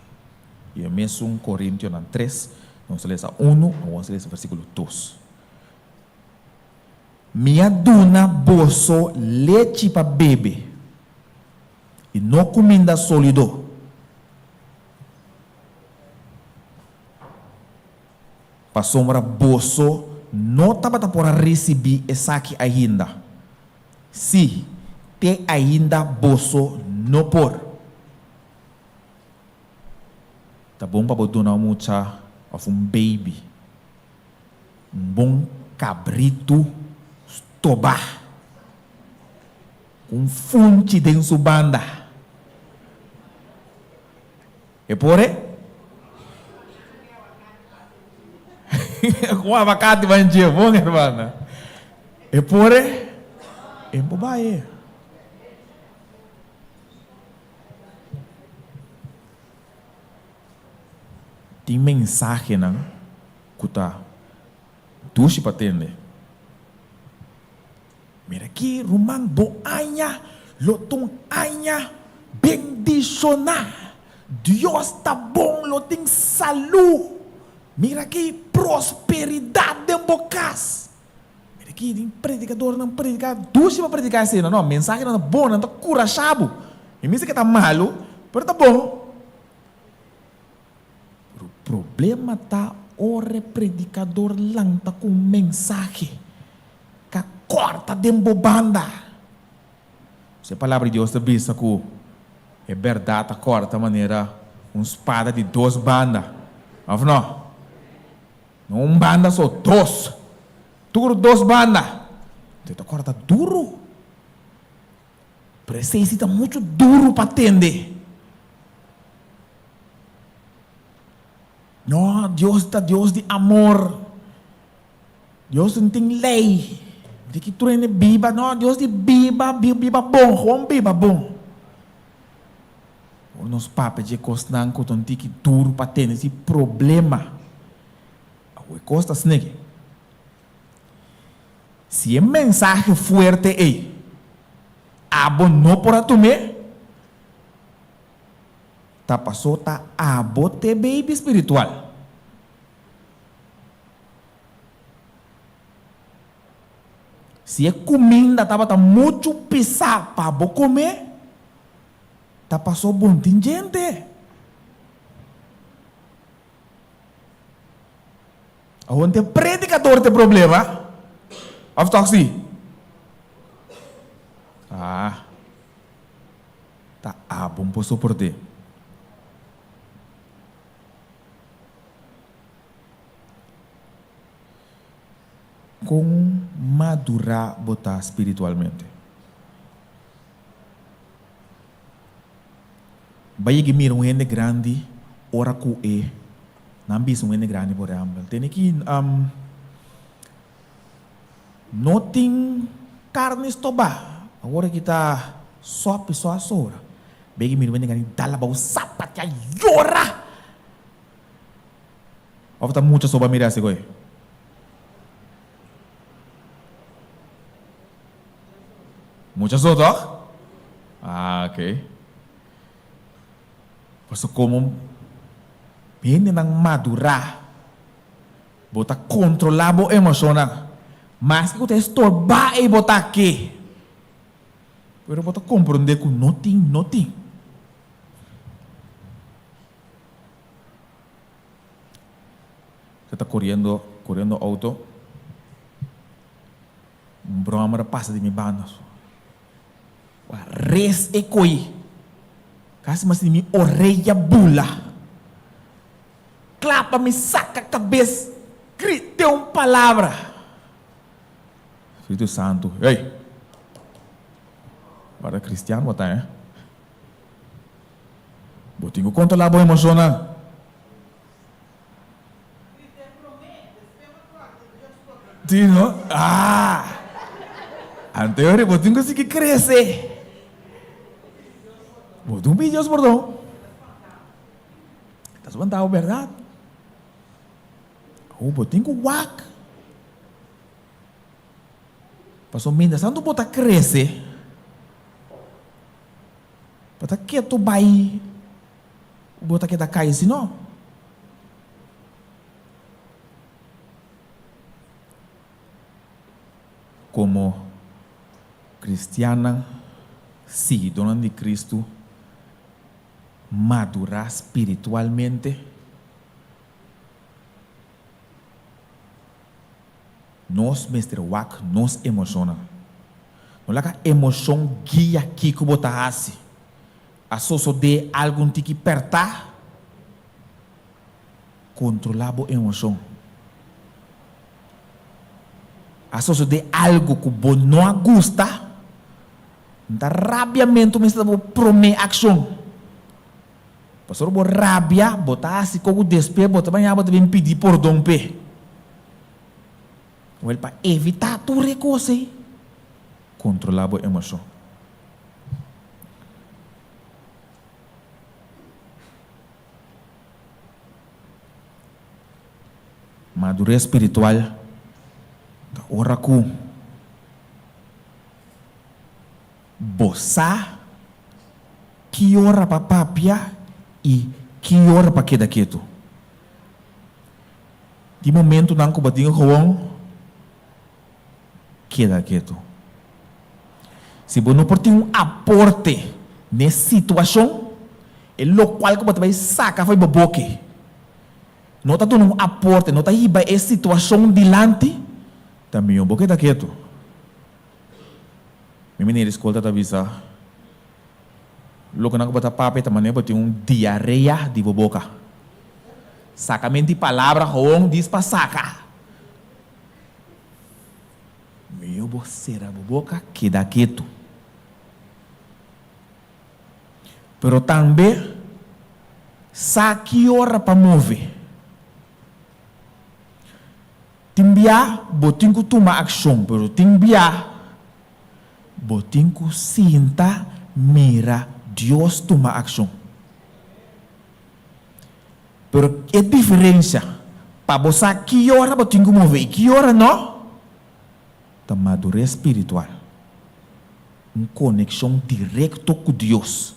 I e mesun Korintionan tres, nos ta lesa unu, awor nos ta lesa versíkulo dos. Mi a duna boso lechi pa bebe, i no kuminda sólido. Pasobra boso no tabata por a risibí esaki ainda. Sí, te ainda boso no por. Ta bon pa bo duna un mucha òf un baby un bon kabritu stobá ku un funchi den su banda. E por e? Ku abakati ban dje, bon hermana. E por e? E por bai e. Tin mensahenan ku ta dushi pa tende. Mira aki, ruman, bo aña lo ta un aña bendishoná. Dios ta bon, lo tin salú. Mira aki, prosperidat den bo kas. Mira aki, tin predikadornan prediká dushi pa prediká esei. No, mensahenan ta bon, nan ta kurashá bo. Mi mester ke ta malu, pero ta bon. Pero problema ta ora e predikador lanta ku un mensahe ka kòrta den bo banda. Si e Palabra di Dios ta bisa ku e bèrdat ta kòrta manera un spada di dos banda, òf no? No un banda so, dos! Tur dos banda! Enton e ta kòrta duru. Pero esei si ta muchu duru pa tende. No, Dios ta Dios di amor. Dios no tin lei. Di ki tur hende biba, no, Dios di biba, biba bon, gewoon biba bon. Ora nos papia dje kosnan ku ta un tiki duru pa tende, si problema. Awe kos ta sneki. Si e mensahe fuerte ei abo no por a tum'é, ta pasó ta abo t'e baby spiritual. Si e kuminda tabata muchu pisá pa bo kome, ta pasó bon tin djente. Awor no ta e predikador ta e problema, òf tòg si? Ah, ta abo por soport'é. Kon madurá bo ta spiritualmente? Bai yega mira un hende grandi ora ku e nan bisa un hende grandi por ehèmpel tene ki no tin karni stobá awor aki ta sòpi so a sobra bai yega mira un hende grandi dal abou sapatia yora òf ta mucha soba mira asi koe. Mucha so toch? Ah, ok. Paso como hendenan madura, bo ta controla bo emocionnan. Maske cu ta estorba ey bo ta aki. Pero bo ta comprende cu no tin, no tin. Ta coriendo, coriendo auto. Un bròmer a pasa di mi banda. Wa res e koi. Kasi mas di mi oreya bula. Klapa mi saka kabes, grite un palabra. Spiritu Santu, ey! Ora kristian bo ta, eh? Bo tin ku kontrolá bo emoshonnan. Sí, no? Ah! Anto e bo tin ku sigui krese. Bo tin ku pidi Dios pordon. Ta spantá bo bèrdat. Awo bo tin ku wak. Pasobra mientras tanto bo ta krese, bo ta ketu bai. Bo ta keda kai si no? Komo kristiannan, siguidónan di Kristu, madurá spiritualmente, nos mester wak nos emoshonnan. No laga emoshon guia kiko bo ta hasi. A sosodé algun tiki pèrtá? Kontrolá bo emoshon. A sosodé algu ku bo no a gusta? No ta rabiamentu mester ta bo promé akshon. Pasobra bo rabia, bo ta hasi kos ku despues bo ta baña bo ta bin pidi pordon p'e. Wèl, pa evitá tur e kos ei, kontrolá bo emoshon. Madurez spiritual ta ora ku bo sa ki ora pa papia i ki ora pa keda ketu. Tin momentunan ku bo tin gewoon keda ketu. Si bo no por tin un aporte n'e situashon, e lokual ku bo ta bai saka for di bo boke no ta duna un aporte, no ta hiba e situashon dilanti, ta mihó bo keda ketu. Mi meneer di skol ta ta bisa, Loke nan ku bo ta papia ta manera bo tin un diarea di bo boka. Sakamen di palabra gewoon dis pa saka. Mihó bo sera bo boka, keda ketu. Pero tambe sa ki ora pa move. Tin bia bo tin ku tuma akshon, pero tin bia bo tin ku sinta mira Dios tuma akshon. Pero e diferensia pa bo sa ki ora bo tin ku move i ki ora no, ta madures spiritual, un konekshon direkto ku Dios.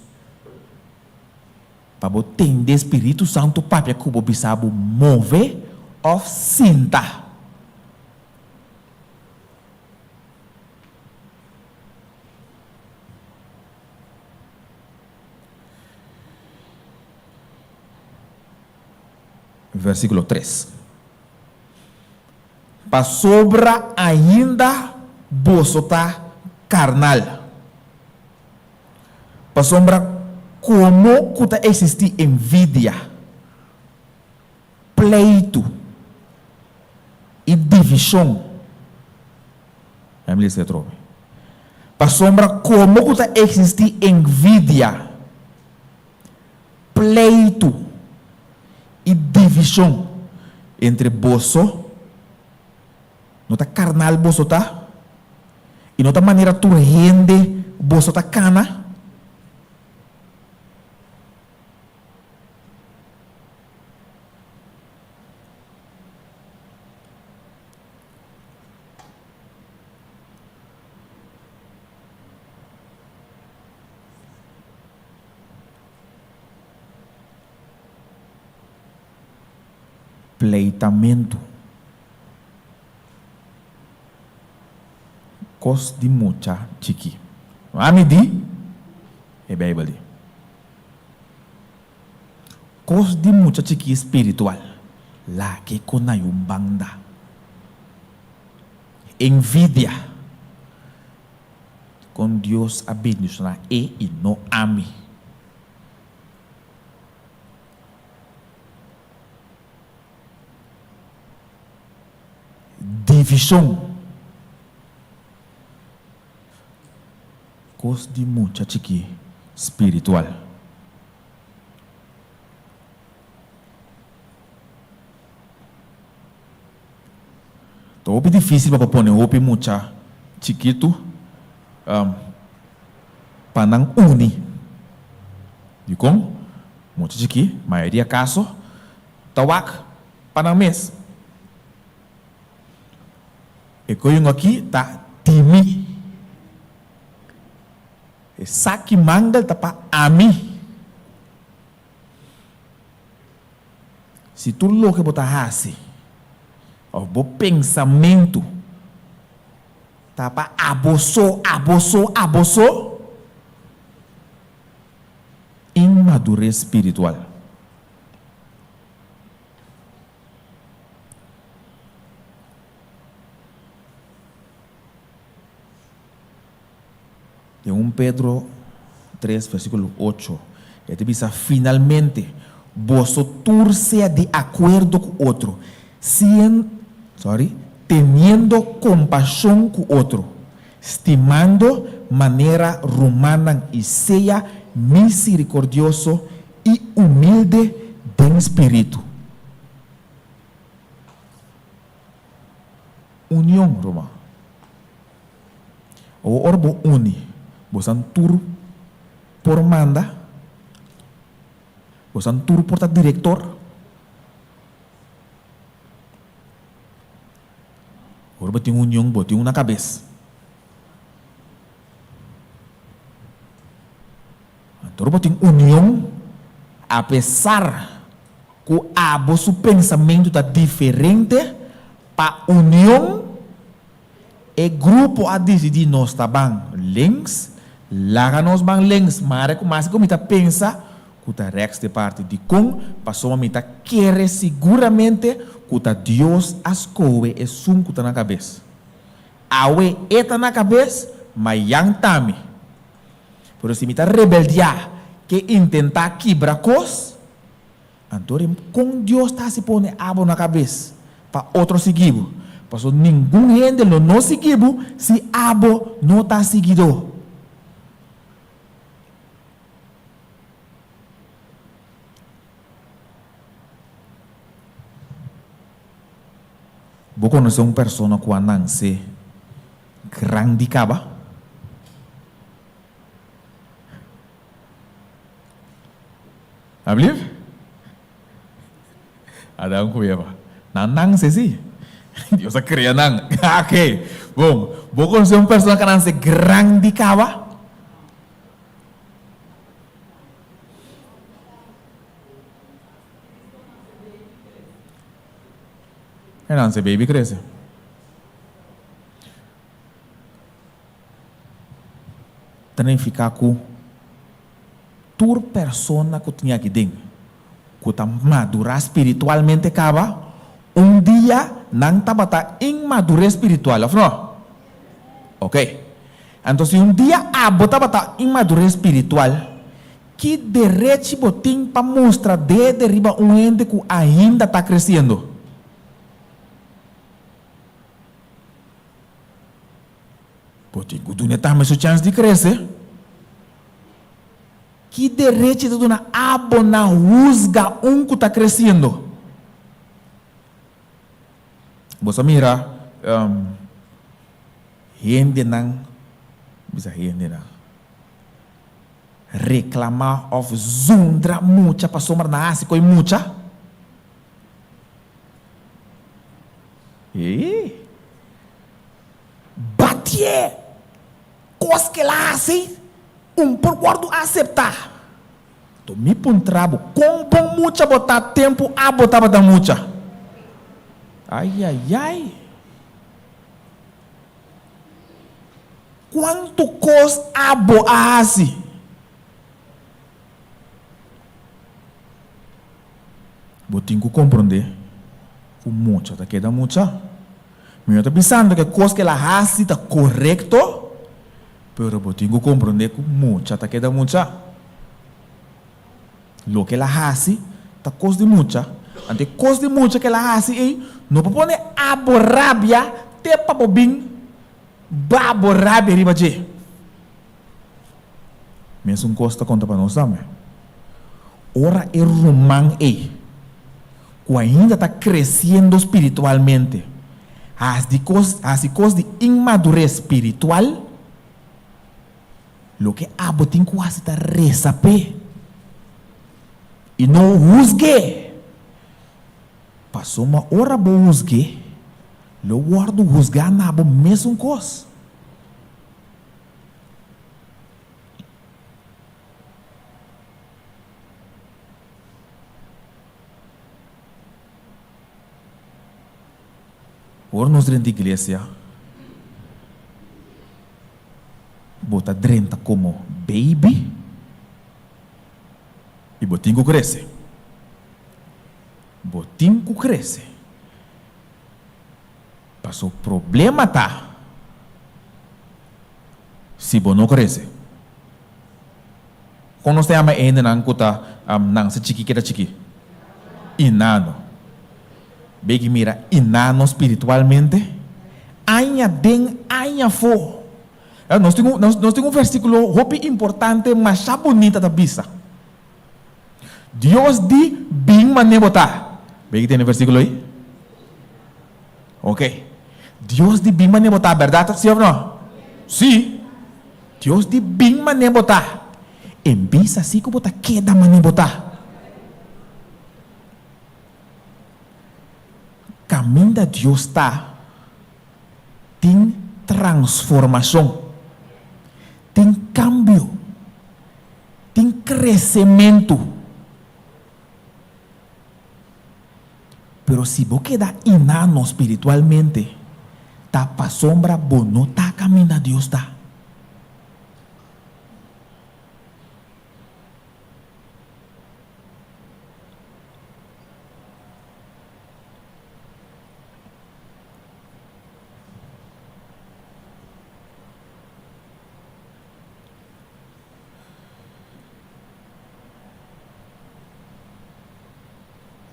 Pa bo tende Spiritu Santu papia ku bo bisa bo move òf sinta. Versíkulo tres. Pasobra ainda boso ta karnal. Pasobra komo ku ta eksistí envidia, pleitu i divishon, Lami lesa atrobe. Pasobra komo ku ta eksistí envidia, pleitu i divishon entre boso, no ta karnal boso ta? I no ta manera tur hende boso ta kana? Pleitamentu. Kos di mucha chikí. Ami di, e Beibel di. Kos di mucha chikí spiritual. Lag'é ku na un banda. Envidia. Kon Dios a bendishoná e i no ami. Divishon. Kos di mucha chikí spiritual. Ta hopi difísil pa bo pone hopi mucha chikitu pa nan uni. Dikon? Mucha chikí, mayoria kaso, ta wak pa nan mes. E koyun aki ta di mi. E saki mangel ta pa ami. Si tur loke bo ta hasi òf bo pensamentu ta pa abo so, abo so, abo so, inmadures spiritual. Den un Pedro tres versíkulo ocho, e ta bisa, Finalmente, boso tur sea di akuerdo ku otro, sien, sorry, teniendo kompashon ku otro, stimando manera rumannan i sea miserikordioso i humilde den spiritu. Union, ruman. Awor ora bo uni, bosan tur por manda, bosan tur por ta direktor. Ora bo tin union, bo tin una kabes. Anto ora bo tin union, apesar ku abo su pensamentu ta diferente, pa union, E grupo a disidí nos ta ban links, laga nos ban links, mare ku mas ku mi ta pensa ku ta rèks di parti. Dikon? Pasobra mi ta kere siguramente ku ta Dios a skohe esun ku ta na kabes. Awe e ta na kabes, mayan ta mi. Pero si mi ta rebeldiá ke intentá kibra kos, Anto rim kon Dios ta hasi pone abo na kabes pa otro sigui bo? Paso ningun hende lo no sigui bo si abo no ta siguidó. Bo konosé un persona ku a nanse grandi kaba? Ablief? Adam ku Eva. Nan nanse si. Dios a krea nan. Ok. Bon, bo konosé un persona ku a nanse grandi kaba? E nanse baby krese. Ta nifiká ku tur persona ku tin aki den ku ta madurá spiritualmente kaba, un dia nan tabata inmaduré spiritual, òf no? Oke. Anto si un dia abo tabata inmaduré spiritual, ki derechi bo tin pa mustra dede riba un hende ku ainda ta kresiendo? Bo tin ku dun'e tambe su chèns di krese. Ki derechi ta duna abo na husga un ku ta kresiendo? Bo sa mira hendenan, bisa hendenan, reklamá òf zundra mucha pasobra nan a hasi ku e mucha? Eeh. Batié! Kos ke el a hasi un por wòrdu aseptá. Anto mi puntra bo, kon bon mucha bo ta tempu abo tabata mucha? Ayayay! Kuantu kos abo a hasi? Bo tin ku komprondé ku mucha ta keda mucha. Mi no ta bisando ku e kos ku el a hasi ta korekto, pero bo tin ku komprondé ku mucha ta keda mucha. Loke el a hasi ta kos di mucha. Anto e kos di mucha ku el a hasi ei no por pone abo rabia te pa bo bin ba bo rabia riba dje. Mesun kos ta konta pa nos tambe. Ora e ruman ei, ku ainda ta kresiendo spiritualmente, hasi kos hasi kos di inmadures spiritual, loke abo tin ku hasi ta resa p'e i no husg'é. Pasobra ora bo husg'é, lo wòrdu husgá na bo mesun kos. Ora nos drenta iglesia, bo ta drenta komo baby i bo tin ku krese. Bo tin ku krese. Paso problema ta si bo no krese. Kon nos ta yama e hendenan ku ta nanse chikí keda chikí? Inano. Beki mira inano spiritualmente? Aña den aña afó. Nos tin un, nos tin un versíkulo hopi importante masha bunita ta bisa. Dios di bin manera bo ta. Beki tene versíkulo ei? Ok. Dios di bin manera bo ta, bèrdat? Sí òf no? Sí. Dios di bin manera bo ta. En bisa si ku bo ta keda manera bo ta. Kaminda Dios ta, tin transformashon, tin kambio, tin kresementu. Pero si bo keda inano spiritualmente, ta pasobra bo no ta kaminda Dios ta.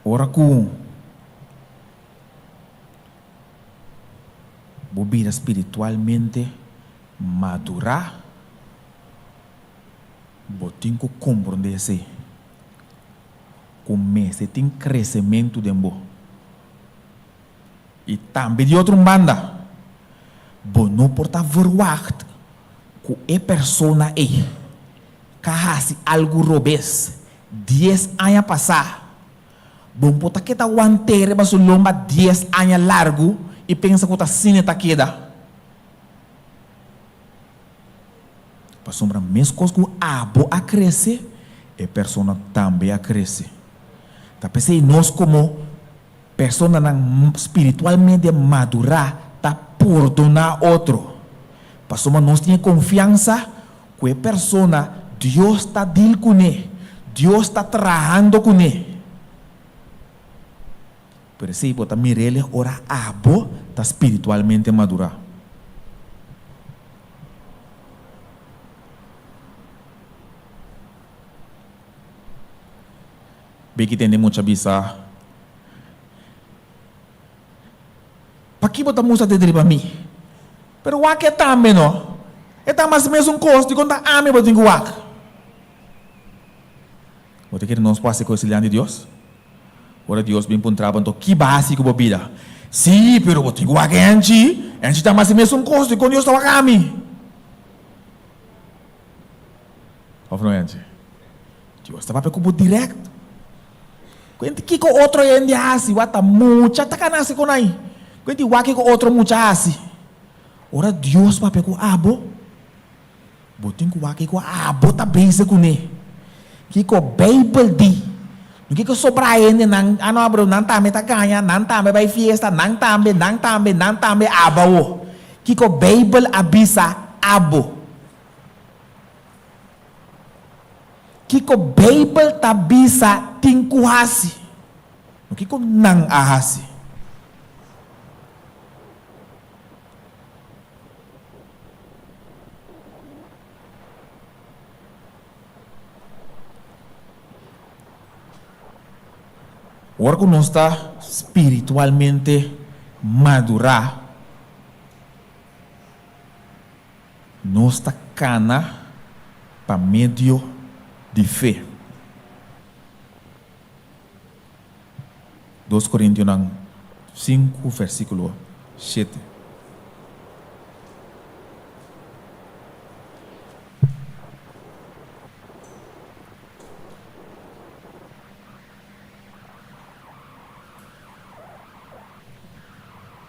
Ora ku bo bira spiritualmente madurá, bo tin ku komprondé esei, ku mester tin kresementu den bo. I tambe di otro un banda, bo no por ta verwagt ku e persona ei ka hasi algu robes dies aña pasá. Bo no por ta keda want'é riba su lomba dies aña largu i pensa ku ta asina e ta keda. Pasobra meskos ku abo a krese, e persona tambe a krese. Ta p'esei nos komo Personanan spiritualmente madurá ta pordoná otro, pasobra nos tin e konfiansa ku e persona Dios ta dil kuné, Dios ta trahando kuné. Pero esei bo ta mir'el ora abo ta spiritualmente madurá. Beki tende mucha bisa, Paki bo ta mustra ded riba mi? Pero wak e tambe no. E ta mas mesun kos, dikon ta ami bo tin ku wak? Bo ta kere nos por hasi kos dilanti Dios? Ora Dios bin puntra bo, anto ki bo a hasi ku bo bida? Sí, pero bo tin ku wak Angie. Angie ta mas mesun kos, dikon Dios ta wak ami? Of no Angie? Dios ta papia ku bo dirèkt. Kuenti kiko otro hende a hasi, wak ta mucha ta kana hasi ku nan. Kuenti wak kiko otro mucha a hasi. Ora Dios papia ku abo, bo tin ku wak kiko abo ta bezig kuné. Kiko Beibel di. No kiko sobra hendenan, ah no bro, nan tambe ta gaña, nan tambe bai fiesta, nan tambe, nan tambe, nan tambe, abo awo. Kiko Beibel a bisa abo. Kiko Beibel ta bisa tin ku hasi? No kiko nan a hasi. Ora ku nos ta spiritualmente madurá, Nos ta kana pa medio di fe. Dos Korintionan sinku versíkulo shete.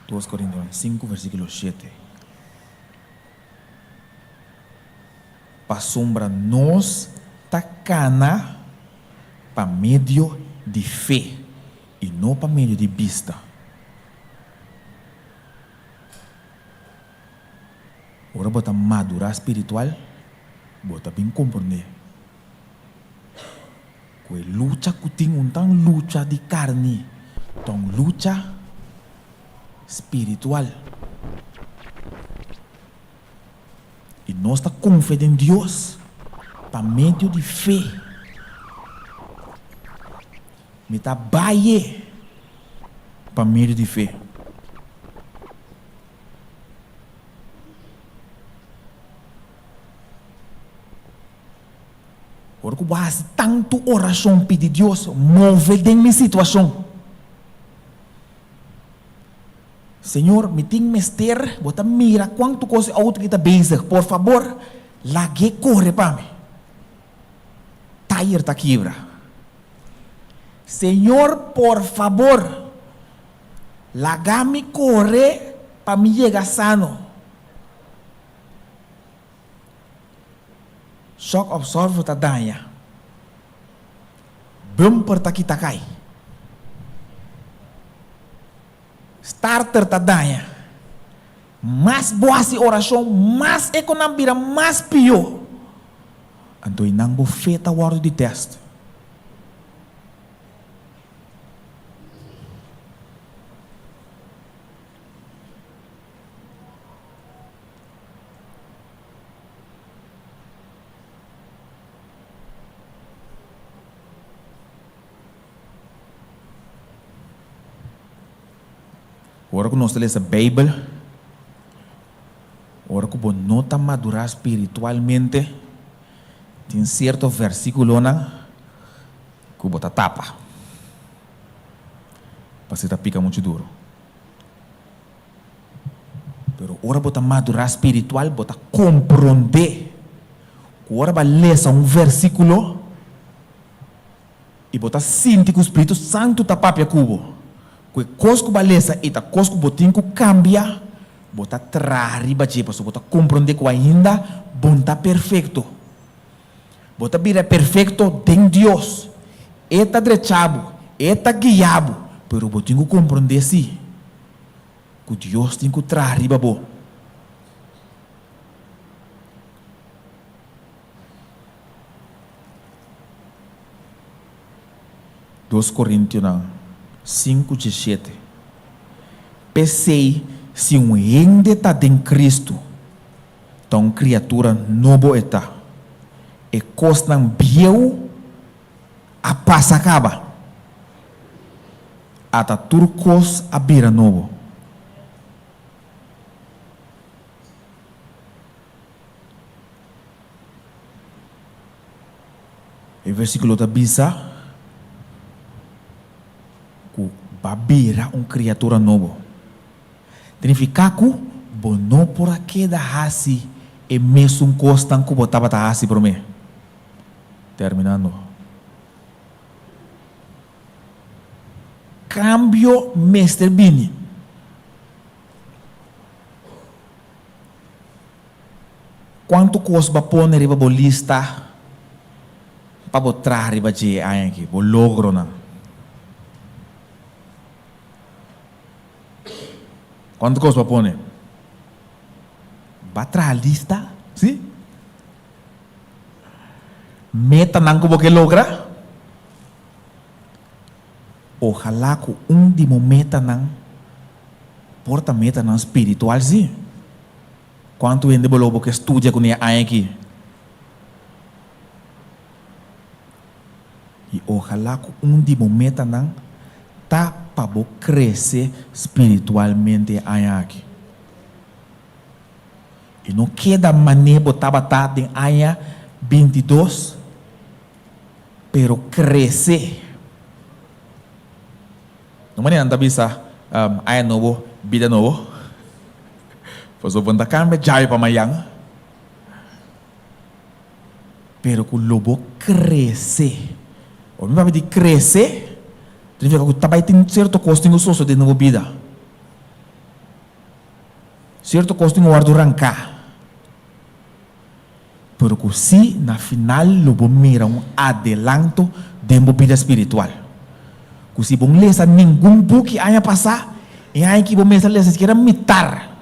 Dos Korintionan sinku versíkulo shete. Pasobra nos ta kana pa medio di fe i no pa medio di bista. Ora bo ta madurá spiritual, bo ta bin komprondé ku e lucha ku tin un ta un lucha di karni, ta un lucha spiritual. I nos ta konfia den Dios. Pa medio di fe. Mi ta bai pa medio di fe. Ora ku bo hasi tantu orashon pidi Dios move den mi situashon. Señor, mi tin mester, bo ta mira kuantu kos e outo aki ta bezig, por fabor lag'é kore pa mi. Tayer ta kibra. Señor, por fabor, laga mi kore pa mi yega sano. Shock absorber ta daña. Bumper ta kita kai. Starter ta daña. Mas bo hasi orashon, mas e ku nan bira mas pió. Anto einan bo fe ta wòrdu di tèst. Ora ku nos ta lesa Beibel, ora ku bo no ta madurá spiritualmente, tin sierto versíkulonan ku bo ta tapa, pasobra ta pika muchu duru. Pero ora bo ta madurá spiritual, bo ta komprondé ku ora bo a lesa un versíkulo i bo ta sinti ku Spiritu Santu ta papia ku bo, ku e kos ku bo a lesa ei ta kos ku bo tin ku kambia, bo ta traha riba dje pasobra bo ta komprondé ku ainda bo no ta perfekto. Bo ta bira perfekto den Dios. E ta drecha bo, e ta guia bo, pero bo tin ku komprondé sí ku Dios tin ku traha riba bo. Dos Korintionan sinku djeshete, P'esei, si un hende ta den Kristu, ta un kriatura nobo e ta. E kosnan bieu a pasa kaba. Ata tur kos a bira nobo. E versíkulo ta bisa ku bo a bira un kriatura nobo. Ta nifiká ku bo no por a keda hasi e mesun kosnan ku bo tabata hasi promé. Terminando. Kambio mester bini. Kuantu kos bo a pone riba bo lista pa bo traha riba dje e aña aki, bo logronan? Kuantu kos bo a pone? Bo a traha lista, si? Metanan ku bo ke logra? Ojalá ku un di bo metanan por ta metanan spiritual, si? Kuantu hende bo lo bo ke studia kuné aña aki? I ojalá ku un di bo metanan ta pa bo krese spiritualmente e aña aki. I no keda mané bo tabata den aña bintidos, pero krese. No manera nan ta bisa aña nobo, bida nobo? Pasobra bo no ta kambia djawe pa mayan. Pero ku lo bo krese. Ora mi papia di krese, ta nifiká ku ta bai tin sierto kos tin ku sosodé den bo bida. Sierto kos tin ku wòrdu ranká. Pero ku sí na final lo bo mira un adelanto den bo bida spiritual. Ku si bo no lesa ningun buki aña pasá, e aña aki bo mester lesa sikiera mitar.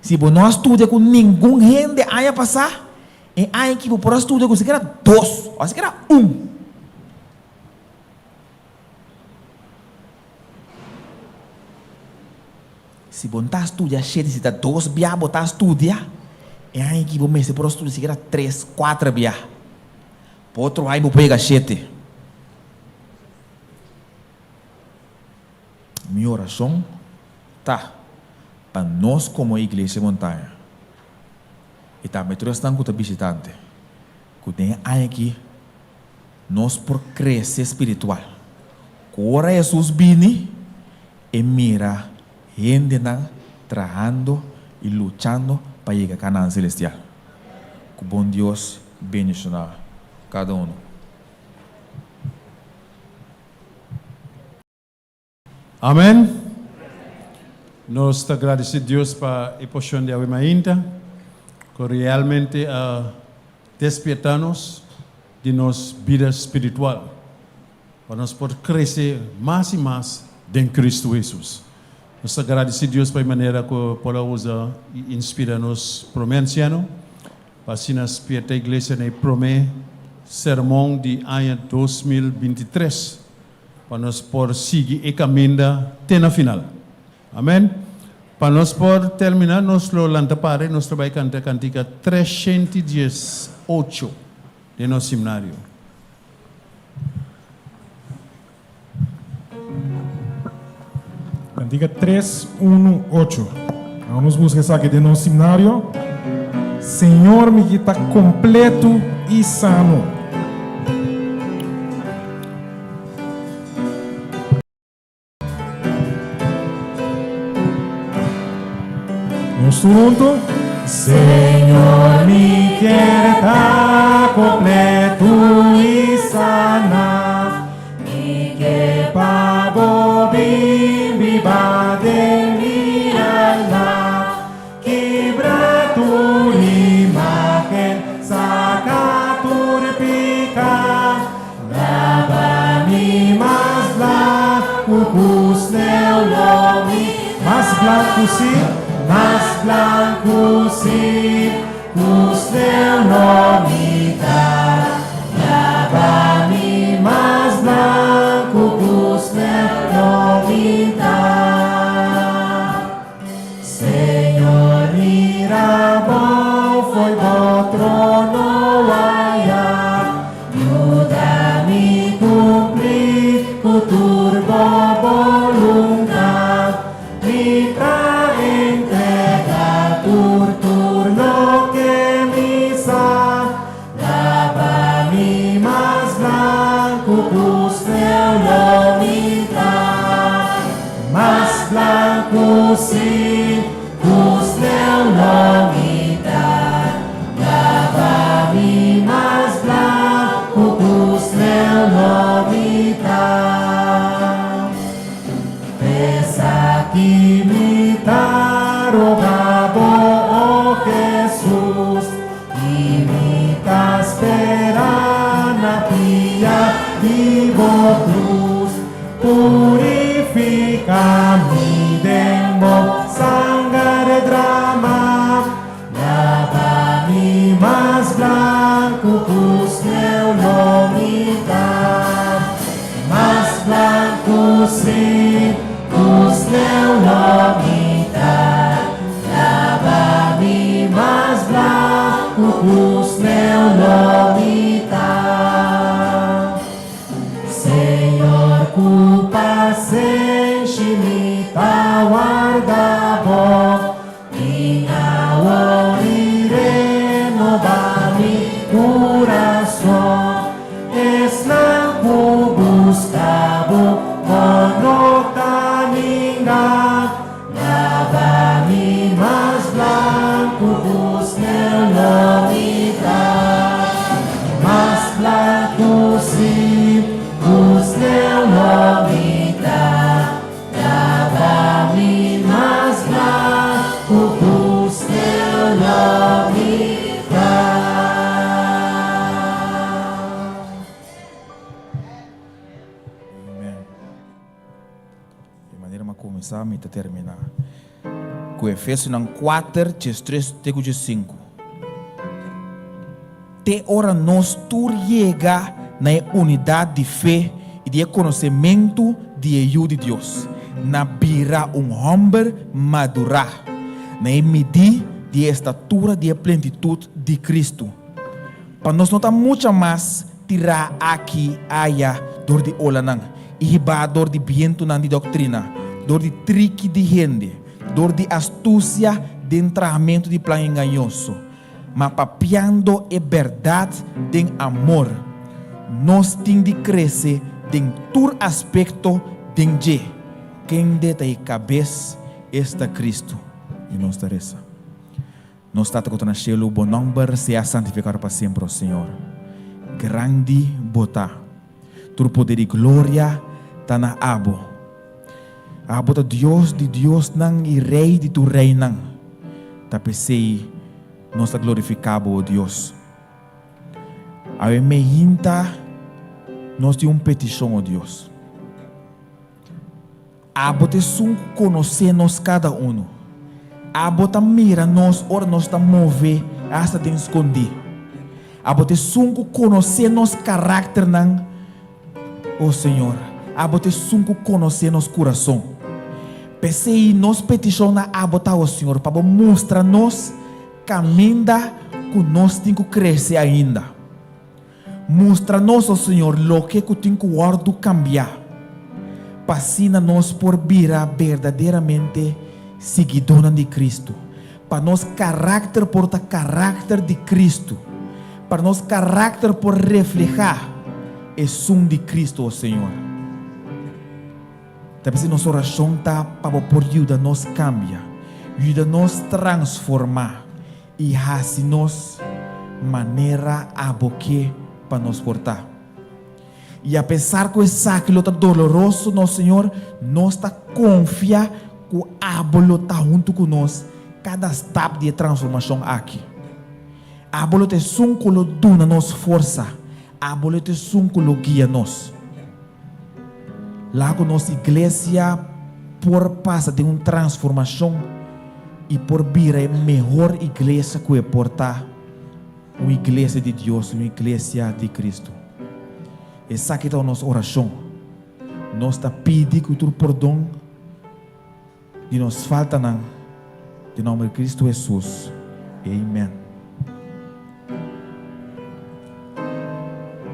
Si bo no a studia ku ningun hende aña pasá, e aña aki bo por a studia ku sikiera dos òf sikiera un. Si bo no ta studia shete, si ta dos bia bo ta studia, E aña aki bo mester por a studia sikiera tres, kuater bia. Pa otro aña bo por yega shete. Mi orashon ta pa nos komo Iglesia Montaña i tambe tur esnan ku ta bishitante ku den e aña aki nos por krese spiritual, ku ora Hesus bini e mira hendenan trahando i luchando pa yega Kanaan selestial. Ku bon Dios bendishoná kada uno. Amen. Nos ta gradeci Dios pa e porcion di awe mainta cu realmente a despierta nos di nos bida spiritual pa nos por crece mas y mas den Cristo Jesus. Nos ta gradeci Dios pa e manera cu por a usa y inspira nos prome anciano pa asina spierta iglesia na e prome sermon di aña 2023. Pa nos por sigui e kaminda te na final. Amen. Pa nos por terminá, nos lo lanta para i nos ta bai kanta kantika 318 den nos himnario. Kantika 318. Awo nos buska esaki den nos himnario. Señor mi ki ta kompletu i sano. Nos tur huntu. Señor mi kier ta kompletu i sana. Mi ke pa bo bin biba den mi alma. Kibra tur imagen, saka tur pika, Laba mi mas blanku ku sneu lo mi. Mas blanku si, mas blanku si, ku sneu lo mi ta. Laba mi mas blanku ku sneu lo mi ta. Señor mira bo fo'i bo trono aya, yuda mi cumpli cu tur bo boluntad, mi ta entrega tur tur loke mi sa, laba mi mas blancu cu sneu lo mi ta, mas blancu si cu sneu lo mi ta, laba mi mas blancu cu sneu lo mi ta. Esaki mi ta roga bo, o Jesus, I mi ta spera na pia di bo cruz, Purifica mi den bo sanger drama, Laba mi mas blancu cu sneu lo mi ta, Mas blancu si cu sneu lo mi ta. Laba mi mas blanku ku sneu lo mi ta. Señor ku pasenshi mi ta warda bo, Bin awor i renoba mi kurason. Esnan ku buska bo, bo no ta ninga. Laba mi mas blanku ku sneu lo mi ta, mas blanku si ku sneu lo mi ta, laba mi mas blanku ku sneu lo mi ta. Amen. E manera mi a kuminsá mi ta terminá ku Efesionan kuater, diestres te ku diesinku. Te ora nos tur yega na e unidat di fe i di e konosementu di e Yu di Dios, na bira un hòmber madurá, na e midí. di e estatura di e plentitut di Kristu, pa nos no ta mucha mas tirá aki aya dor di olanan i hibá dor di bientunan di doktrina, dor di triki di hende, dor di astusia den trahamentu di plan engañoso. Ma papiando e bèrdat den amor, nos tin di krese den tur aspekto den dje, kende ta e kabes, esta Kristu. I nos ta resa. Nos Tata ku ta na shelu, bo nòmber sea santifikado pa semper, o Señor. Grandi bo ta. Tur poder i gloria ta na abo. Abo ta Dios di diosnan i Rei di tur reinan. Ta p'esei nos ta glorifiká bo, o Dios. Awe meinta nos tin un petishon, o Dios. Abo ta esun ku konosé nos kada unu. Abo ta mira nos ora nos ta move asta den skondí. Abo ta esun ku konosé nos karakternan, o Señor. Abo ta esun ku konosé nos kurason. P'esei nos petishon na Abo ta, o Señor, pa Bo mustra nos kaminda ku nos tin ku krese ainda. Mustra nos, o Señor, loke ku tin ku wòrdu kambiá, pa asina nos por bira berdaderamente siguidónan di Kristu, pa nos karakter por ta karakter di Kristu, pa nos karakter por reflehá esun di Kristu, o Señor. Ta p'esei nos orashon ta pa Bo por yuda nos kambia, yuda nos transformá, I hasi nos manera abo ke pa nos por ta. I apesar ku esaki lo ta doloroso, nos Señor, nos ta konfia ku abo lo ta huntu ku nos kada stap di e transformashon aki. Abo lo ta esun ku lo duna nos forsa. Abo lo ta esun ku lo guia nos. Laga ku nos iglesia por pasa den un transformashon i por bira e mehor iglesia ku e por ta, un iglesia di Dios, un iglesia di Kristu. Esaki ta nos orashon. Nos ta pidi ku tur pordon di nos faltanan den nomber di Kristu Hesus. Amen.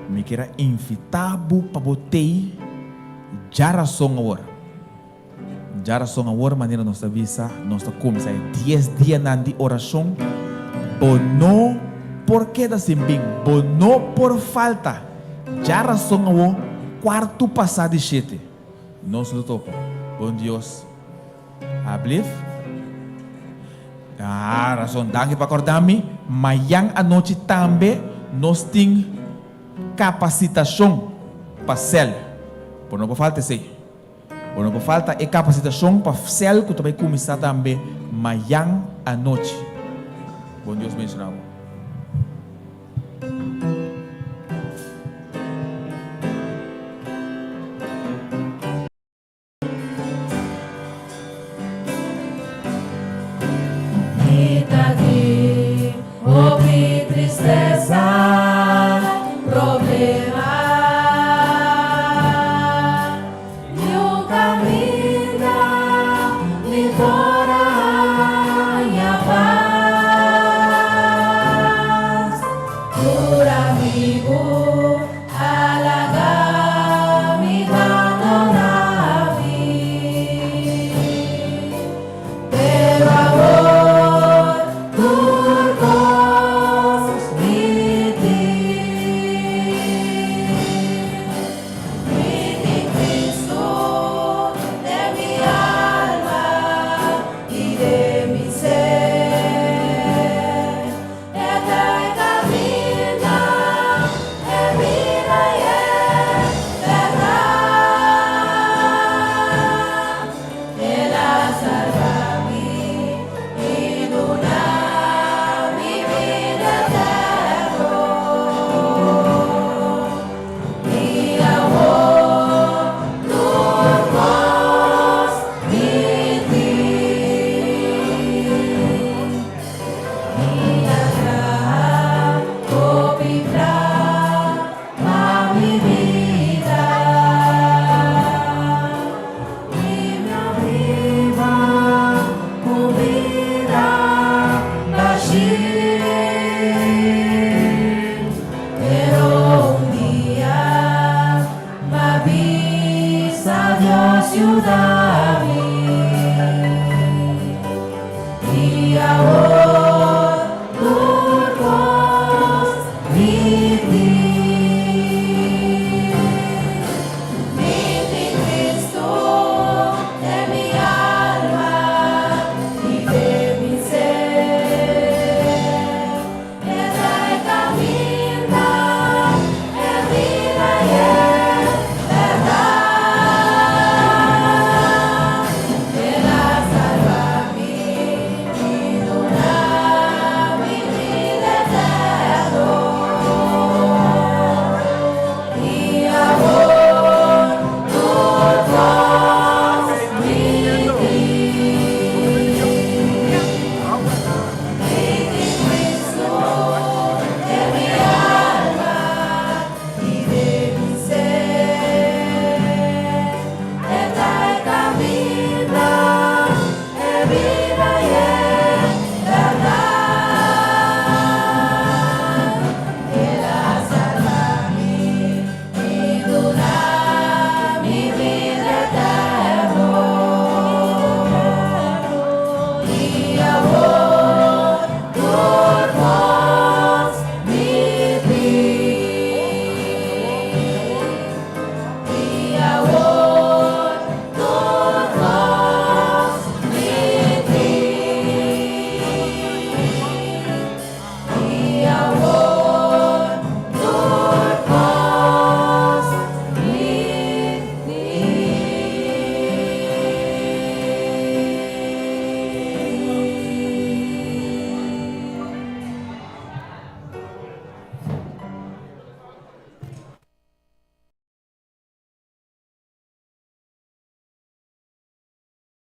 Mi kier a invita bo pa bo tei djarason awor. Djarason awor manera nos ta bisa nos ta kuminsá e dies dianan di orashon. Bo no por keda sin bin, bo no por falta. Djarason awor kuartu pasá di shete. Nos lo topa. Bon Dios ablif. Ah, rason. Danki pa korda mi. Mayan anochi tambe nos tin kapasitashon pa sèl. Bo no por falta esei. Bo no por falta e kapasitashon pa sèl ku ta bai kuminsá tambe mayan anochi. Bon Dios benshoná bo. Mi ta tin hopi tristesa, problema. Niun kaminda mi por a haña pas. Tur amigu a.